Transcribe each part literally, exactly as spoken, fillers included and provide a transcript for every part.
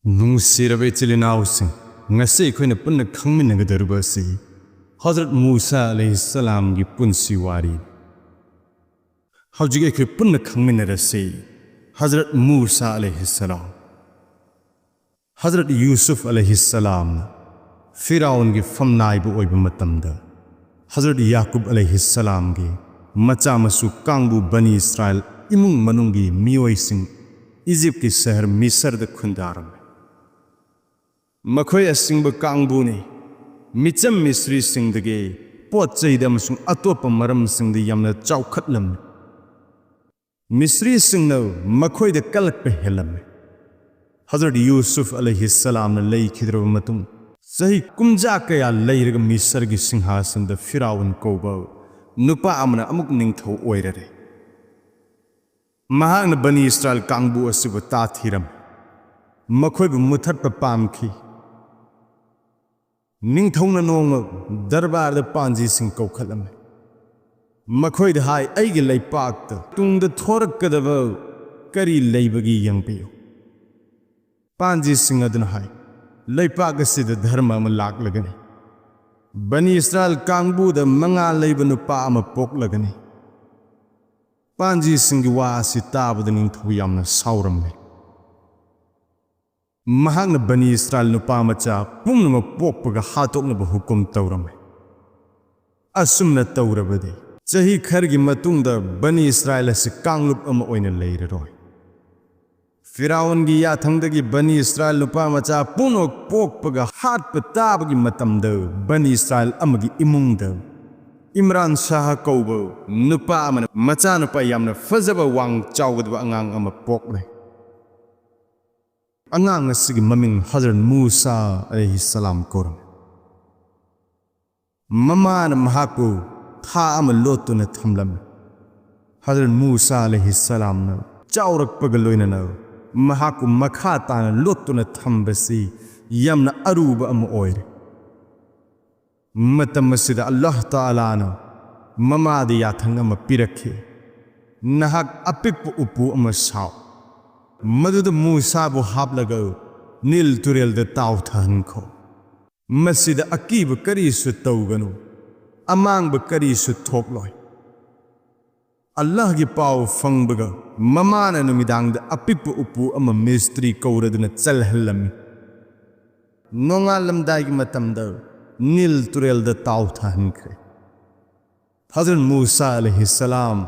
ꯅꯨꯡꯁꯤꯔꯕ ꯏꯆꯤꯜ ꯏꯅꯥꯎꯁꯤꯡ, ꯉꯁꯤ ꯑꯩꯈꯣꯏꯅ ꯄꯨꯟꯅ ꯈꯪꯃꯤꯟꯅꯒꯗꯧꯔꯤꯕ ꯑꯁꯤ ꯍꯖꯔꯠ ꯃꯨꯁꯥ ꯑꯂꯩꯍꯤꯁꯁꯂꯥꯝꯒꯤ ꯄꯨꯟꯁꯤ ꯋꯥꯔꯤ꯫ ꯍꯧꯖꯤꯛ ꯑꯩꯈꯣꯏ ꯄꯨꯟꯅ ꯈꯪꯃꯤꯟꯅꯔꯁꯤ ꯍꯖꯔꯠ ꯃꯨꯁꯥ ꯑꯂꯩꯍꯤꯁꯁꯂꯥꯝ꯫ ꯍꯖꯔꯠ ꯌꯨꯁꯨꯐ ꯑꯂꯩꯍꯤꯁꯁꯂꯥꯝꯅ ꯐꯤꯔꯥꯎꯟꯒꯤ ꯐꯝꯅꯥꯏꯕ ꯑꯣꯏꯕ ꯃꯇꯝꯗ, ꯍꯖꯔꯠ ꯌꯥꯀꯨꯕ ꯑꯂꯩꯍꯤꯁꯁꯂꯥꯝꯒꯤ ꯃꯆꯥ ꯃꯁꯨ ꯀꯥꯡꯕꯨ ꯕꯅꯤ ꯏꯁꯔꯥꯏꯜ ꯏꯃꯨꯡ ꯃꯅꯨꯡꯒꯤ ꯃꯤꯑꯣꯏꯁꯤꯡ ꯏꯖꯤꯞꯀꯤ ꯁꯍꯔ ꯃꯤꯁꯔꯗ ꯈꯨꯟꯗꯥꯔꯝꯃꯤ꯫ ꯃꯈꯣꯏ ꯑꯁꯤꯡꯕ ꯀꯥꯡꯕꯨꯅꯤ꯫ ꯃꯤꯆꯝ ꯃꯤꯁ꯭ꯔꯤꯁꯤꯡꯗꯒꯤ ꯄꯣꯠ ꯆꯩꯗ ꯑꯃꯁꯨꯡ ꯑꯇꯣꯞꯄ ꯃꯔꯝꯁꯤꯡꯗ ꯌꯥꯝꯅ ꯆꯥꯎꯈꯠꯂꯝꯃꯤ꯫ ꯃꯤꯁ꯭ꯔꯤꯁꯤꯡꯅ ꯃꯈꯣꯏꯗ ꯀꯜꯂꯛꯄ ꯍꯦꯜꯂꯝꯃꯤ꯫ ꯍꯖꯔꯠ ꯌꯨꯁꯨꯐ ꯑꯂꯩꯍꯤꯁꯁꯂꯥꯝꯅ ꯂꯩꯈꯤꯗ꯭ꯔꯕ ꯃꯇꯨꯡ, ꯆꯍꯤ ꯀꯨꯝꯖꯥ ꯀꯌꯥ ꯂꯩꯔꯒ ꯃꯤꯁꯔꯒꯤ ꯁꯤꯡꯍꯥꯁꯟꯗ ꯐꯤꯔꯥꯎꯟ ꯀꯧꯕ ꯅꯨꯄꯥ ꯑꯃꯅ ꯑꯃꯨꯛ ꯅꯤꯡꯊꯧ ꯑꯣꯏꯔꯔꯦ꯫ ꯃꯍꯥꯛꯅ ꯕꯅꯤ ꯏꯁꯔꯥꯏꯜ ꯀꯥꯡꯕꯨ ꯑꯁꯤꯕꯨ ꯇꯥꯊꯤꯔꯝꯃꯤ꯫ ꯃꯈꯣꯏꯕꯨ ꯃꯨꯊꯠꯄ ꯄꯥꯝꯈꯤ꯫ ꯅꯤꯡꯊꯧꯅ ꯅꯣꯡꯃ ꯗꯔꯕꯥꯔꯗ ꯄꯥꯟꯖꯤꯁꯤꯡ ꯀꯧꯈꯠꯂꯝꯃꯤ꯫ ꯃꯈꯣꯏꯗ ꯍꯥꯏ, "ꯑꯩꯒꯤ ꯂꯩꯄꯥꯛꯇ ꯇꯨꯡꯗ ꯊꯣꯔꯛꯀꯗꯕ ꯀꯔꯤ ꯂꯩꯕꯒꯦ ꯌꯦꯡꯕꯤꯌꯨ"꯫ ꯄꯥꯟꯖꯤꯁꯤꯡ ꯑꯗꯨꯅ ꯍꯥꯏ, "ꯂꯩꯄꯥꯛ ꯑꯁꯤꯗ ꯙꯔꯃ ꯑꯃ ꯂꯥꯛꯂꯒꯅꯤ꯫ ꯕꯅꯤ ꯏꯁꯔꯥꯏꯜ ꯀꯥꯡꯕꯨꯗ ꯃꯉꯥ ꯂꯩꯕ ꯅꯨꯄꯥ ꯑꯃ ꯄꯣꯛꯂꯒꯅꯤ"꯫ ꯄꯥꯟꯖꯤꯁꯤꯡꯒꯤ ꯋꯥ ꯑꯁꯤ ꯇꯥꯕꯗ ꯅꯤꯡꯊꯧ ꯌꯥꯝꯅ ꯁꯥꯎꯔꯝꯃꯤ꯫ ꯃꯍꯥꯛꯅ ꯕꯅꯤ ꯏꯁꯔꯥꯏꯜ ꯅꯨꯄꯥ ꯃꯆꯥ ꯄꯨꯝꯅꯃꯛ ꯄꯣꯛꯄꯒ ꯍꯥꯠꯇꯣꯛꯅꯕ ꯍꯨꯀꯨꯝ ꯇꯧꯔꯝꯃꯤ꯫ ꯑꯁꯨꯝꯅ ꯇꯧꯔꯕꯗꯤ ꯆꯍꯤ ꯈꯔꯒꯤ ꯃꯇꯨꯡꯗ ꯕꯅꯤ ꯏꯁꯔꯥꯏꯜ ꯑꯁꯤ ꯀꯥꯡꯂꯨꯞ ꯑꯃ ꯑꯣꯏꯅ ꯂꯩꯔꯔꯣꯏ꯫ ꯐꯤꯔꯥꯎꯟꯒꯤ ꯌꯥꯊꯪꯗꯒꯤ ꯕꯅꯤ ꯏꯁꯔꯥꯏꯜ ꯅꯨꯄꯥ ꯃꯆꯥ ꯄꯨꯝꯅꯃꯛ ꯄꯣꯛꯄꯒ ꯍꯥꯠꯄ ꯇꯥꯕꯒꯤ ꯃꯇꯝꯗ, ꯕꯅꯤ ꯏꯁꯔꯥꯏꯜ ꯑꯃꯒꯤ ꯏꯃꯨꯡꯗ ꯏꯝꯔꯥꯟ ꯁꯥꯍ ꯀꯧꯕ ꯅꯨꯄꯥ ꯑꯃꯅ ꯃꯆꯥꯅꯨꯄꯥ ꯌꯥꯝꯅ ꯐꯖꯕ, ꯋꯥꯡ ꯆꯥꯎꯒꯗꯕ ꯑꯉꯥꯡ ꯑꯃ ꯄꯣꯛꯂꯦ꯫ ꯑꯉꯥꯡ ꯑꯁꯤꯒꯤ ꯃꯃꯤꯡ ꯍꯖꯔꯠ ꯃꯨꯁꯥ ꯑꯂꯩꯍꯤꯁꯁꯂꯥꯝ ꯀꯧꯔꯝꯃꯤ꯫ ꯃꯃꯥꯅ ꯃꯍꯥꯛꯄꯨ ꯊꯥ ꯑꯃ ꯂꯣꯠꯇꯨꯅ ꯊꯝꯂꯝꯃꯤ꯫ ꯍꯖꯔꯠ ꯃꯨꯁꯥ ꯑꯂꯩꯍꯤꯁꯁꯂꯥꯝꯅ ꯆꯥꯎꯔꯛꯄꯒ ꯂꯣꯏꯅꯅ ꯃꯍꯥꯛꯄꯨ ꯃꯈꯥ ꯇꯥꯅ ꯂꯣꯠꯇꯨꯅ ꯊꯝꯕꯁꯤ ꯌꯥꯝꯅ ꯑꯔꯨꯕ ꯑꯃ ꯑꯣꯏꯔꯦ꯫ ꯃꯇꯝ ꯑꯁꯤꯗ ꯑꯜꯂꯥꯍ ꯇꯥꯂꯥꯅ ꯃꯃꯥꯗ ꯌꯥꯊꯪ ꯑꯃ ꯄꯤꯔꯛꯈꯤ, "ꯅꯍꯥꯛ ꯑꯄꯤꯛꯄ ꯎꯄꯨ ꯑꯃ ꯁꯥꯎ, ꯃꯗꯨꯗ ꯃꯨꯁꯥꯕꯨ ꯍꯥꯞꯂꯒ ꯅꯤꯜ ꯇꯨꯔꯦꯜꯗ ꯇꯥꯎꯊꯍꯟꯈꯣ꯫ ꯃꯁꯤꯗ ꯑꯀꯤꯕ ꯀꯔꯤꯁꯨ ꯇꯧꯒꯅꯨ, ꯑꯃꯥꯡꯕ ꯀꯔꯤꯁꯨ ꯊꯣꯛꯂꯣꯏ꯫ ꯑꯜꯂꯥꯍꯒꯤ ꯄꯥꯎ ꯐꯪꯕꯒ ꯃꯃꯥꯅ ꯅꯨꯃꯤꯗꯥꯡꯗ ꯑꯄꯤꯛꯄ ꯎꯄꯨ ꯑꯃ ꯃꯤꯁꯇ꯭ꯔꯤ ꯀꯧꯔꯗꯨꯅ ꯆꯜꯍꯜꯂꯝꯃꯤ꯫ ꯅꯣꯡꯉꯥꯜꯂꯝꯗꯥꯏꯒꯤ ꯃꯇꯝꯗ ꯅꯤꯜ ꯇꯨꯔꯦꯜꯗ ꯇꯥꯎꯊꯍꯟꯈ꯭ꯔꯦ꯫ ꯍꯖꯔꯠ ꯃꯨꯁꯥ ꯑꯂꯩꯍꯤꯁꯁꯂꯥꯝ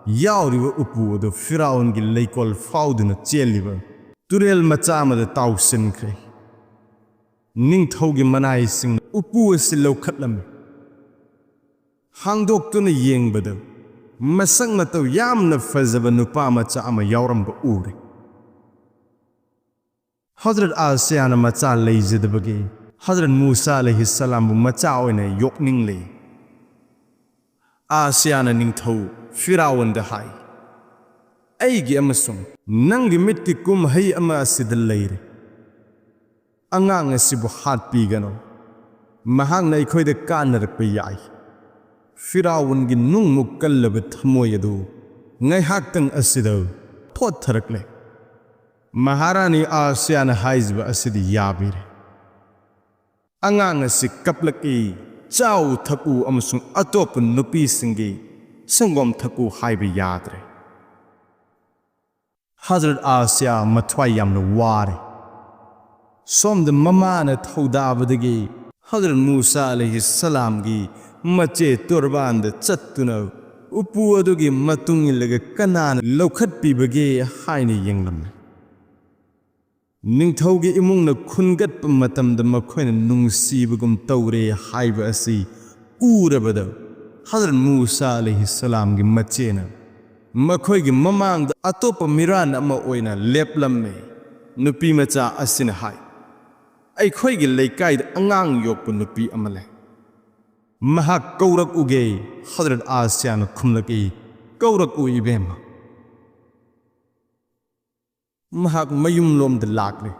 ꯌꯥꯎꯔꯤꯕ ꯎꯄꯨ ꯑꯗꯨ ꯐꯤꯔꯥꯎꯟꯒꯤ ꯂꯩꯀꯣꯜ ꯐꯥꯎꯗꯨꯅ ꯆꯦꯜꯂꯤꯕ ꯇꯨꯔꯦꯜ ꯃꯆꯥ ꯑꯃꯗ ꯇꯥꯎꯁꯤꯟꯈ꯭ꯔꯦ꯫ ꯅꯤꯡꯊꯧꯒꯤ ꯃꯅꯥꯏꯁꯤꯡꯅ ꯎꯄꯨ ꯑꯁꯤ ꯂꯧꯈꯠꯂꯝꯃꯤ꯫ ꯍꯥꯡꯗꯣꯛꯇꯨꯅ ꯌꯦꯡꯕꯗ ꯃꯁꯛ ꯃꯇꯧ ꯌꯥꯝꯅ ꯐꯖꯕ ꯅꯨꯄꯥ ꯃꯆꯥ ꯑꯃ ꯌꯥꯎꯔꯝꯕ ꯎꯔꯦ꯫ ꯍꯖꯔꯠ ꯑꯥꯁꯤꯌꯥꯅ ꯃꯆꯥ ꯂꯩꯖꯗꯕꯒꯤ ꯍꯖꯔꯠ ꯃꯨꯁꯥ ꯑꯂꯩꯍꯤꯁꯁꯂꯥꯝꯕꯨ ꯃꯆꯥ ꯑꯣꯏꯅ ꯌꯣꯛꯅꯤꯡꯂꯦ꯫ ꯑꯥꯁꯤꯌꯥꯅ ꯅꯤꯡꯊꯧ ꯐꯤꯔꯥꯎꯟꯗ ꯍꯥꯏ, "ꯑꯩꯒꯤ ꯑꯃꯁꯨꯡ ꯅꯪꯒꯤ ꯃꯤꯠꯀꯤ ꯀꯨꯝꯍꯩ ꯑꯃ ꯑꯁꯤꯗ ꯂꯩꯔꯦ꯫ ꯑꯉꯥꯡ ꯑꯁꯤꯕꯨ ꯍꯥꯠꯄꯤꯒꯅꯨ꯫ ꯃꯍꯥꯛꯅ ꯑꯩꯈꯣꯏꯗ ꯀꯥꯟꯅꯔꯛꯄ ꯌꯥꯏ꯫" ꯐꯤꯔꯥꯎꯟꯒꯤ ꯅꯨꯡꯃꯨꯛ ꯀꯜꯂꯕ ꯊꯃꯣꯏ ꯑꯗꯨ ꯉꯥꯏꯍꯥꯛꯇꯪ ꯑꯁꯤꯗ ꯊꯣꯠꯊꯔꯛꯂꯦ꯫ ꯃꯍꯥꯔꯥꯅꯤ ꯑꯥꯁꯤꯌꯥꯅ ꯍꯥꯏꯖꯕ ꯑꯁꯤꯗꯤ ꯌꯥꯕꯤꯔꯦ꯫ ꯑꯉꯥꯡ ꯑꯁꯤ ꯀꯞꯂꯛꯏ, "ꯆꯥꯎ ꯊꯛꯎ ꯑꯃꯁꯨꯡ ꯑꯇꯣꯞꯄ ꯅꯨꯄꯤꯁꯤꯡꯒꯤ ꯁꯪꯒꯣꯝ ꯊꯛꯎ" ꯍꯥꯏꯕ ꯌꯥꯗ꯭ꯔꯦ꯫ ꯍꯖꯔꯠ ꯑꯥꯁꯤꯌꯥ ꯃꯊ꯭ꯋꯥꯏ ꯌꯥꯝꯅ ꯋꯥꯔꯦ꯫ ꯁꯣꯝꯗ ꯃꯃꯥꯅ ꯊꯧꯗꯥꯕꯗꯒꯤ ꯍꯖꯔꯠ ꯃꯨꯁꯥ ꯑꯂꯩꯍꯤꯁꯁꯂꯥꯝꯒꯤ ꯃꯆꯦ ꯇꯣꯔꯕꯥꯟꯗ ꯆꯠꯇꯨꯅ ꯎꯄꯨ ꯑꯗꯨꯒꯤ ꯃꯇꯨꯡ ꯏꯜꯂꯒ ꯀꯅꯥꯅ ꯂꯧꯈꯠꯄꯤꯕꯒꯦ ꯍꯥꯏꯅ ꯌꯦꯡꯂꯝꯃꯤ꯫ ꯅꯤꯡꯊꯧꯒꯤ ꯏꯃꯨꯡꯅ ꯈꯨꯟꯒꯠꯄ ꯃꯇꯝꯗ ꯃꯈꯣꯏꯅ ꯅꯨꯡꯁꯤꯕꯒꯨꯝ ꯇꯧꯔꯦ ꯍꯥꯏꯕ ꯑꯁꯤ ꯎꯔꯕꯗ ꯍꯖꯔꯠ ꯃꯨꯁꯥ ꯑꯂꯩꯍꯤꯁꯁꯂꯥꯝꯒꯤ ꯃꯆꯦꯅ ꯃꯈꯣꯏꯒꯤ ꯃꯃꯥꯡꯗ ꯑꯇꯣꯞꯄ ꯃꯤꯔꯥꯟ ꯑꯃ ꯑꯣꯏꯅ ꯂꯦꯞꯂꯝꯃꯤ꯫ ꯅꯨꯄꯤ ꯃꯆꯥ ꯑꯁꯤꯅ ꯍꯥꯏ, "ꯑꯩꯈꯣꯏꯒꯤ ꯂꯩꯀꯥꯏꯗ ꯑꯉꯥꯡ ꯌꯣꯛꯄ ꯅꯨꯄꯤ ꯑꯃ ꯂꯩ꯫ ꯃꯍꯥꯛ ꯀꯧꯔꯛꯎꯒꯦ?" ꯍꯖꯔꯠ ꯑꯥꯁꯤꯌꯥꯅ ꯈꯨꯝꯂꯛꯏ, "ꯀꯧꯔꯛꯎ ꯏꯕꯦꯝꯃ꯫" ꯃꯍꯥꯛ ꯃꯌꯨꯝꯂꯣꯝꯗ ꯂꯥꯛꯂꯦ꯫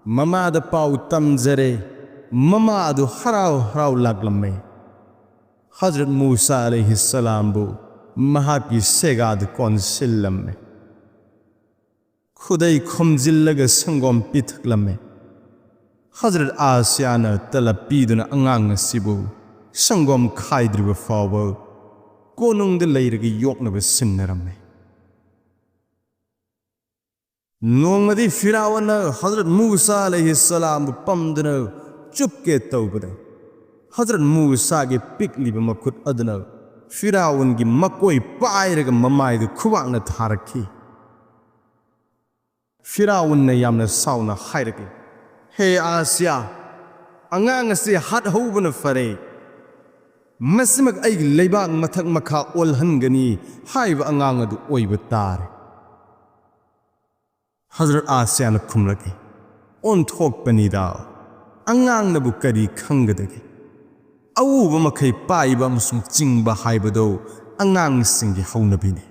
ꯃꯃꯥꯗ ꯄꯥꯎ ꯇꯝꯖꯔꯦ꯫ ꯃꯃꯥ ꯑꯗꯨ ꯍꯔꯥꯎ ꯍꯔꯥꯎ ꯂꯥꯛꯂꯝꯃꯦ꯫ ꯍꯖꯔꯠ ꯃꯨꯁꯥ ꯑꯂꯩꯍꯤꯁꯁꯂꯥꯝꯕꯨ ꯃꯍꯥꯛꯀꯤ ꯁꯦꯒꯥꯗ ꯀꯣꯟꯁꯤꯜꯂꯝꯃꯦ꯫ ꯈꯨꯗꯩ ꯈꯣꯝꯖꯤꯜꯂꯒ ꯁꯪꯒꯣꯝ ꯄꯤꯊꯛꯂꯝꯃꯦ꯫ ꯍꯖꯔꯠ ꯑꯥꯁꯤꯌꯥꯅ ꯇꯂꯕ ꯄꯤꯗꯨꯅ ꯑꯉꯥꯡ ꯑꯁꯤꯕꯨ ꯁꯪꯒꯣꯝ ꯈꯥꯏꯗ꯭ꯔꯤꯕ ꯐꯥꯎꯕ ꯀꯣꯅꯨꯡꯗ ꯂꯩꯔꯒ ꯌꯣꯛꯅꯕ ꯁꯤꯟꯅꯔꯝꯃꯦ꯫ ꯅꯣꯡꯃꯗꯤ ꯐꯤꯔꯥꯎꯟꯅ ꯍꯖꯔꯠ ꯃꯨꯁꯥ ꯑꯂꯩꯍꯤꯁꯁꯂꯥꯝꯕꯨ ꯄꯝꯗꯨꯅ ꯆꯨꯞꯀꯦ ꯇꯧꯕꯗ, ꯍꯖꯔꯠ ꯃꯨꯁꯥꯒꯤ ꯄꯤꯛꯂꯤꯕ ꯃꯈꯨꯠ ꯑꯗꯨꯅ ꯐꯤꯔꯥꯎꯟꯒꯤ ꯃꯀꯣꯏ ꯄꯥꯏꯔꯒ ꯃꯃꯥꯏꯗ ꯈꯨꯕꯥꯛꯅ ꯊꯥꯔꯛꯈꯤ꯫ ꯐꯤꯔꯥꯎꯟꯅ ꯌꯥꯝꯅ ꯁꯥꯎꯅ ꯍꯥꯏꯔꯛꯏ, "ꯍꯦ ꯑꯥꯁꯤꯌꯥ, ꯑꯉꯥꯡ ꯑꯁꯤ ꯍꯥꯠꯍꯧꯕꯅ ꯐꯔꯦ꯫ ꯃꯁꯤꯃꯛ ꯑꯩꯒꯤ ꯂꯩꯕꯥꯛ ꯃꯊꯛ ꯃꯈꯥ ꯑꯣꯜꯍꯟꯒꯅꯤ ꯍꯥꯏꯕ ꯑꯉꯥꯡ ꯑꯗꯨ ꯑꯣꯏꯕ ꯇꯥꯔꯦ"꯫ ꯍꯖꯔꯠ ꯑꯥꯁꯤꯌꯥꯅ ꯈꯨꯝꯂꯛꯏ, "ꯑꯣꯟꯊꯣꯛꯄꯅꯤꯗ, ꯑꯉꯥꯡꯅꯕꯨ ꯀꯔꯤ ꯈꯪꯒꯗꯒꯦ? ꯑꯎꯕ ꯃꯈꯩ ꯄꯥꯏꯕ ꯑꯃꯁꯨꯡ ꯆꯤꯡꯕ ꯍꯥꯏꯕꯗꯨ ꯑꯉꯥꯡꯁꯤꯡꯒꯤ ꯍꯧꯅꯕꯤꯅꯤ꯫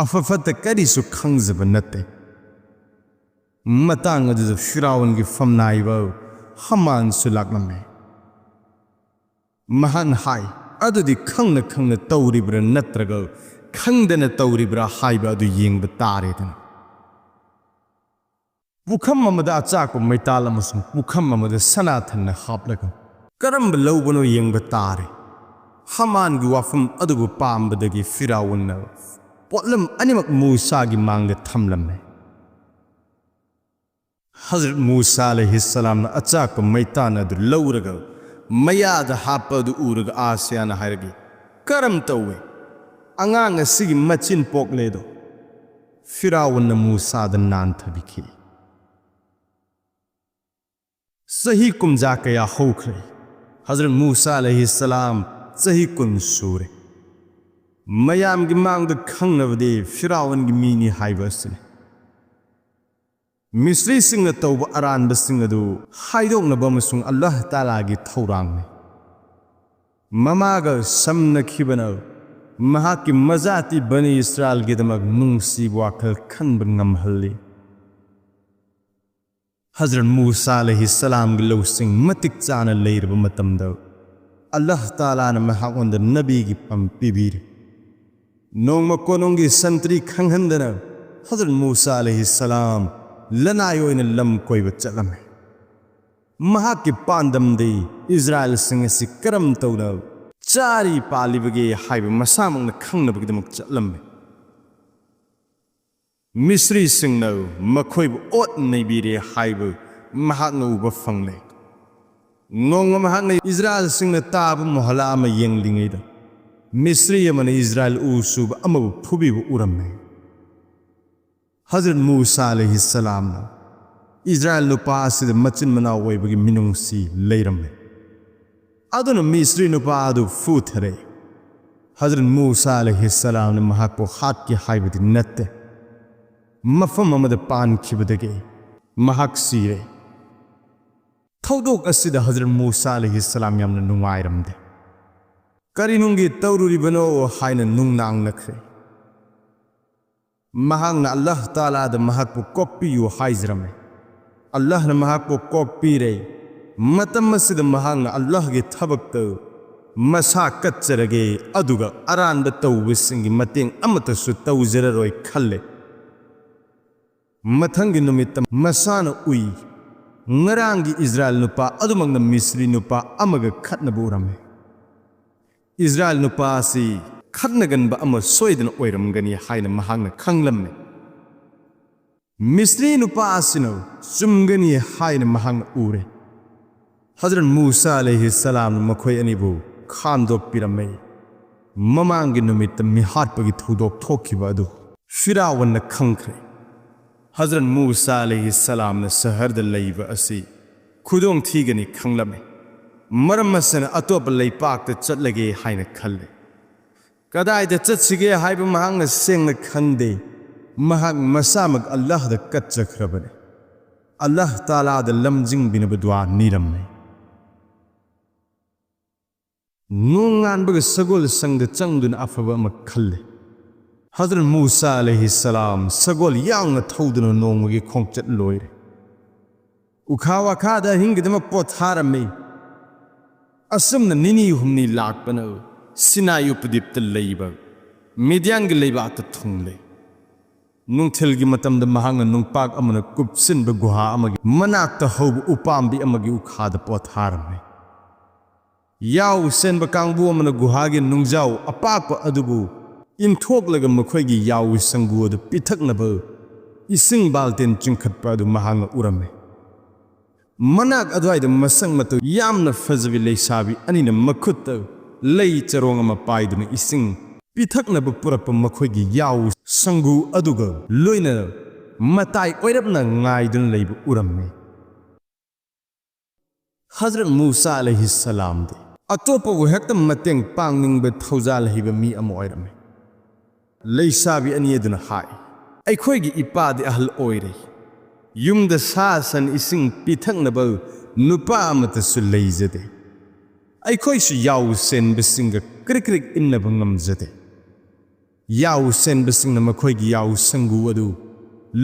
ꯑꯐ ꯐꯠꯇ ꯀꯔꯤꯁꯨ ꯈꯪꯖꯕ ꯅꯠꯇꯦ"꯫ ꯃꯇꯥꯡ ꯑꯗꯨꯗ ꯐꯤꯔꯥꯎꯟꯒꯤ ꯐꯝꯅꯥꯏꯕ ꯍꯃꯥꯟꯁꯨ ꯂꯥꯛꯂꯝꯃꯤ꯫ ꯃꯍꯥꯛꯅ ꯍꯥꯏ, "ꯑꯗꯨꯗꯤ ꯈꯪꯅ ꯈꯪꯅ ꯇꯧꯔꯤꯕ꯭ꯔꯥ ꯅꯠꯇ꯭ꯔꯒ ꯈꯪꯗꯅ ꯇꯧꯔꯤꯕ꯭ꯔꯥ ꯍꯥꯏꯕ ꯑꯗꯨ ꯌꯦꯡꯕ ꯇꯥꯔꯦꯗꯅ"꯫ ꯄꯨꯈꯝ ꯑꯃꯗ ꯑꯆꯥꯛꯄ ꯃꯩꯇꯥꯜ ꯑꯃꯁꯨꯡ ꯄꯨꯈꯝ ꯑꯃꯗ ꯁꯅꯥ ꯊꯟꯅ ꯍꯥꯞꯂꯒ ꯀꯔꯝꯕ ꯂꯧꯕꯅꯣ ꯌꯦꯡꯕ ꯇꯥꯔꯦ꯫ ꯍꯃꯥꯟꯒꯤ ꯋꯥꯐꯝ ꯑꯗꯨꯕꯨ ꯄꯥꯝꯕꯗꯒꯤ ꯐꯤꯔꯥꯎꯟꯅ ꯄꯣꯠꯂꯝ ꯑꯅꯤꯃꯛ ꯃꯨꯁꯥꯒꯤ ꯃꯥꯡꯗ ꯊꯝꯂꯝꯃꯦ꯫ ꯍꯖꯔꯠ ꯃꯨꯁꯥ ꯑꯂꯩꯍꯤꯁꯁꯂꯥꯝꯅ ꯑꯆꯥꯛꯄ ꯃꯩꯇꯥꯟ ꯑꯗꯨ ꯂꯧꯔꯒ ꯃꯌꯥꯗ ꯍꯥꯞꯄ ꯑꯗꯨ ꯎꯔꯒ ꯑꯥꯁꯤꯌꯥꯅ ꯍꯥꯏꯔꯛꯏ, "ꯀꯔꯝ ꯇꯧꯏ? ꯑꯉꯥꯡ ꯑꯁꯤꯒꯤ ꯃꯆꯤꯟ ꯄꯣꯛꯂꯦꯗꯣ?" ꯐꯤꯔꯥꯎꯟꯅ ꯃꯨꯁꯥꯗ ꯅꯥꯟꯊꯕꯤꯈꯤ꯫ ꯆꯍꯤ ꯀꯨꯝꯖꯥ ꯀꯌꯥ ꯍꯧꯈ꯭ꯔꯦ꯫ ꯍꯖꯔꯠ ꯃꯨꯁꯥ ꯑꯂꯩꯍꯤꯁꯁꯂꯥꯝ ꯆꯍꯤ ꯀꯨꯟ ꯁꯨꯔꯦ꯫ ꯃꯌꯥꯝꯒꯤ ꯃꯥꯡꯗ ꯈꯪꯅꯕꯗꯤ ꯐꯤꯔꯥꯎꯟꯒꯤ ꯃꯤꯅꯤ ꯍꯥꯏꯕ ꯑꯁꯤꯅꯤ꯫ ꯃꯤꯁ꯭ꯔꯤꯁꯤꯡꯅ ꯇꯧꯕ ꯑꯔꯥꯟꯕꯁꯤꯡ ꯑꯗꯨ ꯍꯥꯏꯗꯣꯛꯅꯕ ꯑꯃꯁꯨꯡ ꯑꯜꯂꯥꯍ ꯇꯥꯂꯥꯒꯤ ꯊꯧꯔꯥꯡꯅꯤ꯫ ꯃꯃꯥꯒ ꯁꯝꯅꯈꯤꯕꯅ ꯃꯍꯥꯛꯀꯤ ꯃꯖꯥꯇꯤ ꯕꯅꯤ ꯏꯁꯔꯥꯏꯜꯒꯤꯗꯃꯛ ꯅꯨꯡꯁꯤꯕ ꯋꯥꯈꯜ ꯈꯟꯕ ꯉꯝꯍꯜꯂꯤ꯫ ꯍꯖꯔꯠ ꯃꯨꯁꯥ ꯑꯂꯩꯍꯤꯁꯁꯂꯥꯝꯒꯤ ꯂꯧꯁꯤꯡ ꯃꯇꯤꯛ ꯆꯥꯅ ꯂꯩꯔꯕ ꯃꯇꯝꯗ, ꯑꯜꯂꯥꯍ ꯇꯥꯂꯥꯅ ꯃꯍꯥꯛꯉꯣꯟꯗ ꯅꯕꯤꯒꯤ ꯐꯝ ꯄꯤꯕꯤꯔꯤ꯫ ꯅꯣꯡꯃ ꯀꯣꯅꯨꯡꯒꯤ ꯁꯟꯇ꯭ꯔꯤ ꯈꯪꯍꯟꯗꯅ ꯍꯖꯔꯠ ꯃꯨꯁꯥ ꯑꯂꯩꯍꯤꯁꯁꯂꯥꯝ ꯂꯅꯥꯏ ꯑꯣꯏꯅ ꯂꯝ ꯀꯣꯏꯕ ꯆꯠꯂꯝꯃꯤ꯫ ꯃꯍꯥꯛꯀꯤ ꯄꯥꯟꯗꯝꯗꯤ ꯏꯖꯔꯥꯏꯜꯁꯤꯡ ꯑꯁꯤ ꯀꯔꯝ ꯇꯧꯅ ꯆꯥꯔꯤ ꯄꯥꯜꯂꯤꯕꯒꯦ ꯍꯥꯏꯕ ꯃꯁꯥꯃꯛꯅ ꯈꯪꯅꯕꯒꯤꯗꯃꯛ ꯆꯠꯂꯝꯃꯤ꯫ ꯃꯤꯁ꯭ꯔꯤꯁꯤꯡꯅ ꯃꯈꯣꯏꯕꯨ ꯑꯣꯠ ꯅꯩꯕꯤꯔꯦ ꯍꯥꯏꯕ ꯃꯍꯥꯛꯅ ꯎꯕ ꯐꯪꯂꯦ꯫ ꯅꯣꯡꯃ ꯃꯍꯥꯛꯅ ꯏꯖꯔꯥꯏꯜꯁꯤꯡꯅ ꯇꯥꯕ ꯃꯣꯍꯂꯥ ꯑꯃ ꯌꯦꯡꯂꯤꯉꯩꯗ ꯃꯤꯁ꯭ꯔꯤ ꯑꯃꯅ ꯏꯖꯔꯥꯏꯜ ꯎ ꯁꯨꯕ ꯑꯃꯕꯨ ꯐꯨꯕꯤꯕ ꯎꯔꯝꯃꯦ꯫ ꯍꯖꯔꯠ ꯃꯨꯁꯥ ꯑꯂꯩꯍꯤꯁꯁꯂꯥꯝꯅ ꯏꯖꯔꯥꯏꯜ ꯅꯨꯄꯥ ꯑꯁꯤꯗ ꯃꯆꯤꯟ ꯃꯅꯥꯎ ꯑꯣꯏꯕꯒꯤ ꯃꯤꯅꯨꯡꯁꯤ ꯂꯩꯔꯝꯃꯦ꯫ ꯑꯗꯨꯅ ꯃꯤꯁ꯭ꯔꯤ ꯅꯨꯄꯥ ꯑꯗꯨ ꯐꯨꯊꯔꯦ꯫ ꯍꯖꯔꯠ ꯃꯨꯁꯥ ꯑꯂꯩꯍꯤꯁꯁꯂꯥꯝꯅ ꯃꯍꯥꯛꯄꯨ ꯍꯥꯠꯀꯦ ꯍꯥꯏꯕꯗꯤ ꯅꯠꯇꯦ꯫ ꯃꯐꯝ ꯑꯃꯗ ꯄꯥꯟꯈꯤꯕꯗꯒꯤ ꯃꯍꯥꯛ ꯁꯤꯔꯦ꯫ ꯊꯧꯗꯣꯛ ꯑꯁꯤꯗ ꯍꯖꯔꯠ ꯃꯨꯁꯥ ꯑꯂꯩꯍꯤꯁꯁꯂꯥꯝ ꯌꯥꯝꯅ ꯅꯨꯡꯉꯥꯏꯔꯝꯗꯦ꯫ "ꯀꯔꯤꯅꯨꯡꯒꯤ ꯇꯧꯔꯨꯔꯤꯕꯅꯣ?" ꯍꯥꯏꯅ ꯅꯨꯡꯅꯥꯡꯅꯈ꯭ꯔꯦ꯫ ꯃꯍꯥꯛꯅ ꯑꯜꯂꯥꯍ ꯇꯥꯂꯥꯗ ꯃꯍꯥꯛꯄꯨ ꯀꯣꯛꯄꯤꯌꯨ ꯍꯥꯏꯖꯔꯝꯃꯤ꯫ ꯑꯜꯂꯥꯍꯅ ꯃꯍꯥꯛꯄꯨ ꯀꯣꯛꯄꯤꯔꯦ꯫ ꯃꯇꯝ ꯑꯁꯤꯗ ꯃꯍꯥꯛꯅ ꯑꯜꯂꯥꯍꯒꯤ ꯊꯕꯛꯇ ꯃꯁꯥ ꯀꯠꯆꯔꯒꯦ, ꯑꯗꯨꯒ ꯑꯔꯥꯟꯕ ꯇꯧꯕꯁꯤꯡꯒꯤ ꯃꯇꯦꯡ ꯑꯃꯠꯇꯁꯨ ꯇꯧꯖꯔꯔꯣꯏ ꯈꯜꯂꯦ꯫ ꯃꯊꯪꯒꯤ ꯅꯨꯃꯤꯠꯇ ꯃꯁꯥꯅ ꯎꯏ, ꯉꯔꯥꯡꯒꯤ ꯏꯖꯔꯥꯏꯜ ꯅꯨꯄꯥ ꯑꯗꯨꯃꯛꯅ ꯃꯤꯁ꯭ꯔꯤ ꯅꯨꯄꯥ ꯑꯃꯒ ꯈꯠꯅꯕ ꯎꯔꯝꯃꯤ꯫ ꯏꯖꯔꯥꯏꯜ ꯅꯨꯄꯥ ꯑꯁꯤ ꯈꯠꯅꯒꯟꯕ ꯑꯃ ꯁꯣꯏꯗꯅ ꯑꯣꯏꯔꯝꯒꯅꯤ ꯍꯥꯏꯅ ꯃꯍꯥꯛꯅ ꯈꯪꯂꯝꯃꯤ꯫ ꯃꯤꯁ꯭ꯔꯤ ꯅꯨꯄꯥ ꯑꯁꯤꯅ ꯆꯨꯝꯒꯅꯤ ꯍꯥꯏꯅ ꯃꯍꯥꯛꯅ ꯎꯔꯦ꯫ ꯍꯖꯔꯠ ꯃꯨꯁꯥ ꯑꯂꯩꯍꯤꯁꯁꯂꯥꯝꯅ ꯃꯈꯣꯏ ꯑꯅꯤꯕꯨ ꯈꯥꯝꯗꯣꯛꯄꯤꯔꯝꯃꯦ꯫ ꯃꯃꯥꯡꯒꯤ ꯅꯨꯃꯤꯠꯇ ꯃꯤꯍꯥꯠꯄꯒꯤ ꯊꯧꯗꯣꯛ ꯊꯣꯛꯈꯤꯕ ꯑꯗꯨ ꯐꯤꯔꯥꯎꯟꯅ ꯈꯪꯈ꯭ꯔꯦ꯫ ꯍꯖꯔꯠ ꯃꯨꯁꯥ ꯑꯂꯩꯍꯤꯁꯁꯂꯥꯝꯅ ꯁꯍꯔꯗ ꯂꯩꯕ ꯑꯁꯤ ꯈꯨꯗꯣꯡ ꯊꯤꯒꯅꯤ ꯈꯪꯂꯝꯃꯤ꯫ ꯃꯔꯝ ꯑꯁꯤꯅ ꯑꯇꯣꯞꯄ ꯂꯩꯄꯥꯛꯇ ꯆꯠꯂꯒꯦ ꯍꯥꯏꯅ ꯈꯜꯂꯤ꯫ ꯀꯗꯥꯏꯗ ꯆꯠꯁꯤꯒꯦ ꯍꯥꯏꯕ ꯃꯍꯥꯛꯅ ꯁꯦꯡꯅ ꯈꯪꯗꯦ꯫ ꯃꯍꯥꯛ ꯃꯁꯥꯃꯛ ꯑꯜꯂꯥꯍꯗ ꯀꯠꯆꯈ꯭ꯔꯕꯅꯤ꯫ ꯑꯜꯂꯥꯍ ꯇꯥꯂꯥꯗ ꯂꯝꯖꯤꯡꯕꯤꯅꯕ ꯗꯨꯋꯥ ꯅꯤꯔꯝꯃꯤ꯫ ꯅꯣꯡꯉꯥꯟꯕꯒ ꯁꯒꯣꯜ ꯁꯪꯗ ꯆꯪꯗꯨꯅ ꯑꯐꯕ ꯑꯃ ꯈꯜꯂꯦ꯫ ꯍꯖꯔꯠ ꯃꯨꯁꯥ ꯑꯂꯩꯍꯤꯁꯁꯂꯥꯝ ꯁꯒꯣꯜ ꯌꯥꯡꯅ ꯊꯧꯗꯨꯅ ꯅꯣꯡꯃꯒꯤ ꯈꯣꯡꯆꯠ ꯂꯣꯏꯔꯦ꯫ ꯎꯈꯥ ꯋꯥꯈꯥꯗ ꯑꯍꯤꯡꯒꯤꯗꯃꯛ ꯄꯣꯊꯥꯔꯝꯃꯤ꯫ ꯑꯁꯨꯝꯅ ꯅꯤꯅꯤ ꯍꯨꯝꯅꯤ ꯂꯥꯛꯄꯅ ꯁꯤꯅꯥꯏ ꯎꯄꯗꯤꯞꯇ ꯂꯩꯕ ꯃꯤꯗꯤꯌꯥꯟꯒꯤ ꯂꯩꯕꯥꯛꯇ ꯊꯨꯡꯂꯦ꯫ ꯅꯨꯡꯊꯤꯜꯒꯤ ꯃꯇꯝꯗ ꯃꯍꯥꯛꯅ ꯅꯨꯡꯄꯥꯛ ꯑꯃꯅ ꯀꯨꯞꯁꯤꯟꯕ ꯒꯨꯍꯥ ꯑꯃꯒꯤ ꯃꯅꯥꯛꯇ ꯍꯧꯕ ꯎꯄꯥꯝꯕꯤ ꯑꯃꯒꯤ ꯎꯈꯥꯗ ꯄꯣꯊꯥꯔꯝꯃꯤ꯫ ꯌꯥꯎ ꯁꯦꯟꯕ ꯀꯥꯡꯕꯨ ꯑꯃꯅ ꯒꯨꯍꯥꯒꯤ ꯅꯨꯡꯖꯥꯎ ꯑꯄꯥꯛꯄ ꯑꯗꯨꯕꯨ ꯏꯟꯊꯣꯛꯂꯒ ꯃꯈꯣꯏꯒꯤ ꯌꯥꯎ ꯁꯪꯒꯨ ꯑꯗꯨ ꯄꯤꯊꯛꯅꯕ ꯏꯁꯤꯡ ꯕꯥꯜꯇꯤꯟ ꯆꯤꯡꯈꯠꯄ ꯑꯗꯨ ꯃꯍꯥꯛꯅ ꯎꯔꯝꯃꯤ꯫ ꯃꯅꯥꯛ ꯑꯗꯨꯋꯥꯏꯗ ꯃꯁꯛ ꯃꯇꯧ ꯌꯥꯝꯅ ꯐꯖꯕꯤ ꯂꯩꯁꯥꯕꯤ ꯑꯅꯤꯅ ꯃꯈꯨꯠꯇ ꯂꯩ ꯆꯔꯣꯡ ꯑꯃ ꯄꯥꯏꯗꯨꯅ ꯏꯁꯤꯡ ꯄꯤꯊꯛꯅꯕ ꯄꯨꯔꯛꯄ ꯃꯈꯣꯏꯒꯤ ꯌꯥꯎ ꯁꯪꯒꯨ ꯑꯗꯨꯒ ꯂꯣꯏꯅꯅ ꯃꯇꯥꯏ ꯑꯣꯏꯔꯞꯅ ꯉꯥꯏꯗꯨꯅ ꯂꯩꯕ ꯎꯔꯝꯃꯤ꯫ ꯍꯖꯔꯠ ꯃꯨꯁꯥ ꯑꯂꯩꯍꯤꯁꯁꯂꯥꯝꯗꯤ ꯑꯇꯣꯞꯄꯕꯨ ꯍꯦꯛꯇ ꯃꯇꯦꯡ ꯄꯥꯡꯅꯤꯡꯕ ꯊꯧꯖꯥꯜ ꯍꯩꯕ ꯃꯤ ꯑꯃ ꯑꯣꯏꯔꯝꯃꯤ꯫ ꯂꯩꯁꯥꯕꯤ ꯑꯅꯤ ꯑꯗꯨꯅ ꯍꯥꯏ, "ꯑꯩꯈꯣꯏꯒꯤ ꯏꯄꯥꯗꯤ ꯑꯍꯜ ꯑꯣꯏꯔꯦ꯫ ꯌꯨꯝꯗ ꯁꯥ ꯁꯟ ꯏꯁꯤꯡ ꯄꯤꯊꯛꯅꯕ ꯅꯨꯄꯥ ꯑꯃꯠꯇꯁꯨ ꯂꯩꯖꯗꯦ꯫ ꯑꯩꯈꯣꯏꯁꯨ ꯌꯥꯎ ꯁꯦꯟꯕꯁꯤꯡꯒ ꯀ꯭ꯔꯤꯛ ꯀ꯭ꯔꯤꯛ ꯏꯟꯅꯕ ꯉꯝꯖꯗꯦ꯫" ꯌꯥꯎ ꯁꯦꯟꯕꯁꯤꯡꯅ ꯃꯈꯣꯏꯒꯤ ꯌꯥꯎ ꯁꯪꯒꯨ ꯑꯗꯨ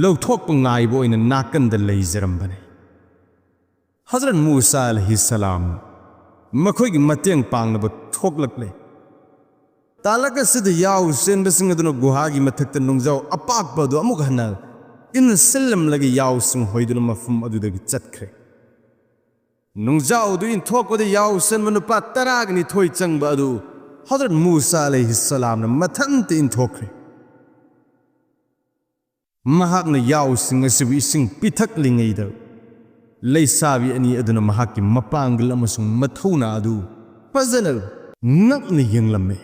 ꯂꯧꯊꯣꯛꯄ ꯉꯥꯏꯕ ꯑꯣꯏꯅ ꯅꯥꯀꯟꯗ ꯂꯩꯖꯔꯝꯕꯅꯤ꯫ ꯍꯖꯔꯠ ꯃꯨꯁꯥ ꯑꯂꯩꯍꯤꯁꯁꯂꯥꯝ ꯃꯈꯣꯏꯒꯤ ꯃꯇꯦꯡ ꯄꯥꯡꯅꯕ ꯊꯣꯛꯂꯛꯂꯦ꯫ ꯇꯥꯂꯛ ꯑꯁꯤꯗ ꯌꯥꯎ ꯁꯦꯟꯕꯁꯤꯡ ꯑꯗꯨꯅ ꯒꯨꯍꯥꯒꯤ ꯃꯊꯛꯇ ꯅꯨꯡꯖꯥꯎ ꯑꯄꯥꯛꯄ ꯑꯗꯨ ꯑꯃꯨꯛ ꯍꯟꯅ ꯏꯟꯁꯤꯜꯂꯝꯂꯒ ꯌꯥꯎꯁꯤꯡ ꯍꯣꯏꯗꯨꯅ ꯃꯐꯝ ꯑꯗꯨꯗꯒꯤ ꯆꯠꯈ꯭ꯔꯦ꯫ ꯅꯨꯡꯖꯥꯎꯗꯨ ꯏꯟꯊꯣꯛꯄꯗ ꯌꯥꯎ ꯁꯦꯟꯕ ꯅꯨꯄꯥ ꯇꯔꯥꯒ ꯅꯤꯊꯣꯏ ꯆꯪꯕ ꯑꯗꯨ ꯍꯖꯔꯠ ꯃꯨꯁꯥ ꯑꯂꯩꯍꯤꯁꯁꯂꯥꯝꯅ ꯃꯊꯟꯇ ꯏꯟꯊꯣꯛꯈ꯭ꯔꯦ꯫ ꯃꯍꯥꯛꯅ ꯌꯥꯎꯁꯤꯡ ꯑꯁꯤꯕꯨ ꯏꯁꯤꯡ ꯄꯤꯊꯛꯂꯤꯉꯩꯗ, ꯂꯩꯁꯥꯕꯤ ꯑꯅꯤ ꯑꯗꯨꯅ ꯃꯍꯥꯛꯀꯤ ꯃꯄꯥꯡꯒꯜ ꯑꯃꯁꯨꯡ ꯃꯊꯧꯅꯥ ꯑꯗꯨ ꯐꯖꯅ ꯉꯛꯅ ꯌꯦꯡꯂꯝꯃꯤ꯫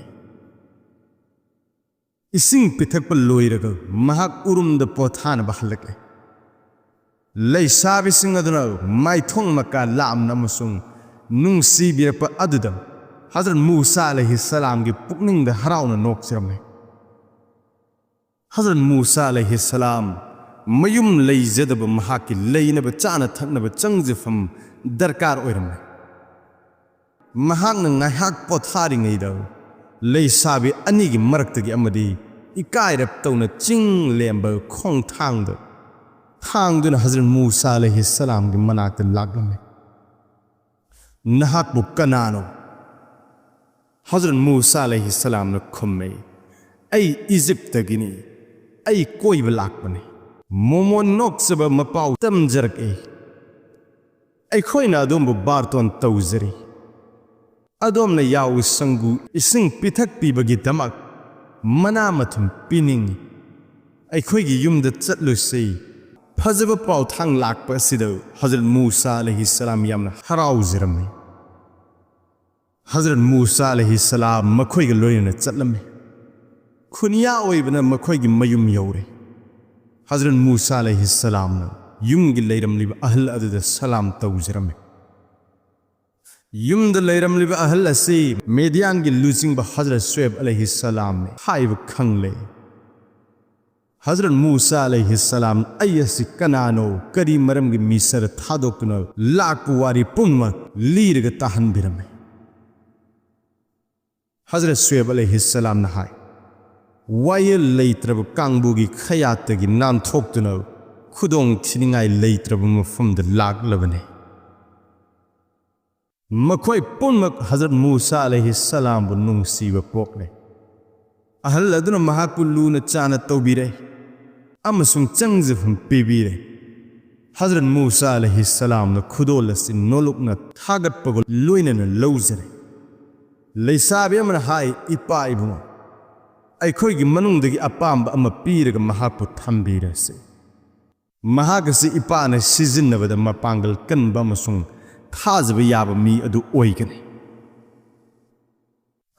ꯏꯁꯤꯡ ꯄꯤꯊꯛꯄ ꯂꯣꯏꯔꯒ ꯃꯍꯥꯛ ꯎꯔꯨꯝꯗ ꯄꯣꯊꯥꯅꯕ ꯍꯜꯂꯛꯂꯦ꯫ ꯂꯩꯁꯥꯕꯤꯁꯤꯡ ꯑꯗꯨꯅ ꯃꯥꯏꯊꯣꯡ ꯃꯀꯥ ꯂꯥꯝꯅ ꯑꯃꯁꯨꯡ ꯅꯨꯡꯁꯤꯕꯤꯔꯛꯄ ꯑꯗꯨꯗ ꯍꯖꯔꯠ ꯃꯨꯁꯥ ꯑꯂꯩꯍꯤꯁꯁꯂꯥꯝꯒꯤ ꯄꯨꯛꯅꯤꯡꯗ ꯍꯔꯥꯎꯅ ꯅꯣꯛꯆꯔꯝꯃꯤ꯫ ꯍꯖꯔꯠ ꯃꯨꯁꯥ ꯑꯂꯩꯍꯤꯁꯁꯂꯥꯝ ꯃꯌꯨꯝ ꯂꯩꯖꯗꯕ ꯃꯍꯥꯛꯀꯤ ꯂꯩꯅꯕ ꯆꯥꯅ ꯊꯛꯅꯕ ꯆꯪꯖꯐꯝ ꯗꯔꯀꯥꯔ ꯑꯣꯏꯔꯝꯃꯤ꯫ ꯃꯍꯥꯛꯅ ꯉꯥꯏꯍꯥꯛ ꯄꯣꯊꯥꯔꯤꯉꯩꯗ ꯂꯩꯁꯥꯕꯤ ꯑꯅꯤꯒꯤ ꯃꯔꯛꯇꯒꯤ ꯑꯃꯗꯤ ꯏꯀꯥꯏꯔꯞ ꯇꯧꯅ ꯆꯤꯡ ꯂꯦꯝꯕ ꯈꯣꯡꯊꯥꯡꯗ ꯊꯥꯡꯗꯨꯅ ꯍꯖꯔꯠ ꯃꯨꯁꯥ ꯑꯂꯩꯍꯤꯁꯁꯂꯥꯝꯒꯤ ꯃꯅꯥꯛꯇ ꯂꯥꯛꯂꯝꯃꯤ꯫ "ꯅꯍꯥꯛꯄꯨ ꯀꯅꯥꯅꯣ?" ꯍꯖꯔꯠ ꯃꯨꯁꯥ ꯑꯂꯩꯍꯤꯁꯁꯂꯥꯝꯅ ꯈꯨꯝꯃꯤ, "ꯑꯩ ꯏꯖꯤꯞꯇꯒꯤꯅꯤ꯫ ꯑꯩ ꯀꯣꯏꯕ ꯂꯥꯛꯄꯅꯤ꯫ ꯃꯣꯃꯣꯟ ꯅꯣꯛꯆꯕ ꯃꯄꯥꯎ ꯇꯝꯖꯔꯛꯏ꯫ ꯑꯩꯈꯣꯏꯅ ꯑꯗꯣꯝꯕꯨ ꯕꯥꯔꯇꯣꯟ ꯇꯧꯖꯔꯤ꯫ ꯑꯗꯣꯝꯅ ꯌꯥꯎ ꯁꯪꯒꯨ ꯏꯁꯤꯡ ꯄꯤꯊꯛꯄꯤꯕꯒꯤꯗꯃꯛ ꯃꯅꯥ ꯃꯊꯨꯝ ꯄꯤꯅꯤꯡꯏ꯫ ꯑꯩꯈꯣꯏꯒꯤ ꯌꯨꯝꯗ ꯆꯠꯂꯨꯁꯤ꯫ ꯐꯖꯕ ꯄꯥꯎ ꯊꯥꯡ ꯂꯥꯛꯄ ꯑꯁꯤꯗ ꯍꯖꯔꯠ ꯃꯨꯁꯥ ꯑꯂꯩꯍꯤ ꯁꯂꯥꯝ ꯌꯥꯝꯅ ꯍꯔꯥꯎꯖꯔꯝꯃꯤ꯫ ꯍꯖꯔꯠ ꯃꯨꯁꯥ ꯑꯂꯩꯍꯤ ꯁꯂꯥꯝ ꯃꯈꯣꯏꯒ ꯂꯣꯏꯅꯅ ꯆꯠꯂꯝꯃꯤ꯫ ꯈꯨꯟꯌꯥ ꯑꯣꯏꯕꯅ ꯃꯈꯣꯏꯒꯤ ꯃꯌꯨꯝ ꯌꯧꯔꯦ꯫ ꯍꯖꯔꯠ ꯃꯨꯁꯥ ꯑꯂꯩꯍꯤ ꯁꯂꯥꯝꯅ ꯌꯨꯝꯒꯤ ꯂꯩꯔꯝꯂꯤꯕ ꯑꯍꯜ ꯑꯗꯨꯗ ꯁꯂꯥꯝ ꯇꯧꯖꯔꯝꯃꯤ꯫ ꯌꯨꯝꯗ ꯂꯩꯔꯝꯂꯤꯕ ꯑꯍꯜ ꯑꯁꯤ ꯃꯦꯗꯤꯌꯥꯟꯒꯤ ꯂꯨꯆꯤꯡꯕ ꯍꯖꯔꯠ ꯁꯨꯑꯦꯕ ꯑꯂꯩꯍꯤ ꯁꯂꯥꯝꯅꯤ ꯍꯥꯏꯕ ꯈꯪꯂꯦ꯫ ꯍꯖꯔꯠ ꯃꯨꯁꯥ ꯑꯂꯩꯍꯤ ꯁꯂꯥꯝ, "ꯑꯩ ꯑꯁꯤ ꯀꯅꯥꯅꯣ? ꯀꯔꯤ ꯃꯔꯝꯒꯤ ꯃꯤꯁꯔ ꯊꯥꯗꯣꯛꯇꯨꯅ ꯂꯥꯛꯄ ꯋꯥꯔꯤ ꯄꯨꯝꯅꯃꯛ ꯂꯤꯔꯒ ꯇꯥꯍꯟꯕꯤꯔꯝꯃꯤ"꯫ ꯍꯖꯔꯠ ꯁꯨꯑꯦꯕ ꯑꯂꯩꯍꯤ ꯁꯂꯥꯝꯅ ꯍꯥꯏ, "ꯋꯥꯌꯦꯜ ꯂꯩꯇ꯭ꯔꯕ ꯀꯥꯡꯕꯨꯒꯤ ꯈꯌꯥꯠꯇꯒꯤ ꯅꯥꯟꯊꯣꯛꯇꯨꯅ ꯈꯨꯗꯣꯡ ꯊꯤꯅꯤꯡꯉꯥꯏ ꯂꯩꯇ꯭ꯔꯕ ꯃꯐꯝꯗ ꯂꯥꯛꯂꯕꯅꯤ"꯫ ꯃꯈꯣꯏ ꯄꯨꯝꯅꯃꯛ ꯍꯖꯔꯠ ꯃꯨꯁꯥ ꯑꯂꯩꯍꯤ ꯁꯂꯥꯝꯕꯨ ꯅꯨꯡꯁꯤꯕ ꯄꯣꯛꯂꯦ꯫ ꯑꯍꯜ ꯑꯗꯨꯅ ꯃꯍꯥꯛꯄꯨ ꯂꯨꯅ ꯆꯥꯅ ꯇꯧꯕꯤꯔꯦ ꯑꯃꯁꯨꯡ ꯆꯪꯖꯐꯝ ꯄꯤꯕꯤꯔꯦ꯫ ꯍꯖꯔꯠ ꯃꯨꯁꯥ ꯑꯂꯩꯍꯤ ꯁꯂꯥꯝꯅ ꯈꯨꯗꯣꯜ ꯑꯁꯤ ꯅꯣꯂꯨꯛꯅ ꯊꯥꯒꯠꯄꯒ ꯂꯣꯏꯅꯅ ꯂꯧꯖꯔꯦ꯫ ꯂꯩꯁꯥꯕꯤ ꯑꯃꯅ ꯍꯥꯏ, "ꯏꯄꯥ ꯏꯕꯨꯡꯉꯣ, ꯑꯩꯈꯣꯏꯒꯤ ꯃꯅꯨꯡꯗꯒꯤ ꯑꯄꯥꯝꯕ ꯑꯃ ꯄꯤꯔꯒ ꯃꯍꯥꯛꯄꯨ ꯊꯝꯕꯤꯔꯁꯤ"꯫ ꯃꯍꯥꯛ ꯑꯁꯤ ꯏꯄꯥꯅ ꯁꯤꯖꯤꯟꯅꯕꯗ ꯃꯄꯥꯡꯒꯜ ꯀꯟꯕ ꯑꯃꯁꯨꯡ ꯊꯥꯖꯕ ꯌꯥꯕ ꯃꯤ ꯑꯗꯨ ꯑꯣꯏꯒꯅꯤ꯫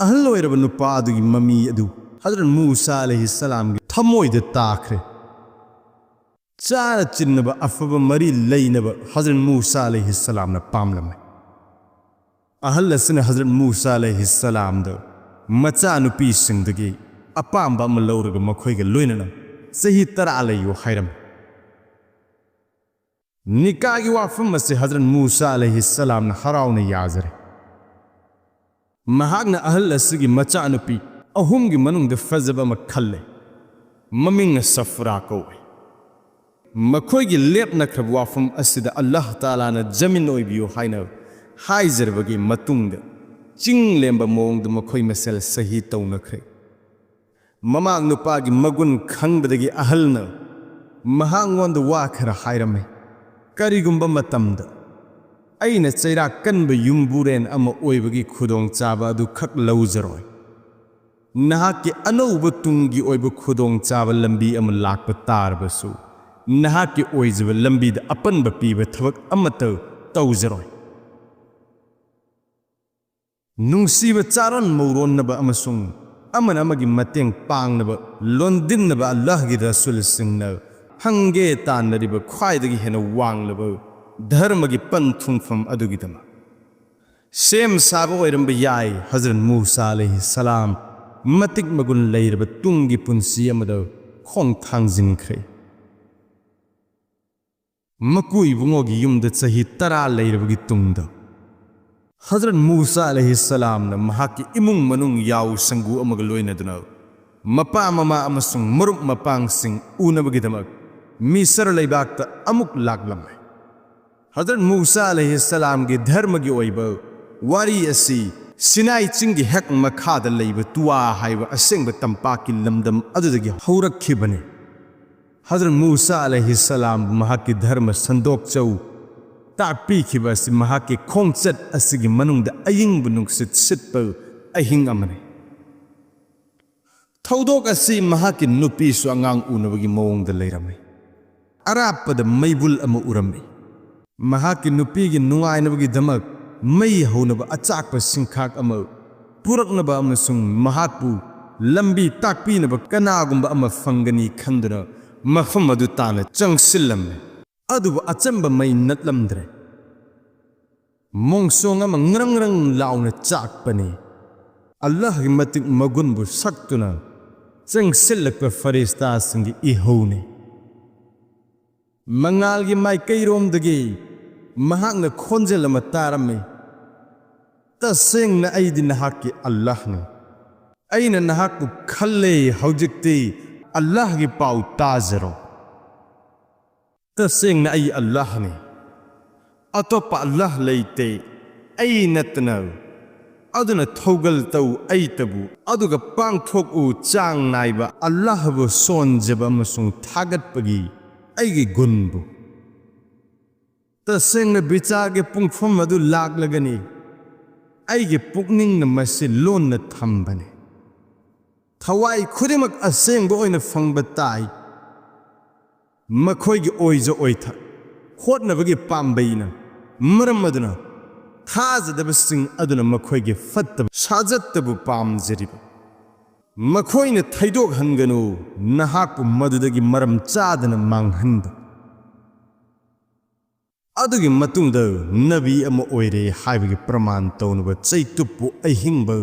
ꯑꯍꯜ ꯑꯣꯏꯔꯕ ꯅꯨꯄꯥ ꯑꯗꯨꯒꯤ ꯃꯃꯤ ꯑꯗꯨ ꯍꯖꯔꯠ ꯃꯨꯁꯥ ꯑꯂꯩꯍꯤ ꯁꯂꯥꯝꯒꯤ ꯊꯃꯣꯏꯗ ꯇꯥꯈ꯭ꯔꯦ꯫ ꯆꯥꯅ ꯆꯤꯟꯅꯕ ꯑꯐꯕ ꯃꯔꯤ ꯂꯩꯅꯕ ꯍꯖꯔꯠ ꯃꯨꯁꯥ ꯑꯂꯩꯍꯤ ꯁꯂꯥꯝꯅ ꯄꯥꯝꯂꯝꯃꯤ꯫ ꯑꯍꯜ ꯑꯁꯤꯅ ꯍꯖꯔꯠ ꯃꯨꯁꯥ ꯑꯂꯩꯍꯤ ꯁꯂꯥꯝꯗ ꯃꯆꯥꯅꯨꯄꯤꯁꯤꯡꯗꯒꯤ ꯑꯄꯥꯝꯕ ꯑꯃ ꯂꯧꯔꯒ ꯃꯈꯣꯏꯒ ꯂꯣꯏꯅꯅ ꯆꯍꯤ ꯇꯔꯥ ꯂꯩꯌꯨ ꯍꯥꯏꯔꯝꯃꯤ꯫ ꯅꯤꯀꯥꯒꯤ ꯋꯥꯐꯝ ꯑꯁꯤ ꯍꯖꯔꯠ ꯃꯨꯁꯥ ꯑꯂꯩꯍꯤ ꯁꯂꯥꯝꯅ ꯍꯔꯥꯎꯅ ꯌꯥꯖꯔꯦ꯫ ꯃꯍꯥꯛꯅ ꯑꯍꯜ ꯑꯁꯤꯒꯤ ꯃꯆꯥꯅꯨꯄꯤ ꯑꯍꯨꯝꯒꯤ ꯃꯅꯨꯡꯗ ꯐꯖꯕ ꯑꯃ ꯈꯜꯂꯦ꯫ ꯃꯃꯤꯡꯅ ꯁꯐ꯭ꯔꯥ ꯀꯧꯏ꯫ ꯃꯈꯣꯏꯒꯤ ꯂꯦꯞꯅꯈ꯭ꯔꯕ ꯋꯥꯐꯝ ꯑꯁꯤꯗ ꯑꯜꯂꯥꯍ ꯇꯥꯂꯥꯅ ꯖꯃꯤꯟ ꯑꯣꯏꯕꯤꯌꯨ ꯍꯥꯏꯅ ꯍꯥꯏꯖꯔꯕꯒꯤ ꯃꯇꯨꯡꯗ ꯆꯤꯡ ꯂꯦꯝꯕ ꯃꯑꯣꯡꯗ ꯃꯈꯣꯏ ꯃꯁꯦꯜ ꯁꯍꯤ ꯇꯧꯅꯈ꯭ꯔꯦ꯫ ꯃꯃꯥ ꯅꯨꯄꯥꯒꯤ ꯃꯒꯨꯟ ꯈꯪꯕꯗꯒꯤ ꯑꯍꯜꯅ ꯃꯍꯥꯛꯉꯣꯟꯗ ꯋꯥ ꯈꯔ ꯍꯥꯏꯔꯝꯃꯤ꯫ ꯀꯔꯤꯒꯨꯝꯕ ꯃꯇꯝꯗ ꯑꯩꯅ ꯆꯩꯔꯥꯛ ꯀꯟꯕ ꯌꯨꯝꯕꯨꯔꯦꯟ ꯑꯃ ꯑꯣꯏꯕꯒꯤ ꯈꯨꯗꯣꯡꯆꯥꯕ ꯑꯗꯨ ꯈꯛ ꯂꯧꯖꯔꯣꯏ꯫ ꯅꯍꯥꯛꯀꯤ ꯑꯅꯧꯕ ꯇꯨꯡꯒꯤ ꯑꯣꯏꯕ ꯈꯨꯗꯣꯡꯆꯥꯕ ꯂꯝꯕꯤ ꯑꯃ ꯂꯥꯛꯄ ꯇꯥꯔꯕꯁꯨ, ꯅꯍꯥꯛꯀꯤ ꯑꯣꯏꯖꯕ ꯂꯝꯕꯤꯗ ꯑꯄꯟꯕ ꯄꯤꯕ ꯊꯕꯛ ꯑꯃꯠꯇ ꯇꯧꯖꯔꯣꯏ꯫ ꯅꯨꯡꯁꯤꯕ ꯆꯥꯔꯣꯟ ꯃꯧꯔꯣꯟꯅꯕ ꯑꯃꯁꯨꯡ ꯑꯃꯅ ꯑꯃꯒꯤ ꯃꯇꯦꯡ ꯄꯥꯡꯅꯕ ꯂꯣꯟꯗꯤꯟꯅꯕ ꯑꯜꯂꯥꯍꯒꯤ ꯔꯁꯨꯜꯁꯤꯡꯅ ꯍꯪꯒꯦ ꯇꯥꯟꯅꯔꯤꯕ ꯈ꯭ꯋꯥꯏꯗꯒꯤ ꯍꯦꯟꯅ ꯋꯥꯡꯂꯕ ꯙꯔꯃꯒꯤ ꯄꯟꯊꯨꯡꯐꯝ ꯑꯗꯨꯒꯤꯗꯃꯛ ꯁꯦꯝ ꯁꯥꯕ ꯑꯣꯏꯔꯝꯕ ꯌꯥꯏ꯫ ꯍꯖꯔꯠ ꯃꯨꯁꯥ ꯑꯂꯩꯍꯤ ꯁꯂꯥꯝ ꯃꯇꯤꯛ ꯃꯒꯨꯟ ꯂꯩꯔꯕ ꯇꯨꯡꯒꯤ ꯄꯨꯟꯁꯤ ꯑꯃꯗ ꯈꯣꯡ ꯊꯥꯡꯖꯤꯟꯈ꯭ꯔꯦ꯫ ꯃꯀꯨ ꯏꯕꯨꯡꯉꯣꯒꯤ ꯌꯨꯝꯗ ꯆꯍꯤ ꯇꯔꯥ ꯂꯩꯔꯕꯒꯤ ꯇꯨꯡꯗ, ꯍꯖꯔꯠ ꯃꯨꯁꯥ ꯑꯂꯩꯍꯤ ꯁꯂꯥꯝꯅ ꯃꯍꯥꯛꯀꯤ ꯏꯃꯨꯡ ꯃꯅꯨꯡ ꯌꯥꯎ ꯁꯪꯒꯨ ꯑꯃꯒ ꯂꯣꯏꯅꯗꯨꯅ ꯃꯄꯥ ꯃꯃꯥ ꯑꯃꯁꯨꯡ ꯃꯔꯨꯞ ꯃꯄꯥꯡꯁꯤꯡ ꯎꯅꯕꯒꯤꯗꯃꯛ ꯃꯤꯁꯔ ꯂꯩꯕꯥꯛꯇ ꯑꯃꯨꯛ ꯂꯥꯛꯂꯝꯃꯤ꯫ ꯍꯖꯔꯠ ꯃꯨꯁꯥ ꯑꯂꯩꯍꯤ ꯁꯂꯥꯝꯒꯤ ꯙꯔꯃꯒꯤ ꯑꯣꯏꯕ ꯋꯥꯔꯤ ꯑꯁꯤ ꯁꯤꯅꯥꯏ ꯆꯤꯡꯒꯤ ꯍꯦꯛ ꯃꯈꯥꯗ ꯂꯩꯕ ꯇꯨꯋꯥ ꯍꯥꯏꯕ ꯑꯁꯦꯡꯕ ꯇꯝꯄꯥꯛꯀꯤ ꯂꯝꯗꯝ ꯑꯗꯨꯗꯒꯤ ꯍꯧꯔꯛꯈꯤꯕꯅꯤ꯫ ꯍꯖꯔꯠ ꯃꯨꯁꯥ ꯑꯂꯩꯍꯤ ꯁꯂꯥꯝ ꯃꯍꯥꯛꯀꯤ ꯙꯔꯃ ꯁꯟꯗꯣꯛꯆꯧ ꯇꯥꯛꯄꯤꯈꯤꯕ ꯑꯁꯤ ꯃꯍꯥꯛꯀꯤ ꯈꯣꯡꯆꯠ ꯑꯁꯤꯒꯤ ꯃꯅꯨꯡꯗ ꯑꯏꯪꯕ ꯅꯨꯡꯁꯤꯠ ꯁꯤꯠꯄ ꯑꯍꯤꯡ ꯑꯃꯅꯤ꯫ ꯊꯧꯗꯣꯛ ꯑꯁꯤ ꯃꯍꯥꯛꯀꯤ ꯅꯨꯄꯤꯁꯨ ꯑꯉꯥꯡ ꯎꯅꯕꯒꯤ ꯃꯑꯣꯡꯗ ꯂꯩꯔꯝꯃꯤ꯫ ꯑꯔꯥꯞꯄꯗ ꯃꯩꯕꯨꯜ ꯑꯃ ꯎꯔꯝꯃꯤ꯫ ꯃꯍꯥꯛꯀꯤ ꯅꯨꯄꯤꯒꯤ ꯅꯨꯡꯉꯥꯏꯅꯕꯒꯤꯗꯃꯛ ꯃꯩ ꯍꯧꯅꯕ ꯑꯆꯥꯛꯄ ꯁꯤꯡꯈꯥꯛ ꯑꯃ ꯄꯨꯔꯛꯅꯕ ꯑꯃꯁꯨꯡ ꯃꯍꯥꯛꯄꯨ ꯂꯝꯕꯤ ꯇꯥꯛꯄꯤꯅꯕ ꯀꯅꯥꯒꯨꯝꯕ ꯑꯃ ꯐꯪꯒꯅꯤ ꯈꯟꯗꯨꯅ ꯃꯐꯝ ꯑꯗꯨ ꯇꯥꯟꯅ ꯆꯪꯁꯤꯜꯂꯝꯃꯤ꯫ ꯑꯗꯨꯕꯨ ꯑꯆꯝꯕ ꯃꯩ ꯅꯠꯂꯝꯗ꯭ꯔꯦ꯫ ꯃꯣꯡꯁꯣꯡ ꯑꯃ ꯉ꯭ꯔꯪ ꯉ꯭ꯔꯪ ꯂꯥꯎꯅ ꯆꯥꯛꯄꯅꯤ꯫ ꯑꯜꯂꯥꯍꯒꯤ ꯃꯇꯤꯛ ꯃꯒꯨꯟꯕꯨ ꯁꯛꯇꯨꯅ ꯆꯪꯁꯤꯜꯂꯛꯄ ꯐꯔꯤꯁꯇꯥꯁꯤꯡꯒꯤ ꯏꯍꯧꯅꯤ꯫ ꯃꯉꯥꯜꯒꯤ ꯃꯥꯏꯀꯩꯔꯣꯝꯗꯒꯤ ꯃꯍꯥꯛꯅ ꯈꯣꯟꯖꯦꯜ ꯑꯃ ꯇꯥꯔꯝꯃꯤ, "ꯇꯁꯦꯡꯅ ꯑꯩꯗꯤ ꯅꯍꯥꯛꯀꯤ ꯑꯜꯂꯥꯍꯅꯤ꯫ ꯑꯩꯅ ꯅꯍꯥꯛꯄꯨ ꯈꯜꯂꯦ, ꯍꯧꯖꯤꯛꯇꯤ ꯑꯜꯂꯥꯍꯒꯤ ꯄꯥꯎ ꯇꯥꯖꯔꯣ꯫ ꯇꯁꯦꯡꯅ ꯑꯩ ꯑꯜꯂꯥꯍꯅꯤ, ꯑꯇꯣꯞꯄ ꯑꯜꯂꯥꯍ ꯂꯩꯇꯦ, ꯑꯩ ꯅꯠꯇꯅ ꯑꯗꯨꯅ ꯊꯧꯒꯜ ꯇꯧ ꯑꯩꯇꯕꯨ, ꯑꯗꯨꯒ ꯄꯥꯡꯊꯣꯛꯎ ꯆꯥꯡ ꯅꯥꯏꯕ ꯑꯜꯂꯥꯍꯕꯨ ꯁꯣꯟꯖꯕ ꯑꯃꯁꯨꯡ ꯊꯥꯒꯠꯄꯒꯤ ꯑꯩꯒꯤ ꯒꯨꯟꯕꯨ꯫ ꯇꯁꯦꯡꯅ ꯕꯤꯆꯥꯔꯒꯤ ꯄꯨꯡꯐꯝ ꯑꯗꯨ ꯂꯥꯛꯂꯒꯅꯤ꯫ ꯑꯩꯒꯤ ꯄꯨꯛꯅꯤꯡꯅ ꯃꯁꯤ ꯂꯣꯟꯅ ꯊꯝꯕꯅꯤ꯫ ꯊꯋꯥꯏ ꯈꯨꯗꯤꯡꯃꯛ ꯑꯁꯦꯡꯕ ꯑꯣꯏꯅ ꯐꯪꯕ ꯇꯥꯏ꯫ ꯃꯈꯣꯏꯒꯤ ꯑꯣꯏꯖ ꯑꯣꯏꯊ ꯍꯣꯠꯅꯕꯒꯤ ꯄꯥꯝꯕꯩꯅ ꯃꯔꯝ ꯑꯗꯨꯅ ꯊꯥꯖꯗꯕꯁꯤꯡ ꯑꯗꯨꯅ ꯃꯈꯣꯏꯒꯤ ꯐꯠꯇꯕ ꯁꯥꯖꯠꯇꯕꯨ ꯄꯥꯝꯖꯔꯤꯕ꯫ ꯃꯈꯣꯏꯅ ꯊꯩꯗꯣꯛꯍꯟꯒꯅꯨ, ꯅꯍꯥꯛꯄꯨ ꯃꯗꯨꯗꯒꯤ ꯃꯔꯝ ꯆꯥꯗꯅ ꯃꯥꯡꯍꯟꯕ꯫ ꯑꯗꯨꯒꯤ ꯃꯇꯨꯡꯗ ꯅꯕꯤ ꯑꯃ ꯑꯣꯏꯔꯦ ꯍꯥꯏꯕꯒꯤ ꯄ꯭ꯔꯃꯥꯟ ꯇꯧꯅꯕ ꯆꯩꯇꯨꯞꯄꯨ ꯑꯍꯤꯡꯕ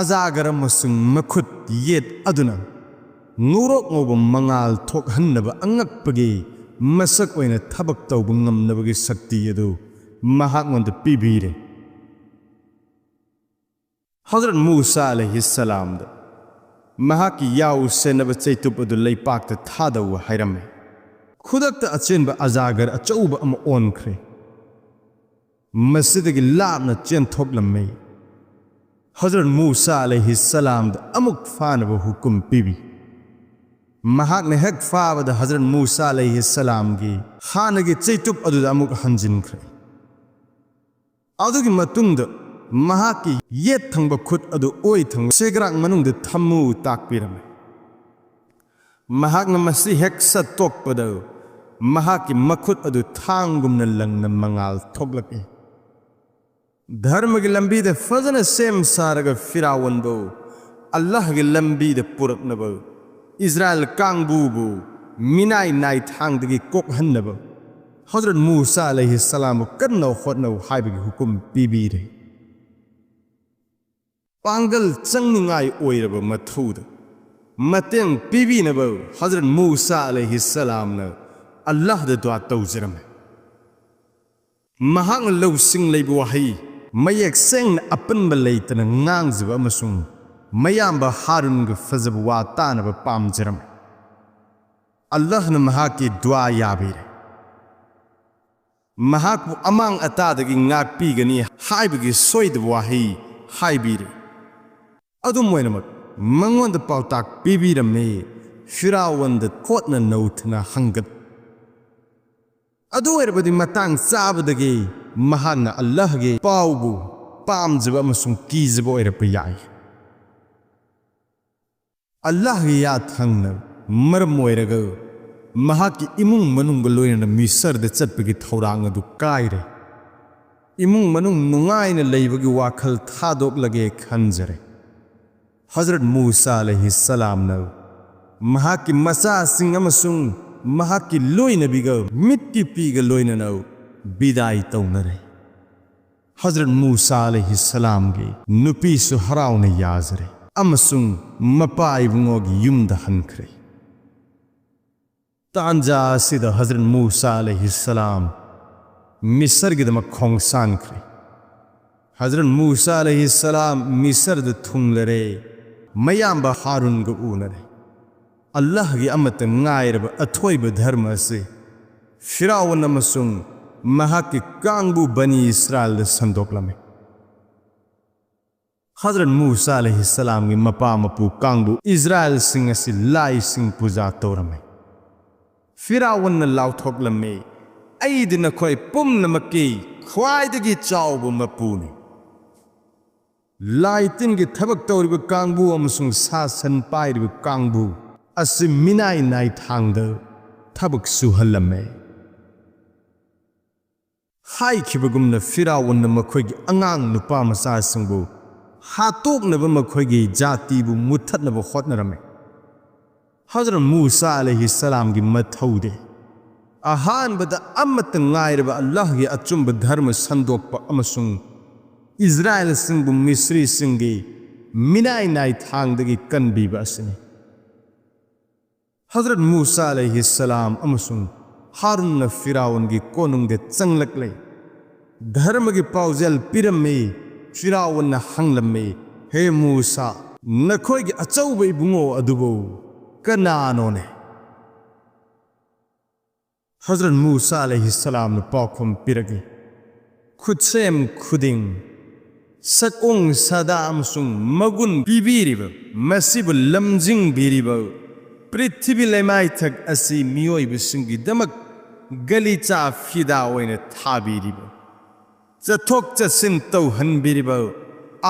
ꯑꯖꯥꯒꯔ ꯑꯃꯁꯨꯡ ꯃꯈꯨꯠ ꯌꯦꯠ ꯑꯗꯨꯅ ꯉꯧꯔꯣꯛ ꯉꯧꯕ ꯃꯉꯥꯜ ꯊꯣꯛꯍꯟꯅꯕ ꯑꯉꯛꯄꯒꯤ ꯃꯁꯛ ꯑꯣꯏꯅ ꯊꯕꯛ ꯇꯧꯕ ꯉꯝꯅꯕꯒꯤ ꯁꯛꯇꯤ ꯑꯗꯨ ꯃꯍꯥꯛꯉꯣꯟꯗ ꯄꯤꯕꯤꯔꯦ꯫ ꯍꯖꯔꯠ ꯃꯨꯁꯥ ꯑꯂꯩꯍꯤꯁꯁꯂꯥꯝꯗ ꯃꯍꯥꯛꯀꯤ ꯌꯥꯎ ꯁꯦꯟꯅꯕ ꯆꯩꯇꯨꯞ ꯑꯗꯨ ꯂꯩꯄꯥꯛꯇ ꯊꯥꯗꯧ ꯍꯥꯏꯔꯝꯃꯤ꯫ ꯈꯨꯗꯛꯇ ꯑꯆꯦꯟꯕ ꯑꯖꯥꯒꯔ ꯑꯆꯧꯕ ꯑꯃ ꯑꯣꯟꯈ꯭ꯔꯦ꯫ ꯃꯁꯤꯗꯒꯤ ꯂꯥꯞꯅ ꯆꯦꯟꯊꯣꯛꯂꯝꯃꯤ꯫ ꯍꯖꯔꯠ ꯃꯨꯁꯥ ꯑꯂꯩꯍꯤꯁꯁꯂꯥꯝꯗ ꯑꯃꯨꯛ ꯐꯥꯅꯕ ꯍꯨꯀꯨꯝ ꯄꯤꯕꯤ꯫ ꯃꯍꯥꯛꯅ ꯍꯦꯛ ꯐꯥꯕꯗ ꯍꯖꯔꯠ ꯃꯨꯁꯥ ꯑꯂꯩꯍꯤꯁꯁꯂꯥꯝꯒꯤ ꯍꯥꯟꯅꯒꯤ ꯆꯩꯇꯨꯞ ꯑꯗꯨꯗ ꯑꯃꯨꯛ ꯍꯟꯖꯤꯟꯈ꯭ꯔꯦ꯫ ꯑꯗꯨꯒꯤ ꯃꯇꯨꯡꯗ ꯃꯍꯥꯛꯀꯤ ꯌꯦꯠ ꯊꯪꯕ ꯈꯨꯠ ꯑꯗꯨ ꯑꯣꯏ ꯊꯪꯕ ꯁꯦꯒ꯭ꯔꯥꯛ ꯃꯅꯨꯡꯗ ꯊꯝꯃꯨ ꯇꯥꯛꯄꯤꯔꯝꯃꯤ꯫ ꯃꯍꯥꯛꯅ ꯃꯁꯤ ꯍꯦꯛ ꯁꯠꯇꯣꯛꯄꯗ ꯃꯍꯥꯛꯀꯤ ꯃꯈꯨꯠ ꯑꯗꯨ ꯊꯥꯡꯒꯨꯝꯅ ꯂꯪꯅ ꯃꯉꯥꯜ ꯊꯣꯛꯂꯛꯏ꯫ ꯙꯔꯃꯒꯤ ꯂꯝꯕꯤꯗ ꯐꯖꯅ ꯁꯦꯝ ꯁꯥꯔꯒ ꯐꯤꯔꯥꯎꯟꯕꯨ ꯑꯜꯂꯥꯍꯒꯤ ꯂꯝꯕꯤꯗ ꯄꯨꯔꯛꯅꯕ ꯏꯁꯔꯥꯏꯜ ꯀꯥꯡꯕꯨꯕꯨ ꯃꯤꯅꯥꯏ ꯅꯥꯏꯊꯥꯡꯗꯒꯤ ꯀꯣꯛꯍꯟꯅꯕ ꯍꯖꯔꯠ ꯃꯨꯁꯥ ꯑꯂꯩꯍꯤꯁꯁꯂꯥꯝꯕꯨ ꯀꯟꯅ ꯍꯣꯠꯅꯧ ꯍꯥꯏꯕꯒꯤ ꯍꯨꯀꯨꯝ ꯄꯤꯕꯤꯔꯦ꯫ ꯄꯥꯡꯒꯜ ꯆꯪꯅꯤꯡꯉꯥꯏ ꯑꯣꯏꯔꯕ ꯃꯊꯧꯗ ꯃꯇꯦꯡ ꯄꯤꯕꯤꯅꯕ ꯍꯖꯔꯠ ꯃꯨꯁꯥ ꯑꯂꯩꯍꯤꯁꯁꯂꯥꯝꯅ ꯑꯜꯂꯥꯍꯗ ꯗꯨꯋꯥ ꯇꯧꯖꯔꯝꯃꯤ꯫ ꯃꯍꯥꯛꯅ ꯂꯧꯁꯤꯡ ꯂꯩꯕ ꯋꯥꯍꯩ ꯃꯌꯦꯛ ꯁꯦꯡꯅ ꯑꯄꯟꯕ ꯂꯩꯇꯅ ꯉꯥꯡꯖꯕ ꯑꯃꯁꯨꯡ ꯃꯌꯥꯝꯕ ꯍꯥꯔꯨꯟꯒ ꯐꯖꯕ ꯋꯥ ꯇꯥꯅꯕ ꯄꯥꯝꯖꯔꯝꯃꯤ꯫ ꯑꯜꯂꯥꯍꯅ ꯃꯍꯥꯛꯀꯤ ꯗꯨꯋꯥ ꯌꯥꯕꯤꯔꯦ꯫ ꯃꯍꯥꯛꯄꯨ ꯑꯃꯥꯡ ꯑꯇꯥꯗꯒꯤ ꯉꯥꯛꯄꯤꯒꯅꯤ ꯍꯥꯏꯕꯒꯤ ꯁꯣꯏꯗꯕ ꯋꯥꯍꯩ ꯍꯥꯏꯕꯤꯔꯦ꯫ ꯑꯗꯨꯝ ꯑꯣꯏꯅꯃꯛ ꯃꯉꯣꯟꯗ ꯄꯥꯎꯇꯥꯛ ꯄꯤꯕꯤꯔꯝꯃꯤ, ꯐꯤꯔꯥꯎꯟꯗ ꯈꯣꯠꯅ ꯅꯧꯊꯅ ꯍꯪꯒꯠ꯫ ꯑꯗꯨ ꯑꯣꯏꯔꯕꯗꯤ ꯃꯇꯥꯡ ꯆꯥꯕꯗꯒꯤ ꯃꯍꯥꯛꯅ ꯑꯜꯂꯥꯍꯒꯤ ꯄꯥꯎꯕꯨ ꯄꯥꯝꯖꯕ ꯑꯃꯁꯨꯡ ꯀꯤꯖꯕ ꯑꯣꯏꯔꯛꯄ ꯌꯥꯏ꯫ ꯑꯜꯂꯥꯍꯒꯤ ꯌꯥꯊꯪꯅ ꯃꯔꯝ ꯑꯣꯏꯔꯒ ꯃꯍꯥꯛꯀꯤ ꯏꯃꯨꯡ ꯃꯅꯨꯡꯒ ꯂꯣꯏꯅꯅ ꯃꯤꯁꯔꯗ ꯆꯠꯄꯒꯤ ꯊꯧꯔꯥꯡ ꯑꯗꯨ ꯀꯥꯏꯔꯦ꯫ ꯏꯃꯨꯡ ꯃꯅꯨꯡ ꯅꯨꯡꯉꯥꯏꯅ ꯂꯩꯕꯒꯤ ꯋꯥꯈꯜ ꯊꯥꯗꯣꯛꯂꯒꯦ ꯈꯟꯖꯔꯦ꯫ ꯍꯖꯔꯠ ꯃꯨꯁꯥ ꯑꯂꯩꯍꯤ ꯁꯂꯥꯝꯅ ꯃꯍꯥꯛꯀꯤ ꯃꯆꯥꯁꯤꯡ ꯑꯃꯁꯨꯡ ꯃꯍꯥꯛꯀꯤ ꯂꯣꯏꯅꯕꯤꯒ ꯃꯤꯠꯀꯤꯄꯤꯒ ꯂꯣꯏꯅꯅ ꯕꯤꯗꯥꯏ ꯇꯧꯅꯔꯦ꯫ ꯍꯖꯔꯠ ꯃꯨꯁꯥ ꯑꯂꯩꯍꯤ ꯁꯂꯥꯝꯒꯤ ꯅꯨꯄꯤꯁꯨ ꯍꯔꯥꯎꯅ ꯌꯥꯖꯔꯦ ꯑꯃꯁꯨꯡ ꯃꯄꯥ ꯏꯕꯨꯡꯉꯣꯒꯤ ꯌꯨꯝꯗ ꯍꯟꯈ꯭ꯔꯦ꯫ ꯇꯥꯟꯖꯥ ꯑꯁꯤꯗ ꯍꯖꯔꯠ ꯃꯨꯁꯥ ꯑꯂꯩꯍꯤ ꯁꯂꯥꯝ ꯃꯤꯁꯔꯒꯤꯗꯃꯛ ꯈꯣꯡꯁꯥꯟꯈ꯭ꯔꯦ꯫ ꯍꯖꯔꯠ ꯃꯨꯁꯥ ꯑꯂꯩꯍꯤ ꯁꯂꯥꯝ ꯃꯤꯁꯔꯗ ꯊꯨꯡꯂꯔꯦ꯫ ꯃꯌꯥꯝꯕ ꯍꯥꯔꯨꯟꯒ ꯎꯅꯔꯦ꯫ ꯑꯜꯂꯥꯍꯒꯤ ꯑꯃꯠꯇ ꯉꯥꯏꯔꯕ ꯑꯊꯣꯏꯕ ꯙꯔꯃ ꯑꯁꯤ ꯐꯤꯔꯥꯎꯟ ꯑꯃꯁꯨꯡ ꯃꯍꯥꯛꯀꯤ ꯀꯥꯡꯕꯨ ꯕꯅꯤ ꯏꯁꯔꯥꯏꯜꯗ ꯁꯟꯗꯣꯛꯂꯝꯃꯤ꯫ ꯍꯖꯔꯠ ꯃꯨꯁꯥ ꯑꯂꯩꯍꯤ ꯁꯂꯥꯝꯒꯤ ꯃꯄꯥ ꯃꯄꯨ ꯀꯥꯡꯕꯨ ꯏꯁꯔꯥꯏꯜꯁꯤꯡ ꯑꯁꯤ ꯂꯥꯏꯁꯤꯡ ꯄꯨꯖꯥ ꯇꯧꯔꯝꯃꯤ꯫ ꯐꯤꯔꯥꯎꯟꯅ ꯂꯥꯎꯊꯣꯛꯂꯝꯃꯤ, "ꯑꯩꯗꯤ ꯅꯈꯣꯏ ꯄꯨꯝꯅꯃꯛꯀꯤ ꯈ꯭ꯋꯥꯏꯗꯒꯤ ꯆꯥꯎꯕ ꯃꯄꯨꯅꯤ"꯫ ꯂꯥꯏ ꯇꯤꯟꯒꯤ ꯊꯕꯛ ꯇꯧꯔꯤꯕ ꯀꯥꯡꯕꯨ ꯑꯃꯁꯨꯡ ꯁꯥ ꯁꯟ ꯄꯥꯏꯔꯤꯕ ꯀꯥꯡꯕꯨ ꯑꯁꯤ ꯃꯤꯅꯥꯏ ꯅꯥꯏꯊꯥꯡꯗ ꯊꯕꯛ ꯁꯨꯍꯜꯂꯝꯃꯦ꯫ ꯍꯥꯏꯈꯤꯕꯒꯨꯝꯅ ꯐꯤꯔꯥꯎꯟꯅ ꯃꯈꯣꯏꯒꯤ ꯑꯉꯥꯡ ꯅꯨꯄꯥ ꯃꯆꯥꯁꯤꯡꯕꯨ ꯍꯥꯠꯇꯣꯛꯅꯕ, ꯃꯈꯣꯏꯒꯤ ꯖꯥꯇꯤꯕꯨ ꯃꯨꯠꯊꯠꯅꯕ ꯍꯣꯠꯅꯔꯝꯃꯤ꯫ ꯍꯖꯔꯠ ꯃꯨꯁꯥ ꯑꯂꯩꯍꯤ ꯁꯂꯥꯝꯒꯤ ꯃꯊꯧꯗꯤ ꯑꯍꯥꯟꯕꯗ ꯑꯃꯠꯇ ꯉꯥꯏꯔꯕ ꯑꯜꯂꯥꯍꯒꯤ ꯑꯆꯨꯝꯕ ꯙꯔꯃ ꯁꯟꯗꯣꯛꯄ ꯑꯃꯁꯨꯡ ꯏꯁꯔꯥꯏꯜꯁꯤꯡꯕꯨ ꯃꯤꯁ꯭ꯔꯤꯁꯤꯡꯒꯤ ꯃꯤꯅꯥꯏ ꯅꯥꯏꯊꯥꯡꯗꯒꯤ ꯀꯟꯕꯤꯕ ꯑꯁꯤꯅꯤ꯫ ꯍꯖꯔꯠ ꯃꯨꯁꯥ ꯑꯂꯩꯍꯤ ꯁꯂꯥꯝ ꯑꯃꯁꯨꯡ ꯍꯥꯔꯨꯟꯅ ꯐꯤꯔꯥꯎꯟꯒꯤ ꯀꯣꯅꯨꯡꯗ ꯆꯪꯂꯛꯂꯦ꯫ ꯙꯔꯃꯒꯤ ꯄꯥꯎꯖꯦꯜ ꯄꯤꯔꯝꯃꯤ꯫ ꯐꯤꯔꯥꯎꯟꯅ ꯍꯪꯂꯝꯃꯤ, "ꯍꯦ ꯃꯨꯁꯥ, ꯅꯈꯣꯏꯒꯤ ꯑꯆꯧꯕ ꯏꯕꯨꯡꯉꯣ ꯑꯗꯨꯕꯨ ꯀꯅꯥꯅꯣꯅꯦ?" ꯍꯖꯔꯠ ꯃꯨꯁꯥ ꯑꯂꯩꯍꯤ ꯁꯂꯥꯝꯅ ꯄꯥꯎꯈꯨꯝ ꯄꯤꯔꯛꯏ, "ꯈꯨꯠꯁꯦꯝ ꯈꯨꯗꯤꯡ, ꯁꯛꯑꯣꯡ ꯁꯥꯗꯥ ꯑꯃꯁꯨꯡ ꯃꯒꯨꯟ ꯄꯤꯕꯤꯔꯤꯕ, ꯃꯁꯤꯕꯨ ꯂꯝꯖꯤꯡꯕꯤꯔꯤꯕ, ꯄ꯭ꯔꯤꯊꯤꯕꯤ ꯂꯩꯃꯥꯏꯊꯛ ꯑꯁꯤ ꯃꯤꯑꯣꯏꯕꯁꯤꯡꯒꯤꯗꯃꯛ ꯒꯂꯤꯆꯥ ꯐꯤꯗꯥ ꯑꯣꯏꯅ ꯊꯥꯕꯤꯔꯤꯕ, ꯆꯠꯊꯣꯛ ꯆꯠꯁꯤꯟ ꯇꯧꯍꯟꯕꯤꯔꯤꯕ,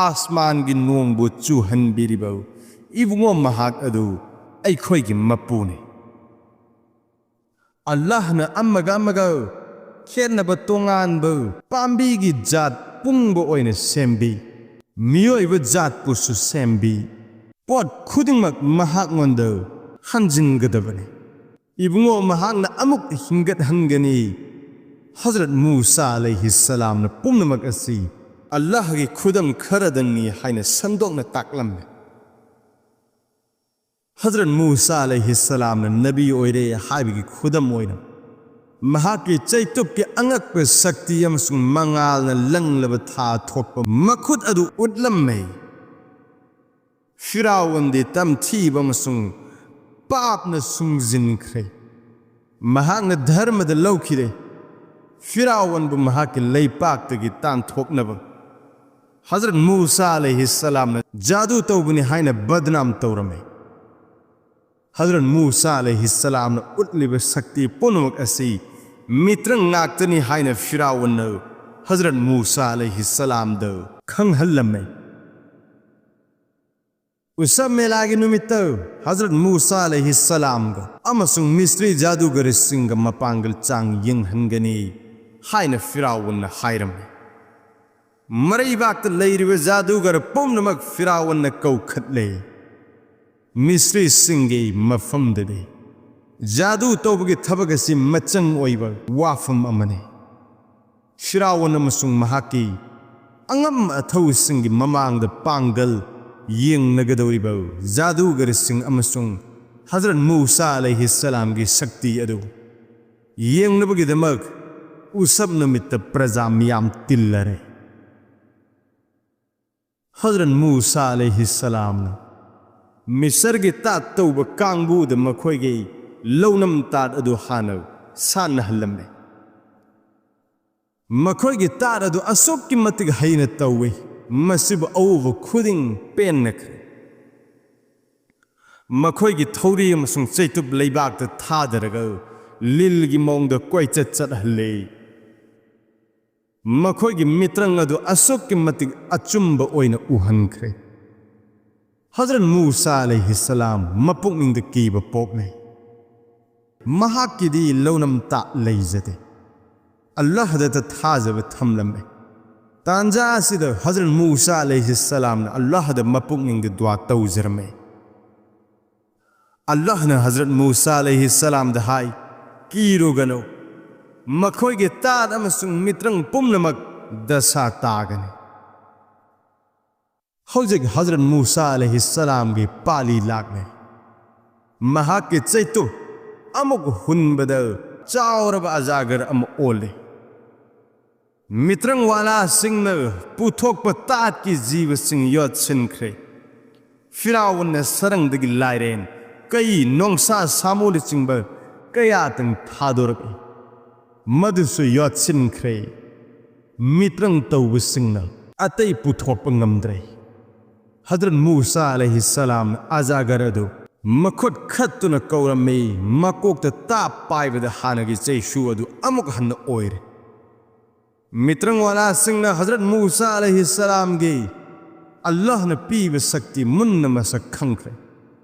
ꯑꯥꯁꯃꯥꯟꯒꯤ ꯅꯣꯡꯕꯨ ꯆꯨꯍꯟꯕꯤꯔꯤꯕ ꯏꯕꯨꯡꯉꯣ ꯃꯍꯥꯛ ꯑꯗꯨ ꯑꯩꯈꯣꯏꯒꯤ ꯃꯄꯨꯅꯤ꯫ ꯑꯜꯂꯥꯍꯅ ꯑꯃꯒ ꯑꯃꯒ ꯈꯦꯠꯅꯕ ꯇꯣꯉꯥꯟꯕ ꯄꯥꯝꯕꯤꯒꯤ ꯖꯥꯠ ꯄꯨꯡꯕ ꯑꯣꯏꯅ ꯁꯦꯝꯕꯤ, ꯃꯤꯑꯣꯏꯕ ꯖꯥꯠꯄꯨꯁꯨ ꯁꯦꯝꯕꯤ꯫ ꯄꯣꯠ ꯈꯨꯗꯤꯡꯃꯛ ꯃꯍꯥꯛꯉꯣꯟꯗ ꯍꯟꯖꯤꯟꯒꯗꯕꯅꯤ꯫ ꯏꯕꯨꯡꯉꯣ ꯃꯍꯥꯛꯅ ꯑꯃꯨꯛ ꯍꯤꯡꯒꯠꯍꯟꯒꯅꯤ꯫ ꯍꯖꯔꯠ ꯃꯨꯁꯥ ꯑꯂꯩꯍꯤꯁꯁꯂꯥꯝꯅ ꯄꯨꯝꯅꯃꯛ ꯑꯁꯤ ꯑꯜꯂꯥꯍꯒꯤ ꯈꯨꯗꯝ ꯈꯔꯗꯪꯅꯤ ꯍꯥꯏꯅ ꯁꯟꯗꯣꯛꯅ ꯇꯥꯛꯂꯝꯃꯤ꯫ ꯍꯖꯔꯠ ꯃꯨꯁꯥ ꯑꯂꯩꯍꯤꯁꯁꯂꯥꯝꯅ ꯅꯕꯤ ꯑꯣꯏꯔꯦ ꯍꯥꯏꯕꯒꯤ ꯈꯨꯗꯝ ꯑꯣꯏꯅ ꯃꯍꯥꯛꯀꯤ ꯆꯩꯇꯨꯞꯀꯤ ꯑꯉꯛꯄ ꯁꯛꯇꯤ ꯑꯃꯁꯨꯡ ꯃꯉꯥꯜꯅ ꯂꯪꯂꯕ ꯊꯥ ꯊꯣꯛꯄ ꯃꯈꯨꯠ ꯑꯗꯨ ꯎꯠꯂꯝꯃꯤ꯫ ꯐꯤꯔꯥꯎꯟꯗꯤ ꯇꯝꯊꯤꯕ ꯑꯃꯁꯨꯡ ꯄꯥꯞꯅ ꯁꯨꯡꯖꯤꯟꯈ꯭ꯔꯦ꯫ ꯃꯍꯥꯛꯅ ꯙꯔꯃꯗ ꯂꯧꯈꯤꯗꯦ꯫ ꯐꯤꯔꯥꯎꯟꯕꯨ ꯃꯍꯥꯛꯀꯤ ꯂꯩꯄꯥꯛꯇꯒꯤ ꯇꯥꯟꯊꯣꯛꯅꯕ ꯍꯖꯔꯠ ꯃꯨꯁꯥ ꯑꯂꯩꯍꯤꯁꯁꯂꯥꯝꯅ ꯖꯥꯗꯨ ꯇꯧꯕꯅꯤ ꯍꯥꯏꯅ ꯕꯗꯅꯥꯝ ꯇꯧꯔꯝꯃꯤ꯫ ꯍꯖꯔꯠ ꯃꯨꯁꯥ ꯑꯂꯩꯍꯤꯁꯁꯂꯥꯝꯅ ꯎꯠꯂꯤꯕ ꯁꯛꯇꯤ ꯄꯨꯝꯅꯃꯛ ꯑꯁꯤ ꯃꯤꯇ꯭ꯔꯪ ꯉꯥꯛꯇꯅꯤ ꯍꯥꯏꯅ ꯐꯤꯔꯥꯎꯟꯅ ꯍꯖꯔꯠ ꯃꯨꯁꯥ ꯑꯂꯩꯍꯤꯁꯁꯂꯥꯝꯗ ꯈꯪꯍꯜꯂꯝꯃꯤ꯫ ꯎꯁꯕ ꯃꯦꯂꯥꯒꯤ ꯅꯨꯃꯤꯠꯇ ꯍꯖꯔꯠ ꯃꯨꯁꯥ ꯑꯂꯩꯍꯤꯁꯁꯂꯥꯝꯒ ꯑꯃꯁꯨꯡ ꯃꯤꯁ꯭ꯔꯤ ꯖꯥꯗꯨꯒꯔꯁꯤꯡꯒ ꯃꯄꯥꯡꯒꯜ ꯆꯥꯡ ꯌꯦꯡꯍꯟꯒꯅꯤ ꯍꯥꯏꯅ ꯐꯤꯔꯥꯎꯟꯅ ꯍꯥꯏꯔꯝꯃꯤ꯫ ꯃꯔꯩꯕꯥꯛꯇ ꯂꯩꯔꯤꯕ ꯖꯥꯗꯨꯒꯔ ꯄꯨꯝꯅꯃꯛ ꯐꯤꯔꯥꯎꯟꯅ ꯀꯧꯈꯠꯂꯦ꯫ ꯃꯤꯁ꯭ꯔꯤꯁꯤꯡꯒꯤ ꯃꯐꯝꯗꯗꯤ ꯖꯥꯗꯨ ꯇꯧꯕꯒꯤ ꯊꯕꯛ ꯑꯁꯤ ꯃꯆꯪ ꯑꯣꯏꯕ ꯋꯥꯐꯝ ꯑꯃꯅꯤ꯫ ꯐꯤꯔꯥꯎꯟ ꯑꯃꯁꯨꯡ ꯃꯍꯥꯛꯀꯤ ꯑꯉꯝ ꯑꯊꯧꯁꯤꯡꯒꯤ ꯃꯃꯥꯡꯗ ꯄꯥꯡꯒꯜ ꯌꯦꯡꯅꯒꯗꯧꯔꯤꯕ ꯖꯥꯗꯨꯒꯔꯁꯤꯡ ꯑꯃꯁꯨꯡ ꯍꯖꯔꯠ ꯃꯨꯁꯥ ꯑꯂꯩꯍꯤꯁꯁꯂꯥꯝꯒꯤ ꯁꯛꯇꯤ ꯑꯗꯨ ꯌꯦꯡꯅꯕꯒꯤꯗꯃꯛ ꯎꯁꯕ ꯅꯨꯃꯤꯠꯇ ꯄ꯭ꯔꯖꯥ ꯃꯤꯌꯥꯝ ꯇꯤꯜꯂꯔꯦ꯫ ꯍꯖꯔꯠ ꯃꯨꯁꯥ ꯑꯂꯩꯍꯤꯁꯁꯂꯥꯝꯅ ꯃꯤꯁꯔꯒꯤ ꯇꯥꯠ ꯇꯧꯕ ꯀꯥꯡꯕꯨꯗ ꯃꯈꯣꯏꯒꯤ ꯂꯧꯅꯝ ꯇꯥꯠ ꯑꯗꯨ ꯍꯥꯟꯅ ꯁꯥꯟꯅꯍꯜꯂꯝꯃꯤ꯫ ꯃꯈꯣꯏꯒꯤ ꯇꯥꯠ ꯑꯗꯨ ꯑꯁꯨꯛꯀꯤ ꯃꯇꯤꯛ ꯍꯩꯅ ꯇꯧꯏ꯫ ꯃꯁꯤꯕꯨ ꯑꯎꯕ ꯈꯨꯗꯤꯡ ꯄꯦꯟꯅꯈ꯭ꯔꯦ꯫ ꯃꯈꯣꯏꯒꯤ ꯊꯧꯔꯤ ꯑꯃꯁꯨꯡ ꯆꯩꯇꯨꯞ ꯂꯩꯕꯥꯛꯇ ꯊꯥꯗꯔꯒ ꯂꯤꯜꯒꯤ ꯃꯑꯣꯡꯗ ꯀꯣꯏꯆꯠ ꯆꯠꯍꯜꯂꯦ꯫ ꯃꯈꯣꯏꯒꯤ ꯃꯤꯇ꯭ꯔꯪ ꯑꯗꯨ ꯑꯁꯨꯛꯀꯤ ꯃꯇꯤꯛ ꯑꯆꯨꯝꯕ ꯑꯣꯏꯅ ꯎꯍꯟꯈ꯭ꯔꯦ꯫ ꯍꯖꯔꯠ ꯃꯨꯁꯥ ꯑꯂꯩꯍꯤꯁꯁꯂꯥꯝ ꯃꯄꯨꯛꯅꯤꯡꯗ ꯀꯤꯕ ꯄꯣꯛꯂꯦ꯫ ꯃꯍꯥꯛꯀꯤꯗꯤ ꯂꯧꯅꯝ ꯇꯥ ꯂꯩꯖꯗꯦ꯫ ꯑꯜꯂꯥꯍꯗꯇ ꯊꯥꯖꯕ ꯊꯝꯂꯝꯃꯦ꯫ ꯇꯥꯟꯖꯥ ꯑꯁꯤꯗ ꯍꯖꯔꯠ ꯃꯨꯁꯥ ꯑꯂꯩꯍꯤꯁꯁꯂꯥꯝꯅ ꯑꯜꯂꯥꯍꯗ ꯃꯄꯨꯛꯅꯤꯡꯗ ꯗꯨꯋꯥ ꯇꯧꯖꯔꯝꯃꯦ꯫ ꯑꯜꯂꯥꯍꯅ ꯍꯖꯔꯠ ꯃꯨꯁꯥ ꯑꯂꯩꯍꯤꯁꯁꯂꯥꯝꯗ ꯍꯥꯏ, "ꯀꯤꯔꯨꯒꯅꯨ, ꯃꯈꯣꯏꯒꯤ ꯇꯥꯠ ꯑꯃꯁꯨꯡ ꯃꯤꯇ꯭ꯔꯪ ꯄꯨꯝꯅꯃꯛ ꯗꯁꯥ ꯇꯥꯒꯅꯤ"꯫ ꯍꯧꯖꯤꯛ ꯍꯖꯔꯠ ꯃꯨꯁꯥ ꯑꯂꯩꯍꯤꯁꯁꯂꯥꯝꯒꯤ ꯄꯥꯂꯤ ꯂꯥꯛꯂꯦ꯫ ꯃꯍꯥꯛꯀꯤ ꯆꯩꯇꯨꯞ ꯑꯃꯨꯛ ꯍꯨꯟꯕꯗ ꯆꯥꯎꯔꯕ ꯑꯖꯥꯒꯔ ꯑꯃ ꯑꯣꯜꯂꯦ꯫ ꯃꯤꯇ꯭ꯔꯪꯋꯥꯂꯥꯁꯤꯡꯅ ꯄꯨꯊꯣꯛꯄ ꯇꯥꯠꯀꯤ ꯖꯤꯕꯁꯤꯡ ꯌꯣꯠꯁꯤꯟꯈ꯭ꯔꯦ꯫ ꯐꯤꯔꯥꯎꯟꯅ ꯁꯔꯪꯗꯒꯤ ꯂꯥꯏꯔꯦꯟ, ꯀꯩ, ꯅꯣꯡꯁꯥ ꯁꯥꯃꯨꯅꯆꯤꯡꯕ ꯀꯌꯥꯇꯪ ꯊꯥꯗꯣꯔꯛꯏ꯫ ꯃꯗꯨꯁꯨ ꯌꯣꯠꯁꯤꯟꯈ꯭ꯔꯦ꯫ ꯃꯤꯇ꯭ꯔꯪ ꯇꯧꯕꯁꯤꯡꯅ ꯑꯇꯩ ꯄꯨꯊꯣꯛꯄ ꯉꯝꯗ꯭ꯔꯦ꯫ ꯍꯖꯔꯠ ꯃꯨꯁꯥ ꯑꯂꯩꯍꯤꯁꯁꯂꯥꯝꯅ ꯑꯖꯥꯒꯔ ꯑꯗꯨ ꯃꯈꯨꯠ ꯈꯠꯇꯨꯅ ꯀꯧꯔꯝꯃꯤ꯫ ꯃꯀꯣꯛꯇ ꯇꯥꯞ ꯄꯥꯏꯕꯗ ꯍꯥꯟꯅꯒꯤ ꯆꯩꯁꯨ ꯑꯗꯨ ꯑꯃꯨꯛ ꯍꯟꯅ ꯑꯣꯏꯔꯦ꯫ ꯃꯤꯇ꯭ꯔꯪꯋꯥꯂꯥꯁꯤꯡꯅ ꯍꯖꯔꯠ ꯃꯨꯁꯥ ꯑꯂꯩꯍꯤꯁꯁꯂꯥꯝꯒꯤ ꯑꯜꯂꯥꯍꯅ ꯄꯤꯕ ꯁꯛꯇꯤ ꯃꯨꯟꯅ ꯃꯁꯛ ꯈꯪꯈ꯭ꯔꯦ꯫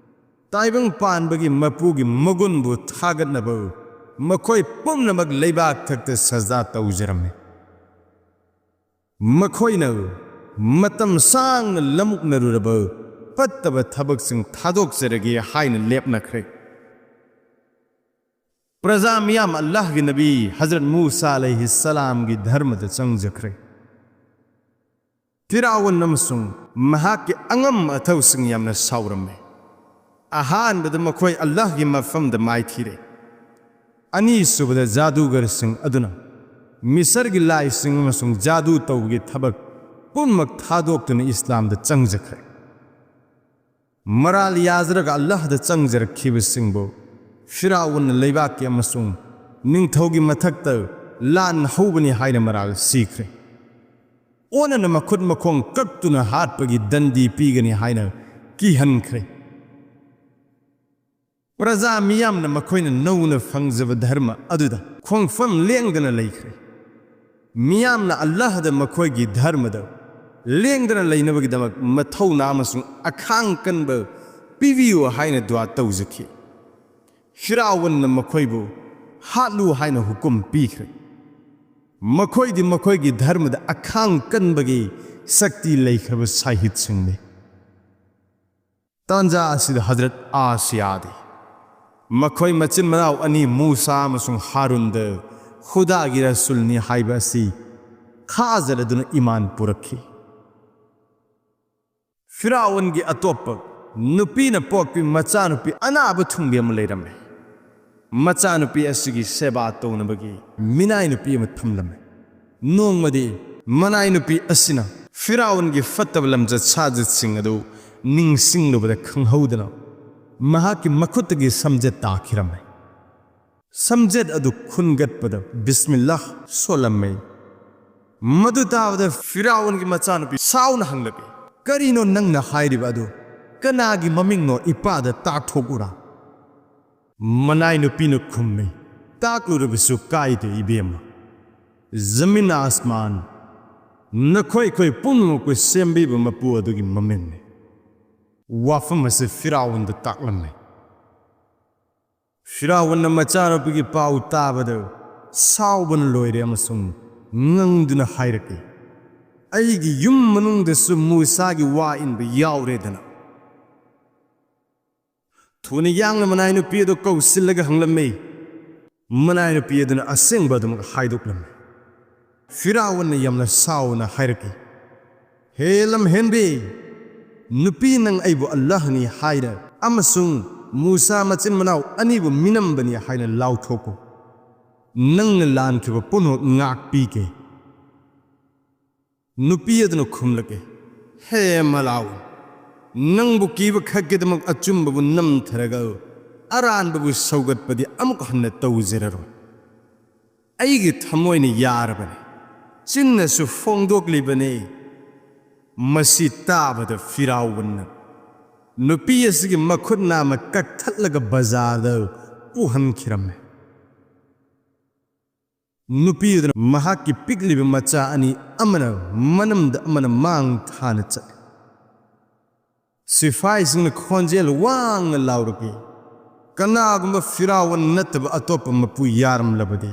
ꯇꯥꯏꯕꯪ ꯄꯥꯟꯕꯒꯤ ꯃꯄꯨꯒꯤ ꯃꯒꯨꯟꯕꯨ ꯊꯥꯒꯠꯅꯕ ꯃꯈꯣꯏ ꯄꯨꯝꯅꯃꯛ ꯂꯩꯕꯥꯛ ꯊꯛꯇ ꯁꯖꯗꯥ ꯇꯧꯖꯔꯝꯃꯤ꯫ ꯃꯈꯣꯏꯅ ꯃꯇꯝ ꯁꯥꯡꯅ ꯂꯃꯨꯛꯅꯔꯨꯔꯕ ꯐꯠꯇꯕ ꯊꯕꯛꯁꯤꯡ ꯊꯥꯗꯣꯛꯆꯔꯒꯦ ꯍꯥꯏꯅ ꯂꯦꯞꯅꯈ꯭ꯔꯦ꯫ ꯄ꯭ꯔꯖꯥ ꯃꯤꯌꯥꯝ ꯑꯜꯂꯥꯍꯒꯤ ꯅꯕꯤ ꯍꯖꯔꯠ ꯃꯨꯁꯥ ꯑꯂꯩꯍꯤꯁꯁꯂꯥꯝꯒꯤ ꯙꯔꯃꯗ ꯆꯪꯖꯈ꯭ꯔꯦ꯫ ꯐꯤꯔꯥꯎꯟ ꯑꯃꯁꯨꯡ ꯃꯍꯥꯛꯀꯤ ꯑꯉꯝ ꯑꯊꯧꯁꯤꯡ ꯌꯥꯝꯅ ꯁꯥꯎꯔꯝꯃꯤ꯫ ꯑꯍꯥꯟꯕꯗ ꯃꯈꯣꯏ ꯑꯜꯂꯥꯍꯒꯤ ꯃꯐꯝꯗ ꯃꯥꯏꯊꯤꯔꯦ꯫ ꯑꯅꯤꯁꯨꯕꯗ ꯖꯥꯗꯨꯒꯔꯁꯤꯡ ꯑꯗꯨꯅ ꯃꯤꯁꯔꯒꯤ ꯂꯥꯏꯁꯤꯡ ꯑꯃꯁꯨꯡ ꯖꯥꯗꯨ ꯇꯧꯕꯒꯤ ꯊꯕꯛ ꯄꯨꯝꯅꯃꯛ ꯊꯥꯗꯣꯛꯇꯨꯅ ꯏꯁꯂꯥꯝꯗ ꯆꯪꯖꯈ꯭ꯔꯦ꯫ ꯃꯔꯥꯜ ꯌꯥꯖꯔꯒ ꯑꯜꯂꯥꯍꯗ ꯆꯪꯖꯔꯛꯈꯤꯕꯁꯤꯡꯕꯨ ꯐꯤꯔꯥꯎꯟꯅ ꯂꯩꯕꯥꯛꯀꯤ ꯑꯃꯁꯨꯡ ꯅꯤꯡꯊꯧꯒꯤ ꯃꯊꯛꯇ ꯂꯥꯟ ꯍꯧꯕꯅꯤ ꯍꯥꯏꯅ ꯃꯔꯥꯜ ꯁꯤꯈ꯭ꯔꯦ꯫ ꯑꯣꯟꯅꯅ ꯃꯈꯨꯠ ꯃꯈꯣꯡ ꯀꯛꯇꯨꯅ ꯍꯥꯠꯄꯒꯤ ꯗꯟꯗꯤ ꯄꯤꯒꯅꯤ ꯍꯥꯏꯅ ꯀꯤꯍꯟꯈ꯭ꯔꯦ꯫ ꯄ꯭ꯔꯖꯥ ꯃꯤꯌꯥꯝꯅ ꯃꯈꯣꯏꯅ ꯅꯧꯅ ꯐꯪꯖꯕ ꯙꯔꯃ ꯑꯗꯨꯗ ꯈꯣꯡꯐꯝ ꯂꯦꯡꯗꯅ ꯂꯩꯈ꯭ꯔꯦ꯫ ꯃꯤꯌꯥꯝꯅ ꯑꯜꯂꯥꯍꯗ ꯃꯈꯣꯏꯒꯤ ꯙꯔꯃꯗ ꯂꯦꯡꯗꯅ ꯂꯩꯅꯕꯒꯤꯗꯃꯛ ꯃꯊꯧꯅꯥ ꯑꯃꯁꯨꯡ ꯑꯈꯥꯡ ꯀꯟꯕ ꯄꯤꯕꯤꯌꯨ ꯍꯥꯏꯅ ꯗꯨꯋꯥ ꯇꯧꯖꯈꯤ꯫ ꯐꯤꯔꯥꯎꯟꯅ ꯃꯈꯣꯏꯕꯨ ꯍꯥꯠꯂꯨ ꯍꯥꯏꯅ ꯍꯨꯀꯨꯝ ꯄꯤꯈ꯭ꯔꯦ꯫ ꯃꯈꯣꯏꯗꯤ ꯃꯈꯣꯏꯒꯤ ꯙꯔꯃꯗ ꯑꯈꯥꯡ ꯀꯟꯕꯒꯤ ꯁꯛꯇꯤ ꯂꯩꯈ꯭ꯔꯕ ꯁꯥꯍꯤꯗꯁꯤꯡꯅꯤ꯫ ꯇꯥꯟꯖꯥ ꯑꯁꯤꯗ ꯍꯖꯔꯠ ꯑꯥꯁꯤꯌꯥꯗꯤ ꯃꯈꯣꯏ ꯃꯆꯤꯟ ꯃꯅꯥꯎ ꯑꯅꯤ ꯃꯨꯁꯥ ꯑꯃꯁꯨꯡ ꯍꯥꯔꯨꯟꯗ ꯈꯨꯗꯥꯒꯤ ꯔꯁꯨꯜꯅꯤ ꯍꯥꯏꯕ ꯑꯁꯤ ꯊꯥꯖꯔꯗꯨꯅ ꯏꯃꯥꯟ ꯄꯨꯔꯛꯈꯤ꯫ ꯐꯤꯔꯥꯎꯟꯒꯤ ꯑꯇꯣꯞꯄ ꯅꯨꯄꯤꯅ ꯄꯣꯛꯄꯤ ꯃꯆꯥꯅꯨꯄꯤ ꯑꯅꯥꯕ ꯊꯨꯡꯕꯤ ꯑꯃ ꯂꯩꯔꯝꯃꯤ꯫ ꯃꯆꯥꯅꯨꯄꯤ ꯑꯁꯤꯒꯤ ꯁꯦꯕꯥ ꯇꯧꯅꯕꯒꯤ ꯃꯤꯅꯥꯏ ꯅꯨꯄꯤ ꯑꯃ ꯊꯝꯂꯝꯃꯤ꯫ ꯅꯣꯡꯃꯗꯤ ꯃꯅꯥꯏ ꯅꯨꯄꯤ ꯑꯁꯤꯅ ꯐꯤꯔꯥꯎꯟꯒꯤ ꯐꯠꯇꯕ ꯂꯝꯆꯠ ꯁꯥꯖꯠꯁꯤꯡ ꯑꯗꯨ ꯅꯤꯡꯁꯤꯡꯂꯨꯕꯗ ꯈꯪꯍꯧꯗꯅ ꯃꯍꯥꯛꯀꯤ ꯃꯈꯨꯠꯇꯒꯤ ꯁꯝꯖꯦꯠ ꯇꯥꯈꯤꯔꯝꯃꯤ꯫ ꯁꯝꯖꯦꯠ ꯑꯗꯨ ꯈꯨꯟꯒꯠꯄꯗ ꯕꯤꯁꯃꯤꯜꯂꯥꯍ ꯁꯣꯜꯂꯝꯃꯤ꯫ ꯃꯗꯨ ꯇꯥꯕꯗ ꯐꯤꯔꯥꯎꯟꯒꯤ ꯃꯆꯥꯅꯨꯄꯤ ꯁꯥꯎꯅ ꯍꯪꯂꯛꯏ, "ꯀꯔꯤꯅꯣ ꯅꯪꯅ ꯍꯥꯏꯔꯤꯕ ꯑꯗꯨ? ꯀꯅꯥꯒꯤ ꯃꯃꯤꯡꯅꯣ ꯏꯄꯥꯗ ꯇꯥꯛꯊꯣꯛꯎꯔꯥ?" ꯃꯅꯥꯏ ꯅꯨꯄꯤꯅ ꯈꯨꯝꯃꯤ, "ꯇꯥꯛꯂꯨꯔꯕꯁꯨ ꯀꯥꯏꯗꯦ ꯏꯕꯦꯝꯃ꯫ ꯖꯃꯤꯟ ꯑꯥꯁꯃꯥꯟ, ꯅꯈꯣꯏ ꯑꯩꯈꯣꯏ ꯄꯨꯝꯅꯃꯛꯄꯨ ꯁꯦꯝꯕꯤꯕ ꯃꯄꯨ ꯑꯗꯨꯒꯤ ꯃꯃꯤꯡꯅꯤ꯫" ꯋꯥꯐꯝ ꯑꯁꯤ ꯐꯤꯔꯥꯎꯟꯗ ꯇꯥꯛꯂꯝꯃꯤ꯫ ꯐꯤꯔꯥꯎꯟꯅ ꯃꯆꯥꯅꯨꯄꯤꯒꯤ ꯄꯥꯎ ꯇꯥꯕꯗ ꯁꯥꯎꯕꯅ ꯂꯣꯏꯔꯦ ꯑꯃꯁꯨꯡ ꯉꯪꯗꯨꯅ ꯍꯥꯏꯔꯛꯏ, "ꯑꯩꯒꯤ ꯌꯨꯝ ꯃꯅꯨꯡꯗꯁꯨ ꯃꯨꯁꯥꯒꯤ ꯋꯥ ꯏꯟꯕ ꯌꯥꯎꯔꯦꯗꯅ!" ꯊꯨꯅ ꯌꯥꯡꯅ ꯃꯅꯥꯏ ꯅꯨꯄꯤ ꯑꯗꯨ ꯀꯧꯁꯤꯜꯂꯒ ꯍꯪꯂꯝꯃꯤ꯫ ꯃꯅꯥꯏ ꯅꯨꯄꯤ ꯑꯗꯨꯅ ꯑꯁꯦꯡꯕ ꯑꯗꯨꯃꯛ ꯍꯥꯏꯗꯣꯛꯂꯝꯃꯤ꯫ ꯐꯤꯔꯥꯎꯟꯅ ꯌꯥꯝꯅ ꯁꯥꯎꯅ ꯍꯥꯏꯔꯛꯏ, "ꯍꯦ ꯂꯝꯍꯦꯟꯕꯤ, ꯅꯨꯄꯤ, ꯅꯪ ꯑꯩꯕꯨ ꯑꯜꯂꯥꯍꯅꯤ ꯍꯥꯏꯅ ꯑꯃꯁꯨꯡ ꯃꯨꯁꯥ ꯃꯆꯤꯟ ꯃꯅꯥꯎ ꯑꯅꯤꯕꯨ ꯃꯤꯅꯝꯕꯅꯤ ꯍꯥꯏꯅ ꯂꯥꯎꯊꯣꯛꯎ꯫ ꯅꯪꯅ ꯂꯥꯟꯈꯤꯕ ꯄꯨꯝꯅꯃꯛ ꯉꯥꯛꯄꯤꯒꯦ꯫" ꯅꯨꯄꯤ ꯑꯗꯨꯅ ꯈꯨꯝꯂꯛꯏ, "ꯍꯦ ꯃꯂꯥꯎ, ꯅꯪꯕꯨ ꯀꯤꯕ ꯈꯛꯀꯤꯗꯃꯛ ꯑꯆꯨꯝꯕꯕꯨ ꯅꯝꯊꯔꯒ ꯑꯔꯥꯟꯕꯕꯨ ꯁꯧꯒꯠꯄꯗꯤ ꯑꯃꯨꯛ ꯍꯟꯅ ꯇꯧꯖꯔꯔꯣꯏ꯫ ꯑꯩꯒꯤ ꯊꯃꯣꯏꯅ ꯌꯥꯔꯕꯅꯤ꯫ ꯆꯤꯟꯅꯁꯨ ꯐꯣꯡꯗꯣꯛꯂꯤꯕꯅꯤ꯫ ꯃꯁꯤ ꯇꯥꯕꯗ ꯐꯤꯔꯥꯎꯟꯅ ꯅꯨꯄꯤ ꯑꯁꯤꯒꯤ ꯃꯈꯨꯠ ꯅꯥꯝꯃ ꯀꯛꯊꯠꯂꯒ ꯕꯖꯥꯔꯗ ꯄꯨꯍꯟꯈꯤꯔꯝꯃꯤ꯫ ꯅꯨꯄꯤ ꯑꯗꯨꯅ ꯃꯍꯥꯛꯀꯤ ꯄꯤꯛꯂꯤꯕ ꯃꯆꯥ ꯑꯅꯤ, ꯑꯃꯅ ꯃꯅꯝꯗ ꯑꯃꯅ ꯃꯥꯡ ꯊꯥꯅ ꯆꯠꯂꯤ꯫ ꯁꯤꯐꯥꯏꯁꯤꯡꯅ ꯈꯣꯟꯖꯦꯜ ꯋꯥꯡꯅ ꯂꯥꯎꯔꯛꯏ, "ꯀꯅꯥꯒꯨꯝꯕ ꯐꯤꯔꯥꯎꯟ ꯅꯠꯇꯕ ꯑꯇꯣꯞꯄ ꯃꯄꯨ ꯌꯥꯔꯝꯂꯕꯗꯤ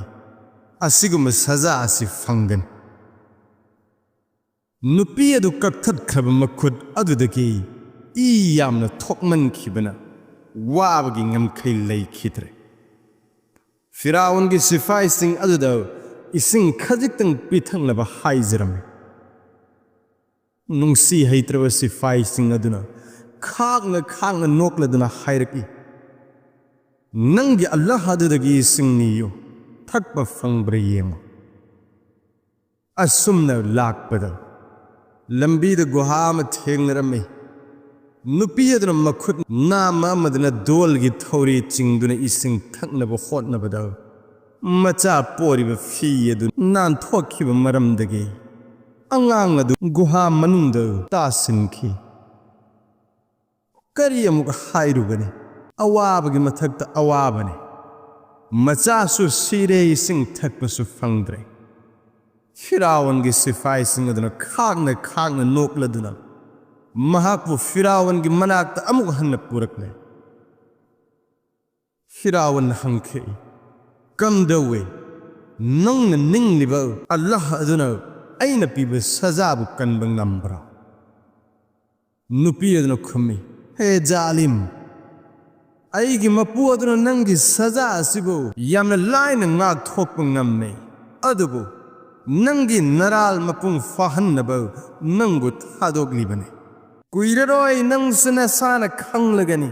ꯑꯁꯤꯒꯨꯝꯕ ꯁꯖꯥ ꯑꯁꯤ ꯐꯪꯒꯅꯤ"꯫ ꯅꯨꯄꯤ ꯑꯗꯨ ꯀꯛꯊꯠꯈ꯭ꯔꯕ ꯃꯈꯨꯠ ꯑꯗꯨꯗꯒꯤ ꯏ ꯌꯥꯝꯅ ꯊꯣꯛꯃꯟꯈꯤꯕꯅ ꯋꯥꯕꯒꯤ ꯉꯝꯈꯩ ꯂꯩꯈꯤꯗ꯭ꯔꯦ꯫ ꯐꯤꯔꯥꯎꯟꯒꯤ ꯁꯤꯐꯥꯏꯁꯤꯡ ꯑꯗꯨꯗ ꯏꯁꯤꯡ ꯈꯖꯤꯛꯇꯪ ꯄꯤꯊꯛꯅꯕ ꯍꯥꯏꯖꯔꯝꯃꯤ꯫ ꯅꯨꯡꯁꯤ ꯍꯩꯇ꯭ꯔꯕ ꯁꯤꯐꯥꯏꯁꯤꯡ ꯑꯗꯨꯅ ꯈꯥꯛꯅ ꯈꯥꯛꯅ ꯅꯣꯛꯂꯗꯨꯅ ꯍꯥꯏꯔꯛꯏ, "ꯅꯪꯒꯤ ꯑꯜꯂꯥꯍ ꯑꯗꯨꯗꯒꯤ ꯏꯁꯤꯡ ꯅꯤꯌꯨ, ꯊꯛꯄ ꯐꯪꯕ꯭ꯔꯥ ꯌꯦꯡꯉꯨ"꯫ ꯑꯁꯨꯝꯅ ꯂꯥꯛꯄꯗ ꯂꯝꯕꯤꯗ ꯒꯨꯍꯥ ꯑꯃ ꯊꯦꯡꯅꯔꯝꯃꯤ꯫ ꯅꯨꯄꯤ ꯑꯗꯨꯅ ꯃꯈꯨꯠ ꯅꯥꯝꯃ ꯑꯃꯗꯨꯅ ꯗꯣꯜꯒꯤ ꯊꯧꯔꯤ ꯆꯤꯡꯗꯨꯅ ꯏꯁꯤꯡ ꯊꯛꯅꯕ ꯍꯣꯠꯅꯕꯗ ꯃꯆꯥ ꯄꯣꯔꯤꯕ ꯐꯤ ꯑꯗꯨ ꯅꯥꯟꯊꯣꯛꯈꯤꯕ ꯃꯔꯝꯗꯒꯤ ꯑꯉꯥꯡ ꯑꯗꯨ ꯒꯨꯍꯥ ꯃꯅꯨꯡꯗ ꯇꯥꯁꯤꯟꯈꯤ꯫ ꯀꯔꯤ ꯑꯃꯨꯛ ꯍꯥꯏꯔꯨꯒꯅꯤ? ꯑꯋꯥꯕꯒꯤ ꯃꯊꯛꯇ ꯑꯋꯥꯕꯅꯤ꯫ ꯃꯆꯥꯁꯨ ꯁꯤꯔꯦ, ꯏꯁꯤꯡ ꯊꯛꯄꯁꯨ ꯐꯪꯗ꯭ꯔꯦ꯫ ꯐꯤꯔꯥꯎꯟꯒꯤ ꯁꯤꯐꯥꯏꯁꯤꯡ ꯑꯗꯨꯅ ꯈꯥꯛꯅ ꯈꯥꯛꯅ ꯅꯣꯛꯂꯗꯨꯅ ꯃꯍꯥꯛꯄꯨ ꯐꯤꯔꯥꯎꯟꯒꯤ ꯃꯅꯥꯛꯇ ꯑꯃꯨꯛ ꯍꯟꯅ ꯄꯨꯔꯛꯂꯦ꯫ ꯐꯤꯔꯥꯎꯟꯅ ꯍꯪꯈꯤ, "ꯀꯝꯗꯧꯏ? ꯅꯪꯅ ꯅꯤꯡꯂꯤꯕ ꯑꯜꯂꯥꯍ ꯑꯗꯨꯅ ꯑꯩꯅ ꯄꯤꯕ ꯁꯖꯥꯕꯨ ꯀꯟꯕ ꯉꯝꯕ꯭ꯔꯥ?" ꯅꯨꯄꯤ ꯑꯗꯨꯅ ꯈꯨꯝꯃꯤ, "ꯍꯦ ꯖꯥꯂꯤꯝ, ꯑꯩꯒꯤ ꯃꯄꯨ ꯑꯗꯨꯅ ꯅꯪꯒꯤ ꯁꯖꯥ ꯑꯁꯤꯕꯨ ꯌꯥꯝꯅ ꯂꯥꯏꯅ ꯉꯥꯛꯊꯣꯛꯄ ꯉꯝꯃꯤ, ꯑꯗꯨꯕꯨ ꯅꯪꯒꯤ ꯅꯔꯥꯜ ꯃꯄꯨꯡ ꯐꯥꯍꯟꯅꯕ ꯅꯪꯕꯨ ꯊꯥꯗꯣꯛꯂꯤꯕꯅꯤ꯫ ꯀꯨꯏꯔꯔꯣꯏ ꯅꯪꯁꯨ ꯅꯁꯥꯅ ꯈꯪꯂꯒꯅꯤ"꯫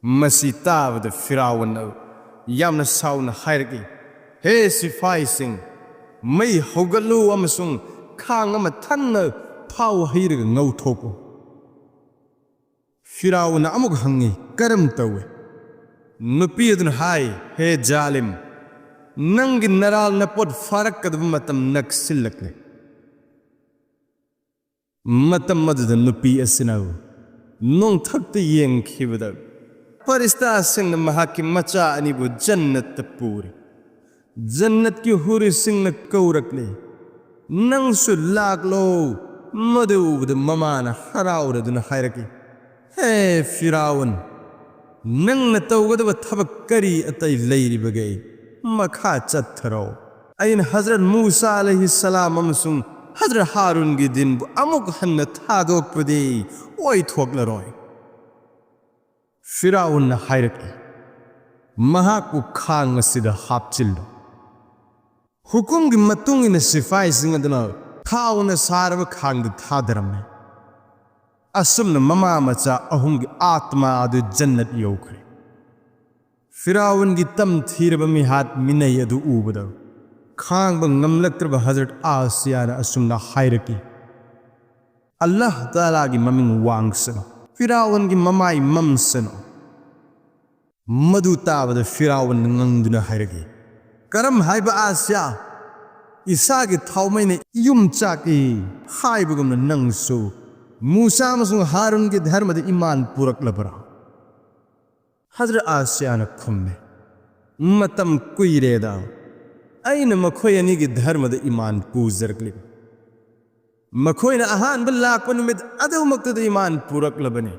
ꯃꯁꯤ ꯇꯥꯕꯗ ꯐꯤꯔꯥꯎꯟꯅ ꯌꯥꯝꯅ ꯁꯥꯎꯅ ꯍꯥꯏꯔꯛꯏ, "ꯍꯦ ꯁꯤꯐꯥꯏꯁꯤꯡ, ꯃꯩ ꯍꯧꯒꯠꯂꯨ ꯑꯃꯁꯨꯡ ꯈꯥꯡ ꯑꯃ ꯊꯟꯅ ꯊꯥꯎ ꯍꯩꯔꯒ ꯉꯧꯊꯣꯛꯎ"꯫ ꯐꯤꯔꯥꯎꯟꯅ ꯑꯃꯨꯛ ꯍꯪꯉꯤ, "ꯀꯔꯝ ꯇꯧꯏ?" ꯅꯨꯄꯤ ꯑꯗꯨꯅ ꯍꯥꯏ, "ꯍꯦ ꯖꯥꯂꯤꯝ, ꯅꯪꯒꯤ ꯅꯔꯥꯜ ꯅꯄꯣꯠ ꯐꯥꯔꯛꯀꯗꯕ ꯃꯇꯝ ꯅꯛꯁꯤꯜꯂꯛꯂꯦ꯫ ꯃꯇꯝ ꯑꯗꯨꯗ ꯅꯨꯄꯤ ꯑꯁꯤꯅ ꯅꯣꯡꯊꯛꯇ ꯌꯦꯡꯈꯤꯕꯗ, ꯐꯔꯤꯁꯇꯥꯁꯤꯡꯅ ꯃꯍꯥꯛꯀꯤ ꯃꯆꯥ ꯑꯅꯤꯕꯨ ꯖꯟꯅꯠꯇ ꯄꯨꯔꯤ꯫ ꯖꯟꯅꯠꯀꯤ ꯍꯨꯔꯤꯁꯤꯡꯅ ꯀꯧꯔꯛꯂꯤ, "ꯅꯪꯁꯨ ꯂꯥꯛꯂꯣ!" ꯃꯗꯨ ꯎꯕꯗ ꯃꯃꯥꯅ ꯍꯔꯥꯎꯔꯗꯨꯅ ꯍꯥꯏꯔꯛꯏ, "ꯍꯦ ꯐꯤꯔꯥꯎꯟ, ꯅꯪꯅ ꯇꯧꯒꯗꯕ ꯊꯕꯛ ꯀꯔꯤ ꯑꯇꯩ ꯂꯩꯔꯤꯕꯒꯦ? ꯃꯈꯥ ꯆꯠꯊꯔꯣ꯫ ꯑꯩꯅ ꯍꯖꯔꯠ ꯃꯨꯁꯥ ꯑꯂꯩꯍꯤ ꯁꯂꯥꯝ ꯑꯃꯁꯨꯡ ꯍꯖꯔꯠ ꯍꯥꯔꯨꯟꯒꯤ ꯗꯤꯟꯕꯨ ꯑꯃꯨꯛ ꯍꯟꯅ ꯊꯥꯗꯣꯛꯄꯗꯤ ꯑꯣꯏꯊꯣꯛꯂꯔꯣꯏ꯫" ꯐꯤꯔꯥꯎꯟꯅ ꯍꯥꯏꯔꯛꯏ, "ꯃꯍꯥꯛꯄꯨ ꯈꯥꯡ ꯑꯁꯤꯗ ꯍꯥꯞꯆꯤꯜꯂꯨ꯫" ꯍꯨꯀꯨꯝꯒꯤ ꯃꯇꯨꯡ ꯏꯟꯅ ꯁꯤꯐꯥꯏꯁꯤꯡ ꯑꯗꯨꯅ ꯊꯥꯎꯅ ꯁꯥꯔꯕ ꯈꯥꯡꯗ ꯊꯥꯗꯔꯝꯃꯤ꯫ ꯑꯁꯨꯝꯅ ꯃꯃꯥ ꯃꯆꯥ ꯑꯍꯨꯝꯒꯤ ꯑꯥꯠꯃꯥ ꯑꯗꯨ ꯖꯟꯅꯠ ꯌꯧꯈ꯭ꯔꯦ꯫ ꯐꯤꯔꯥꯎꯟꯒꯤ ꯇꯝꯊꯤꯔꯕ ꯃꯤꯍꯥꯠ ꯃꯤꯅꯩ ꯑꯗꯨ ꯎꯕꯗ ꯈꯥꯡꯕ ꯉꯝꯂꯛꯇ꯭ꯔꯕ ꯍꯖꯔꯠ ꯑꯥꯁꯤꯌꯥꯅ ꯑꯁꯨꯝꯅ ꯍꯥꯏꯔꯛꯏ, "ꯑꯜꯂꯥꯍ ꯇꯥꯂꯥꯒꯤ ꯃꯃꯤꯡ ꯋꯥꯡꯁꯅꯨ, ꯐꯤꯔꯥꯎꯟꯒꯤ ꯃꯃꯥꯏ ꯃꯝꯁꯅꯨ꯫" ꯃꯗꯨ ꯇꯥꯕꯗ ꯐꯤꯔꯥꯎꯟꯅ ꯉꯪꯗꯨꯅ ꯍꯥꯏꯔꯛꯏ, "ꯀꯔꯝ ꯍꯥꯏꯕ ꯑꯥꯁꯤꯌꯥ? ꯏꯁꯥꯒꯤ ꯊꯥꯎꯃꯩꯅ ꯌꯨꯝ ꯆꯥꯛꯏ ꯍꯥꯏꯕꯒꯨꯝꯅ ꯅꯪꯁꯨ ꯃꯨꯁꯥ ꯑꯃꯁꯨꯡ ꯍꯥꯔꯨꯟꯒꯤ ꯙꯔꯃꯗ ꯏꯃꯥꯟ ꯄꯨꯔꯛꯂꯕ꯭ꯔꯥ?" ꯍꯖꯔꯠ ꯑꯥꯁꯤꯌꯥꯅ ꯈꯨꯝꯃꯤ, "ꯃꯇꯝ ꯀꯨꯏꯔꯦꯗ ꯑꯩꯅ ꯃꯈꯣꯏ ꯑꯅꯤꯒꯤ ꯙꯔꯃꯗ ꯏꯃꯥꯟ ꯄꯨꯖꯔꯛꯂꯤꯕ꯫ ꯃꯈꯣꯏꯅ ꯑꯍꯥꯟꯕ ꯂꯥꯛꯄ ꯅꯨꯃꯤꯠ ꯑꯗꯨꯃꯛꯇꯗ ꯏꯃꯥꯟ ꯄꯨꯔꯛꯂꯕꯅꯤ꯫"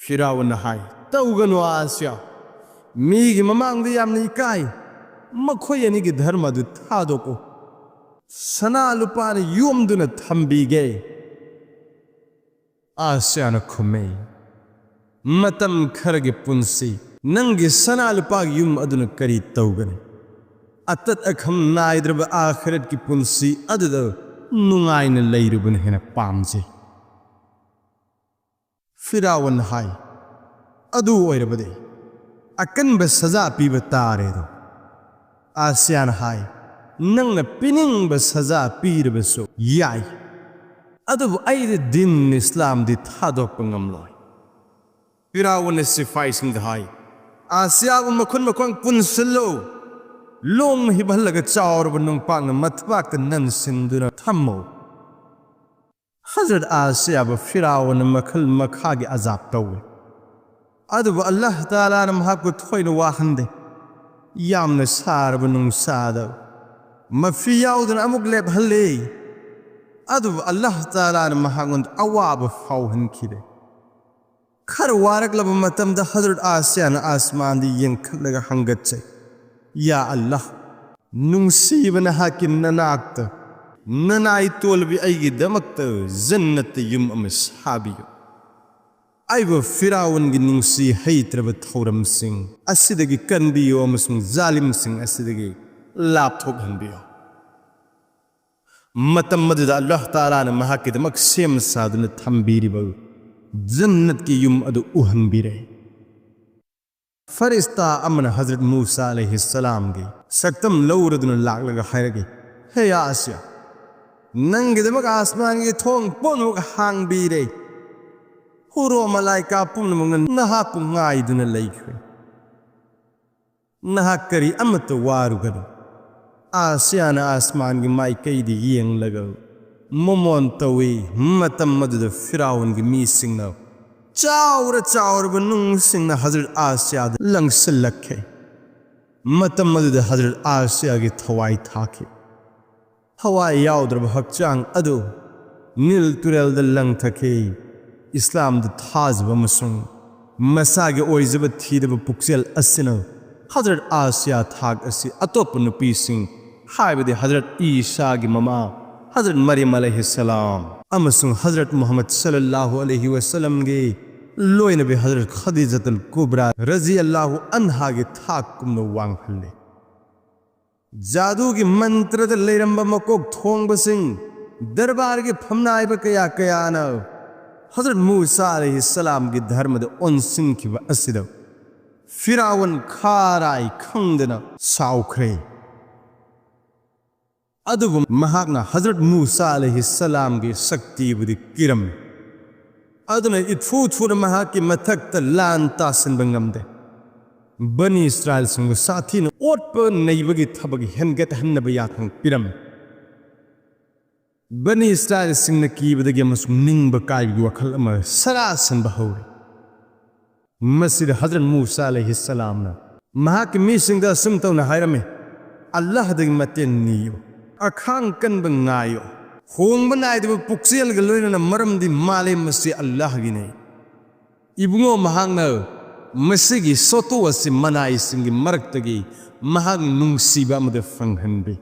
ꯐꯤꯔꯥꯎꯟꯅ ꯍꯥꯏ, "ꯇꯧꯒꯅꯨ ꯑꯥꯁꯤꯌꯥ, ꯃꯤꯒꯤ ꯃꯃꯥꯡꯗ ꯌꯥꯝꯅ ꯏꯀꯥꯏ꯫ ꯃꯈꯣꯏ ꯑꯅꯤꯒꯤ ꯙꯔꯃ ꯑꯗꯨ ꯊꯥꯗꯣꯛꯎ꯫ ꯁꯅꯥ ꯂꯨꯄꯥꯅ ꯌꯣꯝꯗꯨꯅ ꯊꯝꯕꯤꯒꯦ꯫" ꯑꯥꯁꯤꯌꯥꯅ ꯈꯨꯝꯃꯤ, "ꯃꯇꯝ ꯈꯔꯒꯤ ꯄꯨꯟꯁꯤ ꯅꯪꯒꯤ ꯁꯅꯥ ꯂꯨꯄꯥꯒꯤ ꯌꯨꯝ ꯑꯗꯨꯅ ꯀꯔꯤ ꯇꯧꯒꯅꯤ? ꯑꯇꯠ ꯑꯈꯝ ꯅꯥꯏꯗ꯭ꯔꯕ ꯑꯥꯈꯤꯔꯠꯀꯤ ꯄꯨꯟꯁꯤ ꯑꯗꯨꯗ ꯅꯨꯡꯉꯥꯏꯅ ꯂꯩꯔꯨꯕꯅ ꯍꯦꯟꯅ ꯄꯥꯝꯖꯩ꯫" ꯐꯤꯔꯥꯎꯟꯅ ꯍꯥꯏ, "ꯑꯗꯨ ꯑꯣꯏꯔꯕꯗꯤ ꯑꯀꯟꯕ ꯁꯖꯥ ꯄꯤꯕ ꯇꯥꯔꯦꯗꯣ?" ꯑꯥꯁꯤꯌꯥꯅ ꯍꯥꯏ, "ꯅꯪꯅ ꯄꯤꯅꯤꯡꯕ ꯁꯖꯥ ꯄꯤꯔꯕꯁꯨ ꯌꯥꯏ, ꯑꯗꯨꯕꯨ ꯑꯩꯗꯤ ꯗꯤꯟ ꯏꯁꯂꯥꯝꯗꯤ ꯊꯥꯗꯣꯛꯄ ꯉꯝꯂꯣꯏ꯫" ꯐꯤꯔꯥꯎꯟꯅ ꯁꯤꯐꯥꯏꯁꯤꯡꯗ ꯍꯥꯏ, "ꯑꯥꯁꯤꯌꯥꯕꯨ ꯃꯈꯨꯟ ꯃꯈꯣꯡ ꯄꯨꯟꯁꯤꯜꯂꯨ, ꯂꯣꯡꯅ ꯍꯤꯞꯍꯜꯂꯒ ꯆꯥꯎꯔꯕ ꯅꯨꯡꯄꯥꯛꯅ ꯃꯊꯕꯥꯛꯇ ꯅꯟꯁꯤꯟꯗꯨꯅ ꯊꯝꯃꯨ꯫ ꯍꯖꯔꯠ ꯑꯥꯁꯤꯌꯥꯕꯨ ꯐꯤꯔꯥꯎꯟꯅ ꯃꯈꯜ ꯃꯈꯥꯒꯤ ꯑꯖꯥꯕ ꯇꯧꯏ꯫ ꯑꯗꯨꯕꯨ ꯑꯜꯂꯥꯍ ꯇꯥꯂꯥꯅ ꯃꯍꯥꯛꯄꯨ ꯊꯣꯏꯅ ꯋꯥꯍꯟꯗꯦ꯫ ꯌꯥꯝꯅ ꯁꯥꯔꯕ ꯅꯨꯡꯁꯥꯗ ꯃꯐꯤ ꯌꯥꯎꯗꯅ ꯑꯃꯨꯛ ꯂꯦꯞꯍꯜꯂꯦ꯫ ꯑꯗꯨꯕꯨ ꯑꯜꯂꯥꯍ ꯇꯥꯂꯥꯅ ꯃꯍꯥꯛꯉꯣꯟꯗ ꯑꯋꯥꯕ ꯐꯥꯎꯍꯟꯈꯤꯗꯦ꯫ ꯈꯔ ꯋꯥꯔꯛꯂꯕ ꯃꯇꯝꯗ ꯍꯖꯔꯠ ꯑꯥꯁꯤꯌꯥꯅ ꯑꯥꯁꯃꯥꯟꯗ ꯌꯦꯡꯈꯠꯂꯒ ꯍꯪꯒꯠꯆꯩ, "ꯌꯥ ꯑꯜꯂꯥꯍ, ꯅꯨꯡꯁꯤꯕ ꯅꯍꯥꯛꯀꯤ ꯅꯅꯥꯛꯇ ꯅꯅꯥꯏ ꯇꯣꯜꯂꯕꯤ ꯑꯩꯒꯤꯗꯃꯛꯇ ꯖꯟꯅꯠꯇ ꯌꯨꯝ ꯑꯃ ꯁꯥꯕꯤꯌꯨ꯫ ꯑꯩꯕꯨ ꯐꯤꯔꯥꯎꯟꯒꯤ ꯅꯨꯡꯁꯤ ꯍꯩꯇ꯭ꯔꯕ ꯊꯧꯔꯝꯁꯤꯡ ꯑꯁꯤꯗꯒꯤ ꯀꯟꯕꯤꯌꯨ ꯑꯃꯁꯨꯡ ꯖꯥꯂꯤꯝꯁꯤꯡ ꯑꯁꯤꯗꯒꯤ ꯂꯥꯞꯊꯣꯛꯍꯟꯕꯤꯌꯨ"꯫ ꯃꯇꯝ ꯑꯗꯨꯗ ꯑꯜꯂꯥꯍ ꯇꯥꯂꯥꯅ ꯃꯍꯥꯛꯀꯤꯗꯃꯛ ꯁꯦꯝ ꯁꯥꯗꯨꯅ ꯊꯝꯕꯤꯔꯤꯕ ꯖꯟꯅꯠꯀꯤ ꯌꯨꯝ ꯑꯗꯨ ꯎꯍꯟꯕꯤꯔꯦ꯫ ꯐꯔꯤꯁꯇꯥ ꯑꯃꯅ ꯍꯖꯔꯠ ꯃꯨꯁꯥ ꯑꯂꯩꯍꯤꯁꯁꯂꯥꯝꯒꯤ ꯁꯛꯇꯝ ꯂꯧꯔꯗꯨꯅ ꯂꯥꯛꯂꯒ ꯍꯥꯏꯔꯛꯏ, "ꯍꯦ ꯑꯥꯁꯤꯌꯥ, ꯅꯪꯒꯤꯗꯃꯛ ꯑꯥꯁꯃꯥꯟꯒꯤ ꯊꯣꯡ ꯄꯨꯝꯅꯃꯛ ꯍꯥꯡꯕꯤꯔꯦ꯫ ꯍꯨꯔꯣ ꯃꯂꯥꯏꯀꯥ ꯄꯨꯝꯅꯃꯛꯅ ꯅꯍꯥꯛꯄꯨ ꯉꯥꯏꯗꯨꯅ ꯂꯩꯈ꯭ꯔꯦ꯫ ꯅꯍꯥꯛ ꯀꯔꯤ ꯑꯃꯠꯇ ꯋꯥꯔꯨꯒꯅꯨ"꯫ ꯑꯥꯁꯤꯌꯥꯅ ꯑꯥꯁꯃꯥꯟꯒꯤ ꯃꯥꯏꯀꯩꯗ ꯌꯦꯡꯂꯒ ꯃꯣꯃꯣꯟ ꯇꯧꯏ꯫ ꯃꯇꯝ ꯑꯗꯨꯗ ꯐꯤꯔꯥꯎꯟꯒꯤ ꯃꯤꯁꯤꯡꯅ ꯆꯥꯎꯔ ꯆꯥꯎꯔꯕ ꯅꯨꯡꯁꯤꯡꯅ ꯍꯖꯔꯠ ꯑꯥꯁꯤꯌꯥꯗ ꯂꯪꯁꯤꯜꯂꯛꯈꯤ꯫ ꯃꯇꯝ ꯑꯗꯨꯗ ꯍꯖꯔꯠ ꯑꯥꯁꯤꯌꯥꯒꯤ ꯊꯋꯥꯏ ꯊꯥꯈꯤ꯫ ꯊꯋꯥꯏ ꯌꯥꯎꯗ꯭ꯔꯕ ꯍꯛꯆꯥꯡ ꯑꯗꯨ ꯅꯤꯜ ꯇꯨꯔꯦꯜꯗ ꯂꯪꯊꯈꯤ꯫ ꯏꯁꯂꯥꯝꯗ ꯊꯥꯖꯕ ꯑꯃꯁꯨꯡ ꯃꯁꯥꯒꯤ ꯑꯣꯏꯖꯕ ꯊꯤꯗꯕ ꯄꯨꯛꯆꯦꯜ ꯑꯁꯤꯅ ꯍꯖꯔꯠ ꯑꯥꯁꯤꯌꯥ ꯊꯥꯛ ꯑꯁꯤ ꯑꯇꯣꯞꯄ ꯅꯨꯄꯤꯁꯤꯡ, ꯍꯥꯏꯕꯗꯤ ꯍꯖꯔꯠ ꯏꯁꯥꯒꯤ ꯃꯃꯥ ꯍꯖꯔꯠ ꯃꯔꯤꯝ ꯑꯂꯩꯍꯤꯁꯁꯂꯥꯝ ꯑꯃꯁꯨꯡ ꯍꯖꯔꯠ ꯃꯨꯍꯝꯃꯗ ꯁꯜꯂꯜꯂꯥꯍꯨ ꯑꯂꯩꯍꯤ ꯋꯁꯜꯂꯝꯒꯤ ꯂꯣꯏꯅꯕꯤ ꯍꯖꯔꯠ ꯈꯗꯤꯖꯇꯨꯜ ꯀꯨꯕ꯭ꯔꯥ ꯔꯖꯤꯌꯜꯂꯥꯍꯨ ꯑꯟꯍꯥꯒꯤ ꯊꯥꯛ ꯀꯨꯝꯅ ꯋꯥꯡꯍꯜꯂꯤ꯫ ꯖꯥꯗꯨꯒꯤ ꯃꯟꯇ꯭ꯔꯗ ꯂꯩꯔꯝꯕ ꯃꯀꯣꯛ ꯊꯣꯡꯕꯁꯤꯡ, ꯗꯔꯕꯥꯔꯒꯤ ꯐꯝꯅꯥꯏꯕ ꯀꯌꯥ ꯀꯌꯥꯅ ꯍꯖꯔꯠ ꯃꯨꯁꯥ ꯑꯂꯩꯍꯤꯁꯁꯂꯥꯝꯒꯤ ꯙꯔꯃꯗ ꯑꯣꯟꯁꯤꯟꯈꯤꯕ ꯑꯁꯤꯗ ꯐꯤꯔꯥꯎꯟ ꯈꯥꯔꯥꯏ ꯈꯪꯗꯅ ꯁꯥꯎꯈ꯭ꯔꯦ꯫ ꯑꯗꯨꯕꯨ ꯃꯍꯥꯛꯅ ꯍꯖꯔꯠ ꯃꯨꯁꯥ ꯑꯂꯩꯍꯤꯁꯁꯂꯥꯝꯒꯤ ꯁꯛꯇꯤꯕꯨꯗꯤ ꯀꯤꯔꯝꯃꯤ꯫ ꯑꯗꯨꯅ ꯏꯊꯨ ꯊꯨꯅ ꯃꯍꯥꯛꯀꯤ ꯃꯊꯛꯇ ꯂꯥꯟ ꯇꯥꯁꯤꯟꯕ ꯉꯝꯗꯦ꯫ ꯕꯅꯤ ꯏꯁꯔꯥꯏꯜꯁꯤꯡꯕꯨ ꯁꯥꯊꯤꯅ ꯑꯣꯠꯄ ꯅꯩꯕꯒꯤ ꯊꯕꯛ ꯍꯦꯟꯒꯠꯍꯟꯅꯕ ꯌꯥꯊꯪ ꯄꯤꯔꯝꯃꯤ꯫ ꯕꯅꯤ ꯏꯁꯔꯥꯏꯜꯁꯤꯡꯅ ꯀꯤꯕꯗꯒꯤ ꯑꯃꯁꯨꯡ ꯅꯤꯡꯕ ꯀꯥꯏꯕꯒꯤ ꯋꯥꯈꯜ ꯑꯃ ꯁꯔꯥ ꯁꯟꯕ ꯍꯧꯔꯦ꯫ ꯃꯁꯤꯗ ꯍꯖꯔꯠ ꯃꯨꯁꯥ ꯑꯂꯩꯍꯤꯁꯁꯂꯥꯝꯅ ꯃꯍꯥꯛꯀꯤ ꯃꯤꯁꯤꯡꯗ ꯑꯁꯨꯝ ꯇꯧꯅ ꯍꯥꯏꯔꯝꯃꯤ, "ꯑꯜꯂꯥꯍꯗꯒꯤ ꯃꯇꯦꯡ ꯅꯤꯌꯨ, ꯑꯈꯥꯡ ꯀꯟꯕ ꯉꯥꯏꯌꯨ, ꯍꯣꯡꯕ ꯅꯥꯏꯗꯕ ꯄꯨꯛꯆꯦꯜꯒ ꯂꯣꯏꯅꯅ, ꯃꯔꯝꯗꯤ ꯃꯥꯂꯦꯝ ꯑꯁꯤ ꯑꯜꯂꯥꯍꯒꯤꯅꯤ꯫ ꯏꯕꯨꯡꯉꯣ, ꯃꯍꯥꯛꯅ ꯃꯁꯤꯒꯤ ꯁꯣꯇꯣ ꯑꯁꯤ ꯃꯅꯥꯏꯁꯤꯡꯒꯤ ꯃꯔꯛꯇꯒꯤ ꯃꯍꯥꯛ ꯅꯨꯡꯁꯤꯕ ꯑꯃꯗ ꯐꯪꯍꯟꯕꯤ꯫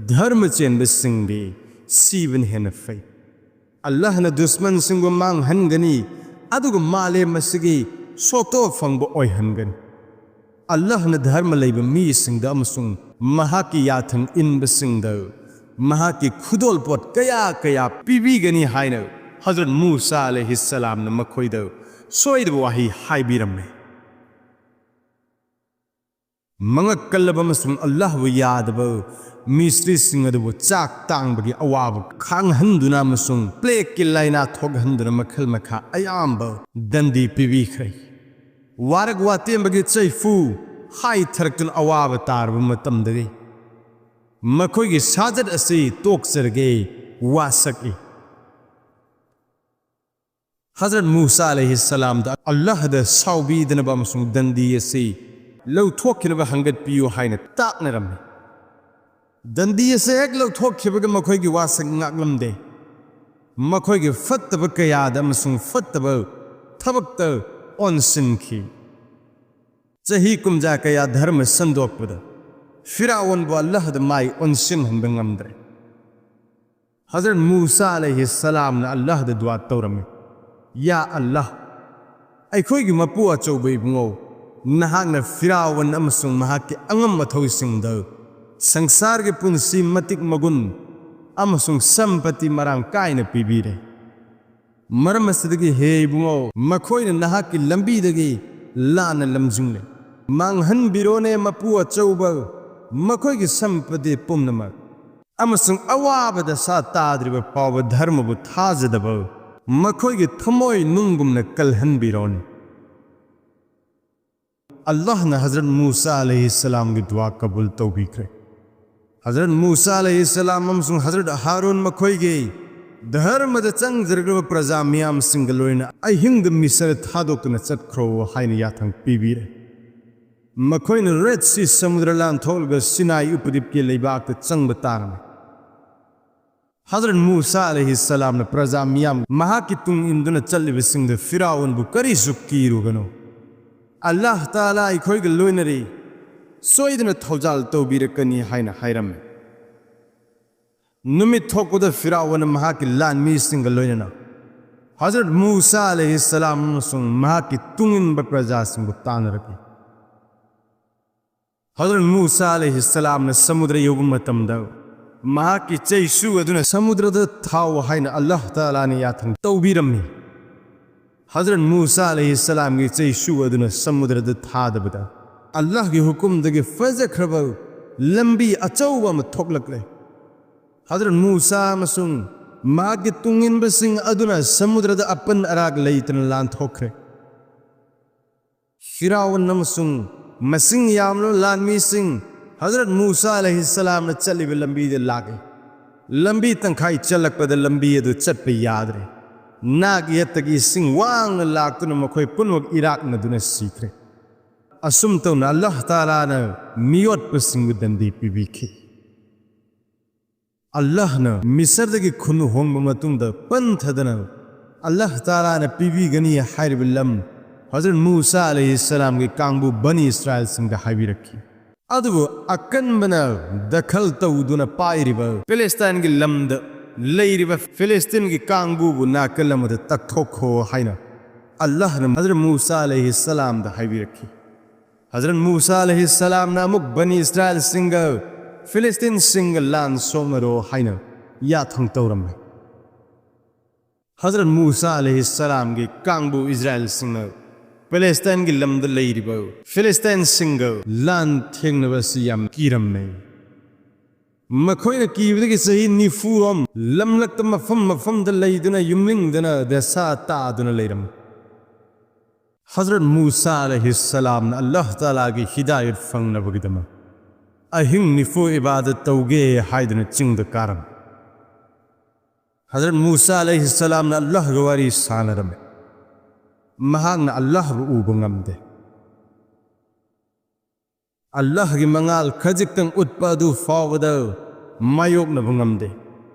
ꯙꯔꯃ ꯆꯦꯟꯕꯁꯤꯡꯗꯤ ꯁꯤꯕꯅ ꯍꯦꯟꯅ ꯐꯩ꯫ ꯑꯜꯂꯥꯍꯅ ꯗꯨꯁꯃꯟꯁꯤꯡꯕꯨ ꯃꯥꯡꯍꯟꯒꯅꯤ, ꯑꯗꯨꯒ ꯃꯥꯂꯦꯝ ꯑꯁꯤꯒꯤ ꯁꯣꯇꯣ ꯐꯪꯕ ꯑꯣꯏꯍꯟꯒꯅꯤ꯫ ꯑꯜꯂꯥꯍꯅ ꯙꯔꯃ ꯂꯩꯕ ꯃꯤꯁꯤꯡꯗ ꯑꯃꯁꯨꯡ ꯃꯍꯥꯛꯀꯤ ꯌꯥꯊꯪ ꯏꯟꯕꯁꯤꯡꯗ ꯃꯍꯥꯛꯀꯤ ꯈꯨꯗꯣꯜꯄꯣꯠ ꯀꯌꯥ ꯀꯌꯥ ꯄꯤꯕꯤꯒꯅꯤ" ꯍꯥꯏꯅ ꯍꯖꯔꯠ ꯃꯨꯁꯥ ꯑꯂꯩꯍꯤꯁꯁꯂꯥꯝꯅ ꯃꯈꯣꯏꯗ ꯁꯣꯏꯗꯕ ꯋꯥꯍꯩ ꯍꯥꯏꯕꯤꯔꯝꯃꯤ꯫ ꯃꯉꯛ ꯀꯜꯂꯕ ꯑꯃꯁꯨꯡ ꯑꯜꯂꯥꯍꯕꯨ ꯌꯥꯗꯕ ꯃꯤꯁꯇ꯭ꯔꯤꯁꯤꯡ ꯑꯗꯨꯕꯨ ꯆꯥꯛ ꯇꯥꯡꯕꯒꯤ ꯑꯋꯥꯕ ꯈꯥꯡꯍꯟꯗꯨꯅ ꯑꯃꯁꯨꯡ ꯄ꯭ꯂꯦꯒꯀꯤ ꯂꯥꯏꯅꯥ ꯊꯣꯛꯍꯟꯗꯨꯅ ꯃꯈꯜ ꯃꯈꯥ ꯑꯌꯥꯝꯕ ꯗꯟꯗꯤ ꯄꯤꯕꯤꯈ꯭ꯔꯦ꯫ ꯋꯥꯔꯛ ꯋꯥꯇꯦꯝꯕꯒꯤ ꯆꯩꯐꯨ ꯍꯥꯏꯊꯔꯛꯇꯨꯅ ꯑꯋꯥꯕ ꯇꯥꯔꯕ ꯃꯇꯝꯗꯒꯤ ꯃꯈꯣꯏꯒꯤ ꯁꯥꯖꯠ ꯑꯁꯤ ꯇꯣꯛꯆꯔꯒꯦ ꯋꯥꯁꯛꯏ꯫ ꯍꯖꯔꯠ ꯃꯨꯁꯥ ꯑꯂꯩꯍꯤꯁꯁꯂꯥꯝꯗ ꯑꯜꯂꯥꯍꯗ ꯁꯥꯎꯕꯤꯗꯅꯕ ꯑꯃꯁꯨꯡ ꯗꯟꯗꯤ ꯑꯁꯤ ꯂꯧꯊꯣꯛꯈꯤꯅꯕ ꯍꯪꯒꯠꯄꯤꯌꯨ ꯍꯥꯏꯅ ꯇꯥꯛꯅꯔꯝꯃꯤ꯫ ꯗꯟꯗꯤ ꯑꯁꯤ ꯍꯦꯛ ꯂꯧꯊꯣꯛꯈꯤꯕꯒ ꯃꯈꯣꯏꯒꯤ ꯋꯥꯁꯛ ꯉꯥꯛꯂꯝꯗꯦ꯫ ꯃꯈꯣꯏꯒꯤ ꯐꯠꯇꯕ ꯀꯌꯥꯗ ꯑꯃꯁꯨꯡ ꯐꯠꯇꯕ ꯊꯕꯛꯇ ꯑꯣꯟꯁꯤꯟꯈꯤ꯫ ꯆꯍꯤ ꯀꯨꯝꯖꯥ ꯀꯌꯥ ꯙꯔꯃ ꯁꯟꯗꯣꯛꯄꯗ ꯐꯤꯔꯥꯎꯟꯕꯨ ꯑꯜꯂꯥꯍꯗ ꯃꯥꯏ ꯑꯣꯟꯁꯤꯟꯍꯟꯕ ꯉꯝꯗ꯭ꯔꯦ꯫ ꯍꯖꯔꯠ ꯃꯨꯁꯥ ꯑꯂꯩꯍꯤꯁꯁꯂꯥꯝꯅ ꯑꯜꯂꯥꯍꯗ ꯗꯨꯋꯥ ꯇꯧꯔꯝꯃꯤ, "ꯌꯥ ꯑꯜꯂꯥꯍ, ꯑꯩꯈꯣꯏꯒꯤ ꯃꯄꯨ ꯑꯆꯧꯕ ꯏꯕꯨꯡꯉꯣ, ꯅꯍꯥꯛꯅ ꯐꯤꯔꯥꯎꯟ ꯑꯃꯁꯨꯡ ꯃꯍꯥꯛꯀꯤ ꯑꯉꯝ ꯑꯊꯧꯁꯤꯡꯗ ꯁꯪꯁꯥꯔꯒꯤ ꯄꯨꯟꯁꯤ ꯃꯇꯤꯛ ꯃꯒꯨꯟ ꯑꯃꯁꯨꯡ ꯁꯝꯄꯇꯤ ꯃꯔꯥꯡ ꯀꯥꯏꯅ ꯄꯤꯕꯤꯔꯦ꯫ ꯃꯔꯝ ꯑꯁꯤꯗꯒꯤ, ꯍꯦ ꯏꯕꯨꯡꯉꯣ, ꯃꯈꯣꯏꯅ ꯅꯍꯥꯛꯀꯤ ꯂꯝꯕꯤꯗꯒꯤ ꯂꯥꯟꯅ ꯂꯝꯖꯤꯡꯂꯦ꯫ ꯃꯥꯡꯍꯟꯕꯤꯔꯣꯅꯦ, ꯃꯄꯨ ꯑꯆꯧꯕ, ꯃꯈꯣꯏꯒꯤ ꯁꯝꯄꯇꯤ ꯄꯨꯝꯅꯃꯛ, ꯑꯃꯁꯨꯡ ꯑꯋꯥꯕꯗ ꯁꯥ ꯇꯥꯗ꯭ꯔꯤꯕ ꯐꯥꯎꯕ ꯙꯔꯃꯕꯨ ꯊꯥꯖꯗꯕ ꯃꯈꯣꯏꯒꯤ ꯊꯃꯣꯏ ꯅꯨꯡꯒꯨꯝꯅ ꯀꯜꯍꯟꯕꯤꯔꯣꯅꯦ"꯫ ꯑꯜꯂꯥꯍꯅ ꯍꯖꯔꯠ ꯃꯨꯁꯥ ꯑꯂꯩꯍꯤꯁꯁꯂꯥꯝꯒꯤ ꯗꯨꯋꯥ ꯀꯕꯨꯜ ꯇꯧꯕꯤꯈ꯭ꯔꯦ꯫ ꯍꯖꯔꯠ ꯃꯨꯁꯥ ꯑꯂꯩꯍꯤꯁꯁꯂꯥꯝ ꯑꯃꯁꯨꯡ ꯍꯖꯔꯠ ꯍꯥꯔꯨꯟ ꯃꯈꯣꯏꯒꯤ ꯙꯔꯃꯗ ꯆꯪꯖꯔꯛꯂꯕ ꯄ꯭ꯔꯖꯥ ꯃꯤꯌꯥꯝꯁꯤꯡꯒ ꯂꯣꯏꯅꯅ ꯑꯍꯤꯡꯗ ꯃꯤꯁꯔ ꯊꯥꯗꯣꯛꯇꯨꯅ ꯆꯠꯈ꯭ꯔꯣ ꯍꯥꯏꯅ ꯌꯥꯊꯪ ꯄꯤꯕꯤꯔꯦ꯫ ꯃꯈꯣꯏꯅ ꯔꯦꯗ ꯁꯤ ꯁꯃꯨꯗ꯭ꯔ ꯂꯥꯟꯊꯣꯛꯂꯒ ꯁꯤꯅꯥꯏ ꯎꯄꯗ꯭ꯋꯤꯞꯀꯤ ꯂꯩꯕꯥꯛꯇ ꯆꯪꯕ ꯇꯥꯔꯝꯃꯤ꯫ ꯍꯖꯔꯠ ꯃꯨꯁꯥ ꯑꯂꯩꯍꯤꯁꯁꯂꯥꯝꯅ ꯄ꯭ꯔꯖꯥ ꯃꯤꯌꯥꯝ ꯃꯍꯥꯛꯀꯤ ꯇꯨꯡ ꯏꯟꯗꯨꯅ ꯆꯠꯂꯤꯕꯁꯤꯡꯗ ꯐꯤꯔꯥꯎꯟꯕꯨ ꯀꯔꯤꯁꯨ ꯀꯤꯔꯨꯒꯅꯨ, ꯑꯜꯂꯥꯍ ꯇꯥꯂꯥ ꯑꯩꯈꯣꯏꯒ ꯂꯣꯏꯅꯔꯤ, ꯁꯣꯏꯗꯅ ꯊꯧꯖꯥꯜ ꯇꯧꯕꯤꯔꯛꯀꯅꯤ ꯍꯥꯏꯅ ꯍꯥꯏꯔꯝꯃꯤ꯫ ꯅꯨꯃꯤꯠ ꯊꯣꯛꯄꯗ ꯐꯤꯔꯥꯎꯟꯅ ꯃꯍꯥꯛꯀꯤ ꯂꯥꯟꯃꯤꯁꯤꯡꯒ ꯂꯣꯏꯅꯅ ꯍꯖꯔꯠ ꯃꯨꯁꯥ ꯑꯂꯩꯍꯤꯁꯁꯂꯥꯝ ꯑꯃꯁꯨꯡ ꯃꯍꯥꯛꯀꯤ ꯇꯨꯡꯏꯟꯕ ꯄ꯭ꯔꯖꯥꯁꯤꯡꯕꯨ ꯇꯥꯟꯅꯔꯛꯏ꯫ ꯍꯖꯔꯠ ꯃꯨꯁꯥ ꯑꯂꯩꯍꯤꯁꯁꯂꯥꯝꯅ ꯁꯃꯨꯗ꯭ꯔ ꯌꯧꯕ ꯃꯇꯝꯗ ꯃꯍꯥꯛꯀꯤ ꯆꯩꯁꯨ ꯑꯗꯨꯅ ꯁꯃꯨꯗ꯭ꯔꯗ ꯊꯥꯎ ꯍꯥꯏꯅ ꯑꯜꯂꯥꯍ ꯇꯥꯂꯥꯅ ꯌꯥꯊꯪ ꯇꯧꯕꯤꯔꯝꯃꯤ꯫ ꯍꯖꯔꯠ ꯃꯨꯁꯥ ꯑꯂꯩꯍꯤꯁꯁꯂꯥꯝꯒꯤ ꯆꯩꯁꯨ ꯑꯗꯨꯅ ꯁꯃꯨꯗ꯭ꯔꯗ ꯊꯥꯗꯕꯗ ꯑꯜꯂꯥꯍꯒꯤ ꯍꯨꯀꯨꯝꯗꯒꯤ ꯐꯖꯈ꯭ꯔꯕ ꯂꯝꯕꯤ ꯑꯆꯧꯕ ꯑꯃ ꯊꯣꯛꯂꯛꯂꯦ꯫ ꯍꯖꯔꯠ ꯃꯨꯁꯥ ꯑꯃꯁꯨꯡ ꯃꯍꯥꯛꯀꯤ ꯇꯨꯡꯏꯟꯕꯁꯤꯡ ꯑꯗꯨꯅ ꯁꯃꯨꯗ꯭ꯔꯗ ꯑꯄꯟ ꯑꯔꯥꯛ ꯂꯩꯇꯅ ꯂꯥꯟꯊꯣꯛꯈ꯭ꯔꯦ꯫ ꯐꯤꯔꯥꯎꯟ ꯑꯃꯁꯨꯡ ꯃꯁꯤꯡ ꯌꯥꯝꯂꯕ ꯂꯥꯟꯃꯤꯁꯤꯡ ꯍꯖꯔꯠ ꯃꯨꯁꯥ ꯑꯂꯩꯍꯤꯁꯁꯂꯥꯝꯅ ꯆꯠꯂꯤꯕ ꯂꯝꯕꯤꯗ ꯂꯥꯛꯏ꯫ ꯂꯝꯕꯤ ꯇꯪꯈꯥꯏ ꯆꯠꯂꯛꯄꯗ ꯂꯝꯕꯤ ꯑꯗꯨ ꯆꯠꯄ ꯌꯥꯗ꯭ꯔꯦ꯫ ꯅꯥꯛ ꯌꯦꯠꯇꯒꯤ ꯏꯁꯤꯡ ꯋꯥꯡꯅ ꯂꯥꯛꯇꯨꯅ ꯃꯈꯣꯏ ꯄꯨꯝꯅꯃꯛ ꯏꯔꯥꯛꯅꯗꯨꯅ ꯁꯤꯈ꯭ꯔꯦ꯫ ꯑꯁꯨꯝ ꯇꯧꯅ ꯑꯜꯂꯥꯍ ꯇꯥꯂꯥꯅ ꯃꯤꯑꯣꯠꯄꯁꯤꯡꯕꯨ ꯗꯟꯗꯤ ꯄꯤꯕꯤꯈꯤ꯫ ꯑꯜꯂꯥꯍꯅ ꯃꯤꯁꯔꯗꯒꯤ ꯈꯨꯟ ꯍꯣꯡꯕ ꯃꯇꯨꯡꯗ ꯄꯟꯊꯗꯅ ꯑꯜꯂꯥꯍ ꯇꯥꯂꯥꯅ ꯄꯤꯕꯤꯒꯅꯤ ꯍꯥꯏꯔꯤꯕ ꯂꯝ ꯍꯖꯔꯠ ꯃꯨꯁꯥ ꯑꯂꯩꯍꯤꯁꯁꯂꯥꯝꯒꯤ ꯀꯥꯡꯕꯨ ꯕꯅꯤ ꯏꯁꯔꯥꯏꯜꯁꯤꯡꯗ ꯍꯥꯏꯕꯤꯔꯛꯈꯤ꯫ ꯑꯗꯨꯕꯨ ꯑꯀꯟꯕꯅ ꯗꯈꯜ ꯇꯧꯗꯨꯅ ꯄꯥꯏꯔꯤꯕ ꯐꯤꯂꯤꯁꯇꯥꯏꯟꯒꯤ ꯂꯝꯗ ꯂꯩꯔꯤꯕ ꯐꯤꯂꯤꯁꯇꯤꯟꯒꯤ ꯀꯥꯡꯕꯨꯕꯨ ꯅꯥꯀꯜ ꯑꯃꯗ ꯇꯛꯊꯣꯛꯈꯣ ꯍꯥꯏꯅ ꯑꯜꯂꯥꯍꯅ ꯍꯖꯔꯠ ꯃꯨꯁꯥ ꯑꯂꯩꯍꯤꯁꯁꯂꯥꯝꯗ ꯍꯥꯏꯕꯤꯔꯛꯈꯤ꯫ ꯍꯖꯔꯠ ꯃꯨꯁꯥ ꯑꯂꯩꯍꯤꯁꯁꯂꯥꯝꯅ ꯑꯃꯨꯛ ꯕꯅꯤ ꯏꯁꯔꯥꯏꯜꯁꯤꯡꯒ ꯐꯤꯂꯤꯁꯇꯤꯟꯁꯤꯡꯒ ꯂꯥꯟ ꯁꯣꯛꯅꯔꯣ ꯍꯥꯏꯅ ꯌꯥꯊꯪ ꯇꯧꯔꯝꯃꯤ꯫ ꯍꯖꯔꯠ ꯃꯨꯁꯥ ꯑꯂꯩꯍꯤꯁꯁꯂꯥꯝꯒꯤ ꯀꯥꯡꯕꯨ ꯏꯁꯔꯥꯏꯜꯁꯤꯡꯅ ꯄꯦꯂꯦꯁꯇꯥꯏꯟꯒꯤ ꯂꯝꯗ ꯂꯩꯔꯤꯕ ꯐꯤꯂꯤꯁꯇꯥꯏꯟꯁꯤꯡꯒ ꯂꯥꯟ ꯊꯦꯡꯅꯕ ꯑꯁꯤ ꯌꯥꯝ ꯀꯤꯔꯝꯃꯤ꯫ ꯃꯈꯣꯏꯅ ꯀꯤꯕꯗꯒꯤ ꯆꯍꯤ ꯅꯤꯐꯨꯔꯣꯝ ꯂꯝꯂꯛꯇ ꯃꯐꯝ ꯃꯐꯝꯗ ꯂꯩꯗꯨꯅ ꯌꯨꯝꯂꯤꯡꯗꯅ ꯗꯁꯥ ꯇꯥꯗꯨꯅ ꯂꯩꯔꯝꯃꯤ꯫ ꯍꯖꯔꯠ ꯃꯨꯁꯥ ꯑꯂꯩꯍꯤꯁꯁꯂꯥꯝꯅ ꯑꯜꯂꯥꯍ ꯇꯥꯂꯥꯒꯤ ꯍꯤꯗꯥꯌꯠ ꯐꯪꯅꯕꯒꯤꯗꯃꯛ ꯑꯍꯤꯡ ꯅꯤꯐꯨ ꯏꯕꯥꯗꯠ ꯇꯧꯒꯦ ꯍꯥꯏꯗꯨꯅ ꯆꯤꯡꯗ ꯀꯥꯔꯝꯃꯤ꯫ ꯍꯖꯔꯠ ꯃꯨꯁꯥ ꯑꯂꯩꯍꯤꯁꯁꯂꯥꯝꯅ ꯑꯜꯂꯥꯍꯒ ꯋꯥꯔꯤ ꯁꯥꯟꯅꯔꯝꯃꯤ꯫ ꯃꯍꯥꯛꯅ ꯑꯜꯂꯥꯍꯕꯨ ꯎꯕ ꯉꯝꯗꯦ꯫ ꯑꯜꯂꯥꯍꯒꯤ ꯃꯉꯥꯜ ꯈꯖꯤꯛꯇꯪ ꯎꯠꯄ ꯑꯗꯨ ꯐꯥꯎꯕꯗ ꯃꯥꯌꯣꯛꯅꯕ ꯉꯝꯗꯦ꯫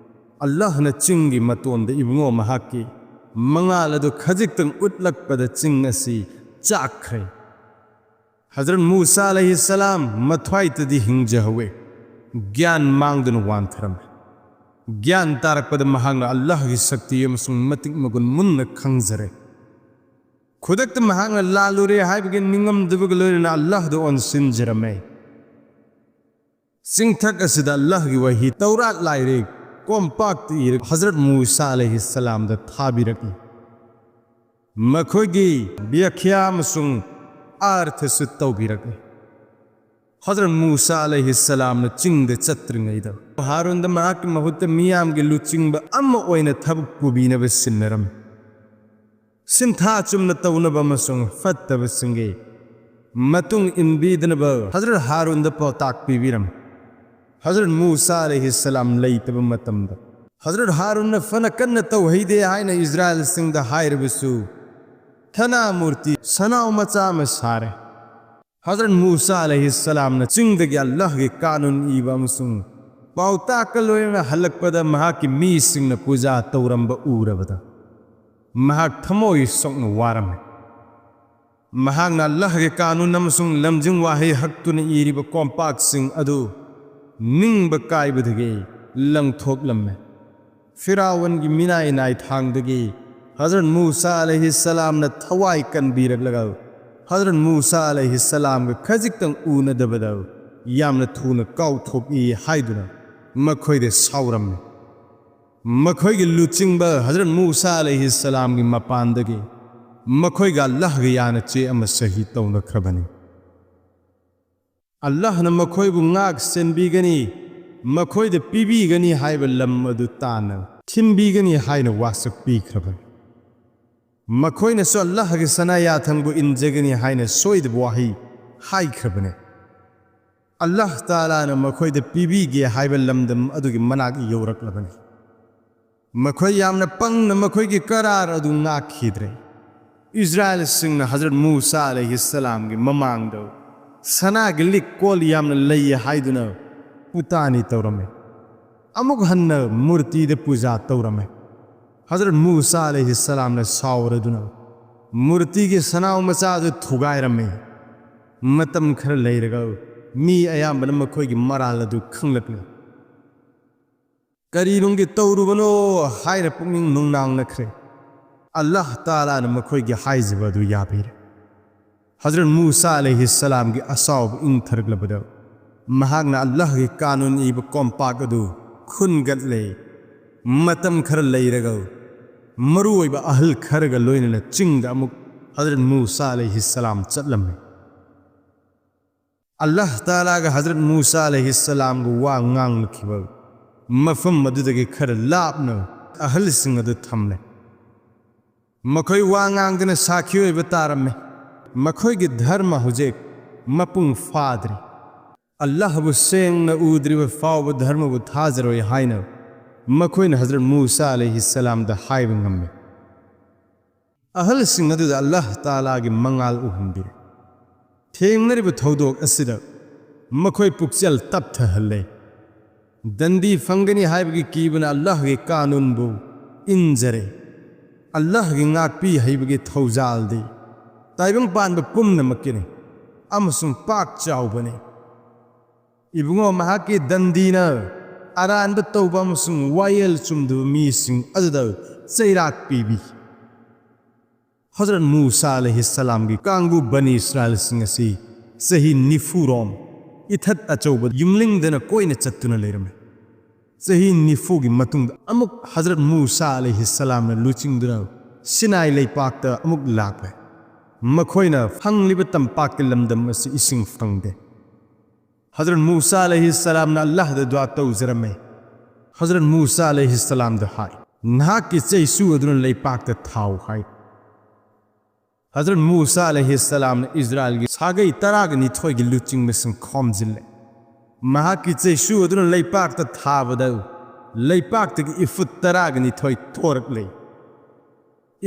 ꯑꯜꯂꯥꯍꯅ ꯆꯤꯡꯒꯤ ꯃꯇꯣꯟꯗ ꯏꯕꯨꯡꯉꯣ ꯃꯍꯥꯛꯀꯤ ꯃꯉꯥꯜ ꯑꯗꯨ ꯈꯖꯤꯛꯇꯪ ꯎꯠꯂꯛꯄꯗ ꯆꯤꯡ ꯑꯁꯤ ꯆꯥꯛꯈ꯭ꯔꯦ꯫ ꯍꯖꯔꯠ ꯃꯨꯁꯥ ꯑꯂꯩꯍꯤꯁꯁꯂꯥꯝ ꯃꯊ꯭ꯋꯥꯏꯇꯗꯤ ꯍꯤꯡꯖꯍꯧꯋꯦ꯫ ꯒ꯭ꯌꯥꯟ ꯃꯥꯡꯗꯨꯅ ꯋꯥꯟꯊꯔꯝꯃꯦ꯫ ꯒ꯭ꯌꯥꯟ ꯇꯥꯔꯛꯄꯗ ꯃꯍꯥꯛꯅ ꯑꯜꯂꯥꯍꯒꯤ ꯁꯛꯇꯤ ꯑꯃꯁꯨꯡ ꯃꯇꯤꯛ ꯃꯒꯨꯟ ꯃꯨꯟꯅ ꯈꯪꯖꯔꯦ꯫ ꯈꯨꯗꯛꯇ ꯃꯍꯥꯛꯅ ꯂꯥꯜꯂꯨꯔꯦ ꯍꯥꯏꯕꯒꯤ ꯅꯤꯡꯉꯝꯗꯕꯒ ꯂꯣꯏꯅꯅ ꯑꯜꯂꯥꯍꯗ ꯑꯣꯟꯁꯤꯟꯖꯔꯝꯃꯦ꯫ ꯆꯤꯡꯊꯛ ꯑꯁꯤꯗ ꯑꯜꯂꯥꯍꯒꯤ ꯋꯥꯍꯤ ꯇꯧꯔꯥꯠ ꯂꯥꯏꯔꯤꯛ ꯀꯣꯝꯄꯥꯛꯇ ꯏꯔꯒ ꯍꯖꯔꯠ ꯃꯨꯁꯥ ꯑꯂꯩꯍꯤꯁꯁꯂꯥꯝꯗ ꯊꯥꯕꯤꯔꯛꯏ꯫ ꯃꯈꯣꯏꯒꯤ ꯕ꯭ꯌꯥꯈ꯭ꯌꯥ ꯑꯃꯁꯨꯡ ꯑꯥꯔꯊꯁꯨ ꯇꯧꯕꯤꯔꯛꯏ꯫ ꯍꯖꯔꯠ ꯃꯨꯁꯥ ꯑꯂꯩꯍꯤꯁꯁꯂꯥꯝꯅ ꯆꯤꯡꯗ ꯆꯠꯇ꯭ꯔꯤꯉꯩꯗ ꯍꯥꯔꯨꯟꯗ ꯃꯍꯥꯛꯀꯤ ꯃꯍꯨꯠꯇ ꯃꯤꯌꯥꯝꯒꯤ ꯂꯨꯆꯤꯡꯕ ꯑꯃ ꯑꯣꯏꯅ ꯊꯕꯛ ꯄꯨꯕꯤꯅꯕ ꯁꯤꯟꯅꯔꯝꯃꯤ꯫ ꯁꯤꯟꯊꯥ ꯆꯨꯝꯅ ꯇꯧꯅꯕ ꯑꯃꯁꯨꯡ ꯐꯠꯇꯕꯁꯤꯡꯒꯤ ꯃꯇꯨꯡ ꯏꯟꯕꯤꯗꯅꯕ ꯍꯖꯔꯠ ꯍꯥꯔꯨꯟꯗ ꯄꯥꯎꯇꯥꯛ ꯄꯤꯕꯤꯔꯝꯃꯤ꯫ ꯍꯖꯔꯠ ꯃꯨꯁꯥ ꯑꯂꯩꯍꯤꯁꯁꯂꯥꯝ ꯂꯩꯇꯕ ꯃꯇꯝꯗ ꯍꯖꯔꯠ ꯍꯥꯔꯨꯟꯅ ꯐꯅ ꯀꯟꯅ ꯇꯧꯍꯩꯗꯦ ꯍꯥꯏꯅ ꯏꯁꯔꯥꯏꯜꯁꯤꯡꯗ ꯍꯥꯏꯔꯕꯁꯨ, ꯊꯅꯥ ꯃꯨꯔꯇꯤ ꯁꯅꯥꯎ ꯃꯆꯥ ꯑꯃ ꯁꯥꯔꯦ꯫ ꯍꯖꯔꯠ ꯃꯨꯁꯥ ꯑꯂꯩꯍꯤꯁꯁꯂꯥꯝꯅ ꯆꯤꯡꯗꯒꯤ ꯑꯜꯂꯥꯍꯒꯤ ꯀꯥꯅꯨꯟ ꯏꯕ ꯑꯃꯁꯨꯡ ꯄꯥꯎꯇꯥꯛꯀ ꯂꯣꯏꯅꯅ ꯍꯜꯂꯛꯄꯗ ꯃꯍꯥꯛꯀꯤ ꯃꯤꯁꯤꯡꯅ ꯄꯨꯖꯥ ꯇꯧꯔꯝꯕ ꯎꯔꯕꯗ ꯃꯍꯥꯛ ꯊꯃꯣꯏ ꯁꯣꯛꯅ ꯋꯥꯔꯝꯃꯤ꯫ ꯃꯍꯥꯛꯅ ꯑꯜꯂꯥꯍꯒꯤ ꯀꯥꯅꯨꯟ ꯑꯃꯁꯨꯡ ꯂꯝꯖꯤꯡ ꯋꯥꯍꯩ ꯍꯛꯇꯨꯅ ꯏꯔꯤꯕ ꯀꯣꯝꯄꯥꯛꯁꯤꯡ ꯑꯗꯨ ꯅꯤꯡꯕ ꯀꯥꯏꯕꯗꯒꯤ ꯂꯪꯊꯣꯛꯂꯝꯃꯤ꯫ ꯐꯤꯔꯥꯎꯟꯒꯤ ꯃꯤꯅꯥꯏ ꯅꯥꯏꯊꯥꯡꯗꯒꯤ ꯍꯖꯔꯠ ꯃꯨꯁꯥ ꯑꯂꯩꯍꯤꯁꯁꯂꯥꯝꯅ ꯊꯋꯥꯏ ꯀꯟꯕꯤꯔꯛꯂꯒ ꯍꯖꯔꯠ ꯃꯨꯁꯥ ꯑꯂꯩꯍꯤꯁꯁꯂꯥꯝꯒ ꯈꯖꯤꯛꯇꯪ ꯎꯅꯗꯕꯗ ꯌꯥꯝꯅ ꯊꯨꯅ ꯀꯥꯎꯊꯣꯛꯏ ꯍꯥꯏꯗꯨꯅ ꯃꯈꯣꯏꯗ ꯁꯥꯎꯔꯝꯃꯤ꯫ ꯃꯈꯣꯏꯒꯤ ꯂꯨꯆꯤꯡꯕ ꯍꯖꯔꯠ ꯃꯨꯁꯥ ꯑꯂꯩꯍꯤꯁꯁꯂꯥꯝꯒꯤ ꯃꯄꯥꯟꯗꯒꯤ ꯃꯈꯣꯏꯒ ꯑꯜꯂꯥꯍꯒ ꯌꯥꯅ ꯆꯦ ꯑꯃ ꯁꯍꯤ ꯇꯧꯅꯈ꯭ꯔꯕꯅꯤ꯫ ꯑꯜꯂꯥꯍꯅ ꯃꯈꯣꯏꯕꯨ ꯉꯥꯛ ꯁꯦꯟꯕꯤꯒꯅꯤ, ꯃꯈꯣꯏꯗ ꯄꯤꯕꯤꯒꯅꯤ ꯍꯥꯏꯕ ꯂꯝ ꯑꯗꯨ ꯇꯥꯟꯅ ꯊꯤꯟꯕꯤꯒꯅꯤ ꯍꯥꯏꯅ ꯋꯥꯁꯛ ꯄꯤꯈ꯭ꯔꯕꯅꯤ꯫ ꯃꯈꯣꯏꯅꯁꯨ ꯑꯜꯂꯥꯍꯒꯤ ꯁꯅꯥ ꯌꯥꯊꯪꯕꯨ ꯏꯟꯖꯒꯅꯤ ꯍꯥꯏꯅ ꯁꯣꯏꯗꯕ ꯋꯥꯍꯩ ꯍꯥꯏꯈ꯭ꯔꯕꯅꯦ꯫ ꯑꯜꯂꯥꯍ ꯇꯥꯂꯥꯅ ꯃꯈꯣꯏꯗ ꯄꯤꯕꯤꯒꯦ ꯍꯥꯏꯕ ꯂꯝꯗꯝ ꯑꯗꯨꯒꯤ ꯃꯅꯥꯛ ꯌꯧꯔꯛꯂꯕꯅꯤ꯫ ꯃꯈꯣꯏ ꯌꯥꯝꯅ ꯄꯪꯅ ꯃꯈꯣꯏꯒꯤ ꯀꯔꯥꯔ ꯑꯗꯨ ꯉꯥꯛꯈꯤꯗ꯭ꯔꯦ꯫ ꯏꯁꯔꯥꯏꯜꯁꯤꯡꯅ ꯍꯖꯔꯠ ꯃꯨꯁꯥ ꯑꯂꯩꯍꯤꯁꯁꯂꯥꯝꯒꯤ ꯃꯃꯥꯡꯗ ꯁꯅꯥꯒꯤ ꯂꯤꯛ ꯀꯣꯜ ꯌꯥꯝꯅ ꯂꯩ ꯍꯥꯏꯗꯨꯅ ꯄꯨꯇꯥꯅꯤ ꯇꯧꯔꯝꯃꯤ꯫ ꯑꯃꯨꯛ ꯍꯟꯅ ꯃꯨꯔꯇꯤꯗ ꯄꯨꯖꯥ ꯇꯧꯔꯝꯃꯤ꯫ ꯍꯖꯔꯠ ꯃꯨꯁꯥ ꯑꯂꯩꯍꯤꯁꯁꯂꯥꯝꯅ ꯁꯥꯎꯔꯗꯨꯅ ꯃꯨꯔꯇꯤꯒꯤ ꯁꯅꯥꯎ ꯃꯆꯥ ꯑꯗꯨ ꯊꯨꯒꯥꯏꯔꯝꯃꯤ꯫ ꯃꯇꯝ ꯈꯔ ꯂꯩꯔꯒ ꯃꯤ ꯑꯌꯥꯝꯕꯅ ꯃꯈꯣꯏꯒꯤ ꯃꯔꯥꯜ ꯑꯗꯨ ꯈꯪꯂꯛꯂꯦ꯫ ꯀꯔꯤꯅꯨꯡꯒꯤ ꯇꯧꯔꯨꯕꯅꯣ ꯍꯥꯏꯅ ꯄꯨꯛꯅꯤꯡ ꯅꯨꯡꯅꯥꯡꯅꯈ꯭ꯔꯦ꯫ ꯑꯜꯂꯥꯍ ꯇꯥꯂꯥꯅ ꯃꯈꯣꯏꯒꯤ ꯍꯥꯏꯖꯕ ꯑꯗꯨ ꯌꯥꯕꯤꯔꯦ꯫ ꯍꯖꯔꯠ ꯃꯨꯁꯥ ꯑꯂꯩꯍꯤꯁꯁꯂꯥꯝꯒꯤ ꯑꯁꯥꯎꯕ ꯏꯪꯊꯔꯛꯂꯕꯗ ꯃꯍꯥꯛꯅ ꯑꯜꯂꯥꯍꯒꯤ ꯀꯥꯅꯨꯟ ꯏꯕ ꯀꯣꯝꯄꯥꯛ ꯑꯗꯨ ꯈꯨꯟꯒꯠꯂꯦ꯫ ꯃꯇꯝ ꯈꯔ ꯂꯩꯔꯒ ꯃꯔꯨꯑꯣꯏꯕ ꯑꯍꯜ ꯈꯔꯒ ꯂꯣꯏꯅꯅ ꯆꯤꯡꯗ ꯑꯃꯨꯛ ꯍꯖꯔꯠ ꯃꯨꯁꯥ ꯑꯂꯩꯍꯤꯁꯁꯂꯥꯝ ꯆꯠꯂꯝꯃꯤ꯫ ꯑꯜꯂꯥꯍ ꯇꯥꯂꯥꯒ ꯍꯖꯔꯠ ꯃꯨꯁꯥ ꯑꯂꯩꯍꯤꯁꯁꯂꯥꯝꯒ ꯋꯥ ꯉꯥꯡꯂꯛꯈꯤꯕ ꯃꯐꯝ ꯑꯗꯨꯗꯒꯤ ꯈꯔ ꯂꯥꯞꯅ ꯑꯍꯜꯁꯤꯡ ꯑꯗꯨ ꯊꯝꯂꯦ꯫ ꯃꯈꯣꯏ ꯋꯥ ꯉꯥꯡꯗꯅ ꯁꯥꯈꯤ ꯑꯣꯏꯕ ꯇꯥꯔꯝꯃꯤ꯫ ꯃꯈꯣꯏꯒꯤ ꯙꯔꯃ ꯍꯧꯖꯤꯛ ꯃꯄꯨꯡ ꯐꯥꯗ꯭ꯔꯤ꯫ ꯑꯜꯂꯥꯍꯕꯨ ꯁꯦꯡꯅ ꯎꯗ꯭ꯔꯤꯕ ꯐꯥꯎꯕ ꯙꯔꯃꯕꯨ ꯊꯥꯖꯔꯣꯏ ꯍꯥꯏꯅ ꯃꯈꯣꯏꯅ ꯍꯖꯔꯠ ꯃꯨꯁꯥ ꯑꯂꯩꯍꯤꯁꯁꯂꯥꯝꯗ ꯍꯥꯏꯕ ꯉꯝꯃꯤ꯫ ꯑꯍꯜꯁꯤꯡ ꯑꯗꯨꯗ ꯑꯜꯂꯥꯍ ꯇꯥꯂꯥꯒꯤ ꯃꯉꯥꯜ ꯎꯍꯟꯕꯤꯔꯦ꯫ ꯊꯦꯡꯅꯔꯤꯕ ꯊꯧꯗꯣꯛ ꯑꯁꯤꯗ ꯃꯈꯣꯏ ꯄꯨꯛꯆꯦꯜ ꯇꯞꯊꯍꯜꯂꯦ꯫ ꯗꯟꯗꯤ ꯐꯪꯒꯅꯤ ꯍꯥꯏꯕꯒꯤ ꯀꯤꯕꯅ ꯑꯜꯂꯥꯍꯒꯤ ꯀꯥꯅꯨꯟꯕꯨ ꯏꯟꯖꯔꯦ꯫ ꯑꯜꯂꯥꯍꯒꯤ ꯉꯥꯛꯄꯤ ꯍꯩꯕꯒꯤ ꯊꯧꯖꯥꯜꯗꯤ ꯇꯥꯏꯕꯪ ꯄꯥꯟꯕ ꯄꯨꯝꯅꯃꯛꯀꯤꯅꯤ ꯑꯃꯁꯨꯡ ꯄꯥꯛ ꯆꯥꯎꯕꯅꯤ꯫ ꯏꯕꯨꯡꯉꯣ, ꯃꯍꯥꯛꯀꯤ ꯗꯟꯗꯤꯅ ꯑꯔꯥꯟꯕ ꯇꯧꯕ ꯑꯃꯁꯨꯡ ꯋꯥꯌꯦꯜ ꯆꯨꯝꯗꯕ ꯃꯤꯁꯤꯡ ꯑꯗꯨꯗ ꯆꯩꯔꯥꯛ ꯄꯤꯕꯤ꯫ ꯍꯖꯔꯠ ꯃꯨꯁꯥ ꯑꯂꯩꯍꯤꯁꯁꯂꯥꯝꯒꯤ ꯀꯥꯡꯕꯨ ꯕꯅꯤ ꯏꯁꯔꯥꯏꯜꯁꯤꯡ ꯑꯁꯤ ꯆꯍꯤ ꯅꯤꯐꯨꯔꯣꯝ ꯏꯊꯠ ꯑꯆꯧꯕ ꯌꯨꯝꯂꯤꯡꯗꯅ ꯀꯣꯏꯅ ꯆꯠꯇꯨꯅ ꯂꯩꯔꯝꯃꯤ꯫ ꯆꯍꯤ ꯅꯤꯐꯨꯒꯤ ꯃꯇꯨꯡꯗ ꯑꯃꯨꯛ ꯍꯖꯔꯠ ꯃꯨꯁꯥ ꯑꯂꯩꯍꯤꯁꯁꯂꯥꯝꯅ ꯂꯨꯆꯤꯡꯗꯨꯅ ꯁꯤꯅꯥꯏ ꯂꯩꯄꯥꯛꯇ ꯑꯃꯨꯛ ꯂꯥꯛꯂꯦ꯫ ꯃꯈꯣꯏꯅ ꯐꯪꯂꯤꯕ ꯇꯝꯄꯥꯛꯀꯤ ꯂꯝꯗꯝ ꯑꯁꯤ ꯏꯁꯤꯡ ꯐꯪꯗꯦ꯫ ꯍꯖꯔꯠ ꯃꯨꯁꯥ ꯑꯂꯩꯍꯤꯁꯁꯂꯥꯝꯅ ꯑꯜꯂꯥꯍꯗ ꯗꯨꯋꯥ ꯇꯧꯖꯔꯝꯃꯤ꯫ ꯍꯖꯔꯠ ꯃꯨꯁꯥ ꯑꯂꯩꯍꯤꯁꯁꯂꯥꯝꯗ ꯍꯥꯏ, "ꯅꯍꯥꯛꯀꯤ ꯆꯩꯁꯨ ꯑꯗꯨꯅ ꯂꯩꯄꯥꯛꯇ ꯊꯥꯎ" ꯍꯥꯏ꯫ ꯍꯖꯔꯠ ꯃꯨꯁꯥ ꯑꯂꯩꯍꯤꯁꯁꯂꯥꯝꯅ ꯏꯁꯔꯥꯏꯜꯒꯤ ꯁꯥꯒꯩ ꯇꯔꯥꯒ ꯅꯤꯊꯣꯏꯒꯤ ꯂꯨꯆꯤꯡꯕꯁꯤꯡ ꯈꯣꯝꯖꯤꯜꯂꯦ꯫ ꯃꯍꯥꯛꯀꯤ ꯆꯩꯁꯨ ꯑꯗꯨꯅ ꯂꯩꯄꯥꯛꯇ ꯊꯥꯕꯗ ꯂꯩꯄꯥꯛꯇꯒꯤ ꯏꯐꯨꯠ ꯇꯔꯥꯒ ꯅꯤꯊꯣꯏ ꯊꯣꯔꯛꯂꯦ꯫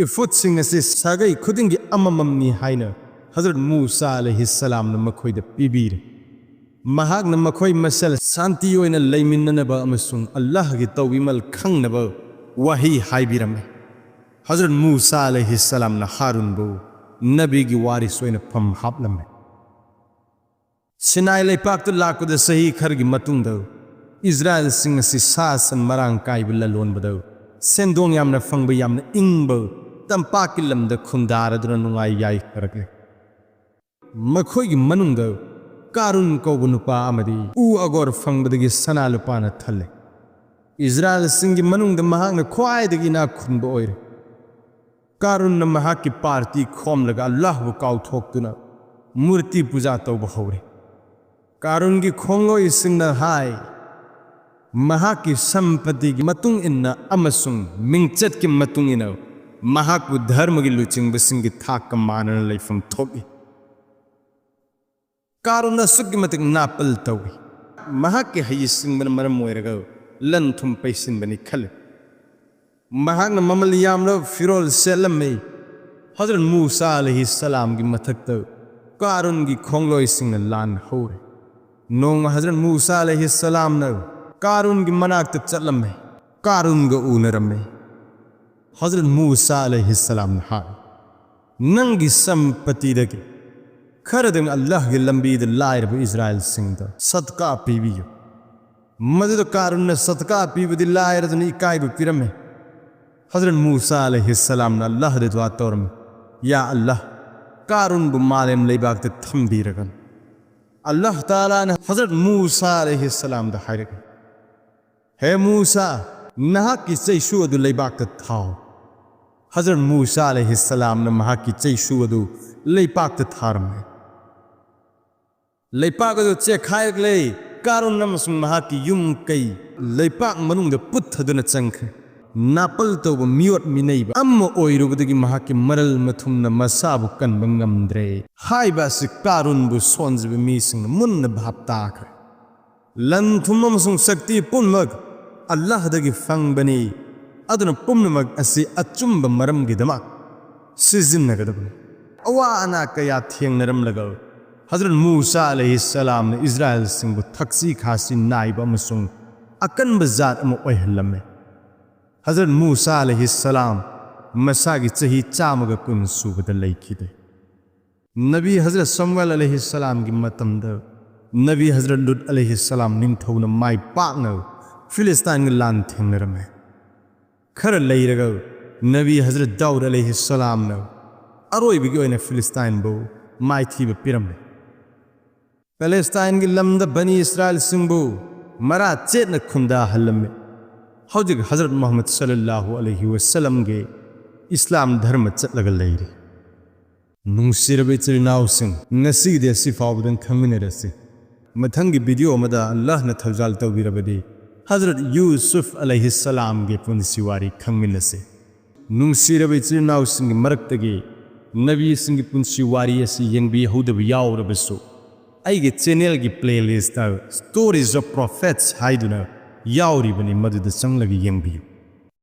ꯏꯐꯨꯠꯁꯤꯡ ꯑꯁꯤ ꯁꯥꯒꯩ ꯈꯨꯗꯤꯡꯒꯤ ꯑꯃꯃꯝꯅꯤ ꯍꯥꯏꯅ ꯍꯖꯔꯠ ꯃꯨꯁꯥ ꯑꯂꯩꯍꯤꯁꯁꯂꯥꯝꯅ ꯃꯈꯣꯏꯗ ꯄꯤꯕꯤꯔꯦ꯫ ꯃꯍꯥꯛꯅ ꯃꯈꯣꯏ ꯃꯁꯦꯜ ꯁꯥꯟꯇꯤ ꯑꯣꯏꯅ ꯂꯩꯃꯤꯟꯅꯅꯕ ꯑꯃꯁꯨꯡ ꯑꯜꯂꯥꯍꯒꯤ ꯇꯧꯕꯤꯃꯜ ꯈꯪꯅꯕ ꯋꯥꯍꯩ ꯍꯥꯏꯕꯤꯔꯝꯃꯤ꯫ ꯍꯖꯔꯠ ꯃꯨꯁꯥ ꯑꯂꯩꯍꯤꯁꯁꯂꯥꯝꯅ ꯍꯥꯔꯨꯟꯕꯨ ꯅꯕꯤꯒꯤ ꯋꯥꯔꯤꯁ ꯑꯣꯏꯅ ꯐꯝ ꯍꯥꯞꯂꯝꯃꯤ꯫ ꯁꯤꯅꯥꯏ ꯂꯩꯄꯥꯛꯇ ꯂꯥꯛꯄꯗ ꯆꯍꯤ ꯈꯔꯒꯤ ꯃꯇꯨꯡꯗ ꯏꯁꯔꯥꯏꯜꯁꯤꯡ ꯑꯁꯤ ꯁꯥ ꯁꯟ ꯃꯔꯥꯡ ꯀꯥꯏꯕ ꯂꯂꯣꯟꯕꯗ ꯁꯦꯟꯗꯣꯡ ꯌꯥꯝꯅ ꯐꯪꯕ, ꯌꯥꯝꯅ ꯏꯪꯕ ꯇꯝꯄꯥꯛꯀꯤ ꯂꯝꯗ ꯈꯨꯟꯗꯥꯔꯗꯨꯅ ꯅꯨꯡꯉꯥꯏ ꯌꯥꯏꯐꯔꯛꯂꯦ꯫ ꯃꯈꯣꯏꯒꯤ ꯃꯅꯨꯡꯗ ꯀꯥꯔꯨꯟ ꯀꯧꯕ ꯅꯨꯄꯥ ꯑꯃꯗꯤ ꯎ ꯑꯒꯣꯔ ꯐꯪꯕꯗꯒꯤ ꯁꯅꯥ ꯂꯨꯄꯥꯅ ꯊꯜꯂꯦ꯫ ꯏꯁꯔꯥꯏꯜꯁꯤꯡꯒꯤ ꯃꯅꯨꯡꯗ ꯃꯍꯥꯛꯅ ꯈ꯭ꯋꯥꯏꯗꯒꯤ ꯏꯅꯥꯛ ꯈꯨꯟꯕ ꯑꯣꯏꯔꯦ꯫ ꯀꯥꯔꯨꯟꯅ ꯃꯍꯥꯛꯀꯤ ꯄꯥꯔꯇꯤ ꯈꯣꯝꯂꯒ ꯑꯜꯂꯥꯍꯕꯨ ꯀꯥꯎꯊꯣꯛꯇꯨꯅ ꯃꯨꯔꯇꯤ ꯄꯨꯖꯥ ꯇꯧꯕ ꯍꯧꯔꯦ꯫ ꯀꯥꯔꯨꯟꯒꯤ ꯈꯣꯡꯂꯣꯏꯁꯤꯡꯅ ꯍꯥꯏ, ꯃꯍꯥꯛꯀꯤ ꯁꯝꯄꯇꯤꯒꯤ ꯃꯇꯨꯡ ꯏꯟꯅ ꯑꯃꯁꯨꯡ ꯃꯤꯡꯆꯠꯀꯤ ꯃꯇꯨꯡ ꯏꯟꯅ ꯃꯍꯥꯛꯄꯨ ꯙꯔꯃꯒꯤ ꯂꯨꯆꯤꯡꯕꯁꯤꯡꯒꯤ ꯊꯥꯛꯀ ꯃꯥꯟꯅꯅ ꯂꯩꯐꯝ ꯊꯣꯛꯏ꯫ ꯀꯥꯔꯨꯟ ꯑꯁꯨꯛꯀꯤ ꯃꯇꯤꯛ ꯅꯥꯄꯜ ꯇꯧꯏ꯫ ꯃꯍꯥꯛꯀꯤ ꯍꯩꯁꯤꯡꯕꯅ ꯃꯔꯝ ꯑꯣꯏꯔꯒ ꯂꯟ ꯊꯨꯝ ꯄꯩꯁꯤꯟꯕꯅꯤ ꯈꯜꯂꯤ꯫ ꯃꯍꯥꯛꯅ ꯃꯃꯜ ꯌꯥꯝꯂꯕ ꯐꯤꯔꯣꯜ ꯁꯦꯠꯂꯝꯃꯤ꯫ ꯍꯖꯔꯠ ꯃꯨꯁꯥ ꯑꯂꯩꯍꯤꯁꯁꯂꯥꯝꯒꯤ ꯃꯊꯛꯇ ꯀꯥꯔꯨꯟꯒꯤ ꯈꯣꯡꯂꯣꯏꯁꯤꯡꯅ ꯂꯥꯟ ꯍꯧꯔꯦ꯫ ꯅꯣꯡꯃ ꯍꯖꯔꯠ ꯃꯨꯁꯥ ꯑꯂꯩꯍꯤꯁꯁꯂꯥꯝꯅ ꯀꯥꯔꯨꯟꯒꯤ ꯃꯅꯥꯛꯇ ꯆꯠꯂꯝꯃꯤ꯫ ꯀꯥꯔꯨꯟꯒ ꯎꯅꯔꯝꯃꯤ꯫ ꯍꯖꯔꯠ ꯃꯨꯁꯥ ꯑꯂꯩꯍꯤꯁꯁꯂꯥꯝꯅ ꯍꯥꯏ, "ꯅꯪꯒꯤ ꯁꯝꯄꯇꯤꯗꯒꯤ ꯈꯔꯗꯪ ꯑꯜꯂꯥꯍꯒꯤ ꯂꯝꯕꯤꯗ ꯂꯥꯏꯔꯕ ꯏꯁꯔꯥꯏꯜꯁꯤꯡꯗ ꯁꯗꯀꯥ ꯄꯤꯕꯤꯌꯨ"꯫ ꯃꯗꯨꯗ ꯀꯥꯔꯨꯟꯅ ꯁꯗꯀꯥ ꯄꯤꯕꯗꯤ ꯂꯥꯏꯔꯗꯨꯅ ꯏꯀꯥꯏꯕ ꯄꯤꯔꯝꯃꯤ꯫ ꯍꯖꯔꯠ ꯃꯨꯁꯥ ꯑꯂꯩꯍꯤꯁꯁꯂꯥꯝꯅ ꯑꯜꯂꯥꯍꯗ ꯗꯨꯋꯥ ꯇꯧꯔꯝꯃꯤ, "ꯌꯥ ꯑꯜꯂꯥꯍ, ꯀꯥꯔꯨꯟꯕꯨ ꯃꯥꯂꯦꯝ ꯂꯩꯕꯥꯛꯇ ꯊꯝꯕꯤꯔꯒꯅꯨ"꯫ ꯑꯜꯂꯥꯍ ꯇꯥꯂꯥꯅ ꯍꯖꯔꯠ ꯃꯨꯁꯥ ꯑꯂꯩꯍꯤꯁꯁꯂꯥꯝꯗ ꯍꯥꯏꯔꯛꯏ, "ꯍꯦ ꯃꯨꯁꯥ, ꯅꯍꯥꯛꯀꯤ ꯆꯩꯁꯨ ꯑꯗꯨ ꯂꯩꯕꯥꯛꯇ ꯊꯥꯎ"꯫ ꯍꯖꯔꯠ ꯃꯨꯁꯥ ꯑꯂꯩꯍꯤꯁꯁꯂꯥꯝꯅ ꯃꯍꯥꯛꯀꯤ ꯆꯩꯁꯨ ꯑꯗꯨ ꯂꯩꯄꯥꯛꯇ ꯊꯥꯔꯝꯃꯤ꯫ ꯂꯩꯄꯥꯛ ꯑꯗꯨ ꯆꯦꯛꯈꯥꯏꯔꯛꯂꯦ꯫ ꯀꯥꯔꯨꯟ ꯑꯃꯁꯨꯡ ꯃꯍꯥꯛꯀꯤ ꯌꯨꯝ ꯀꯩ ꯂꯩꯄꯥꯛ ꯃꯅꯨꯡꯗ ꯄꯨꯠꯊꯗꯨꯅ ꯆꯪꯈ꯭ꯔꯦ꯫ ꯅꯥꯄꯜ ꯇꯧꯕ ꯃꯤꯑꯣꯠ ꯃꯤꯅꯩꯕ ꯑꯃ ꯑꯣꯏꯔꯨꯕꯗꯒꯤ ꯃꯍꯥꯛꯀꯤ ꯃꯔꯜ ꯃꯊꯨꯝꯅ ꯃꯁꯥꯕꯨ ꯀꯟꯕ ꯉꯝꯗ꯭ꯔꯦ ꯍꯥꯏꯕ ꯑꯁꯤ ꯀꯥꯔꯨꯟꯕꯨ ꯁꯣꯟꯖꯕ ꯃꯤꯁꯤꯡꯅ ꯃꯨꯟꯅ ꯚꯥꯞ ꯇꯥꯈ꯭ꯔꯦ꯫ ꯂꯟ ꯊꯨꯝ ꯑꯃꯁꯨꯡ ꯁꯛꯇꯤ ꯄꯨꯝꯅꯃꯛ ꯑꯜꯂꯥꯍꯗꯒꯤ ꯐꯪꯕꯅꯤ꯫ ꯑꯗꯨꯅ ꯄꯨꯝꯅꯃꯛ ꯑꯁꯤ ꯑꯆꯨꯝꯕ ꯃꯔꯝꯒꯤꯗꯃꯛ ꯁꯤꯖꯤꯟꯅꯒꯗꯕꯅꯤ꯫ ꯑꯋꯥ ꯑꯅꯥ ꯀꯌꯥ ꯊꯦꯡꯅꯔꯝꯂꯒ ꯍꯖꯔꯠ ꯃꯨꯁꯥ ꯑꯂꯩꯍꯤ ꯁꯂꯥꯝꯅ ꯏꯁꯔꯥꯏꯜꯁꯤꯡꯕꯨ ꯊꯛꯁꯤ ꯈꯥꯁꯤ ꯅꯥꯏꯕ ꯑꯃꯁꯨꯡ ꯑꯀꯟꯕ ꯖꯥꯠ ꯑꯃ ꯑꯣꯏꯍꯜꯂꯝꯃꯤ꯫ ꯍꯖꯔꯠ ꯃꯨꯁꯥ ꯑꯂꯩꯍꯤ ꯁꯂꯥꯝ ꯃꯁꯥꯒꯤ ꯆꯍꯤ ꯆꯥꯝꯃꯒ ꯀꯨꯟ ꯁꯨꯕꯗ ꯂꯩꯈꯤꯗꯦ꯫ ꯅꯕꯤ ꯍꯖꯔꯠ ꯁꯃꯨꯑꯦꯜ ꯑꯂꯩꯍꯤ ꯁꯂꯥꯝꯒꯤ ꯃꯇꯝꯗ ꯅꯕꯤ ꯍꯖꯔꯠ ꯂꯨꯠ ꯑꯂꯩꯍꯤ ꯁꯂꯥꯝ ꯅꯤꯡꯊꯧꯅ ꯃꯥꯏ ꯄꯥꯛꯅ ꯐꯤꯂꯤꯁꯇꯥꯏꯟꯒ ꯂꯥꯟ ꯊꯦꯡꯅꯔꯝꯃꯦ꯫ ꯈꯔ ꯂꯩꯔꯒ ꯅꯕꯤ ꯍꯖꯔꯠ ꯗꯥꯎꯗ ꯑꯂꯩꯍꯤ ꯁꯂꯥꯝꯅ ꯑꯔꯣꯏꯕꯒꯤ ꯑꯣꯏꯅ ꯐꯤꯂꯤꯁꯇꯥꯏꯟꯕꯨ ꯃꯥꯏꯊꯤꯕ ꯄꯤꯔꯝꯃꯤ꯫ ꯄꯦꯂꯦꯁꯇꯥꯏꯟꯒꯤ ꯂꯝꯗ ꯕꯅꯤ ꯏꯁꯔꯥꯏꯜꯁꯤꯡꯕꯨ ꯃꯔꯥ ꯆꯦꯠꯅ ꯈꯨꯟꯗꯥꯍꯜꯂꯝꯃꯤ꯫ ꯍꯧꯖꯤꯛ ꯍꯖꯔꯠ ꯃꯨꯍꯝꯃꯗ ꯁꯜꯂꯜꯂꯥꯍꯨ ꯑꯂꯩꯍꯤ ꯋꯁꯜꯂꯝꯒꯤ ꯏꯁꯂꯥꯝ ꯙꯔꯃ ꯆꯠꯂꯒ ꯂꯩꯔꯤ꯫ ꯅꯨꯡꯁꯤꯔꯕ ꯏꯆꯤꯜ ꯏꯅꯥꯎꯁꯤꯡ, ꯉꯁꯤꯒꯤꯗꯤ ꯑꯁꯤ ꯐꯥꯎꯕꯗꯪ ꯈꯪꯃꯤꯟꯅꯔꯁꯤ꯫ ꯃꯊꯪꯒꯤ ꯚꯤꯗꯤꯑꯣ ꯑꯃꯗ ꯑꯜꯂꯥꯍꯅ ꯊꯧꯖꯥꯜ ꯇꯧꯕꯤꯔꯕꯗꯤ ꯍꯖꯔꯠ ꯌꯨꯁꯨꯐ ꯑꯂꯩꯍꯤ ꯁꯂꯥꯝꯒꯤ ꯄꯨꯟꯁꯤ ꯋꯥꯔꯤ ꯈꯪꯃꯤꯟꯅꯁꯤ꯫ ꯅꯨꯡꯁꯤꯔꯕ ꯏꯆꯤꯜ ꯏꯅꯥꯎꯁꯤꯡꯒꯤ ꯃꯔꯛꯇꯒꯤ ꯅꯕꯤꯁꯤꯡꯒꯤ ꯄꯨꯟꯁꯤ ꯋꯥꯔꯤ ꯑꯁꯤ ꯌꯦꯡꯕꯤꯍꯧꯗꯕ ꯌꯥꯎꯔꯕꯁꯨ, ꯑꯩꯒꯤ ꯆꯦꯅꯦꯜꯒꯤ ꯄ꯭ꯂꯦꯂꯤꯁꯇ Stories of Prophets ꯍꯥꯏꯗꯨꯅ ꯌꯥꯎꯔꯤꯕꯅꯤ, ꯃꯗꯨꯗ ꯆꯪꯂꯒ ꯌꯦꯡꯕꯤꯌꯨ꯫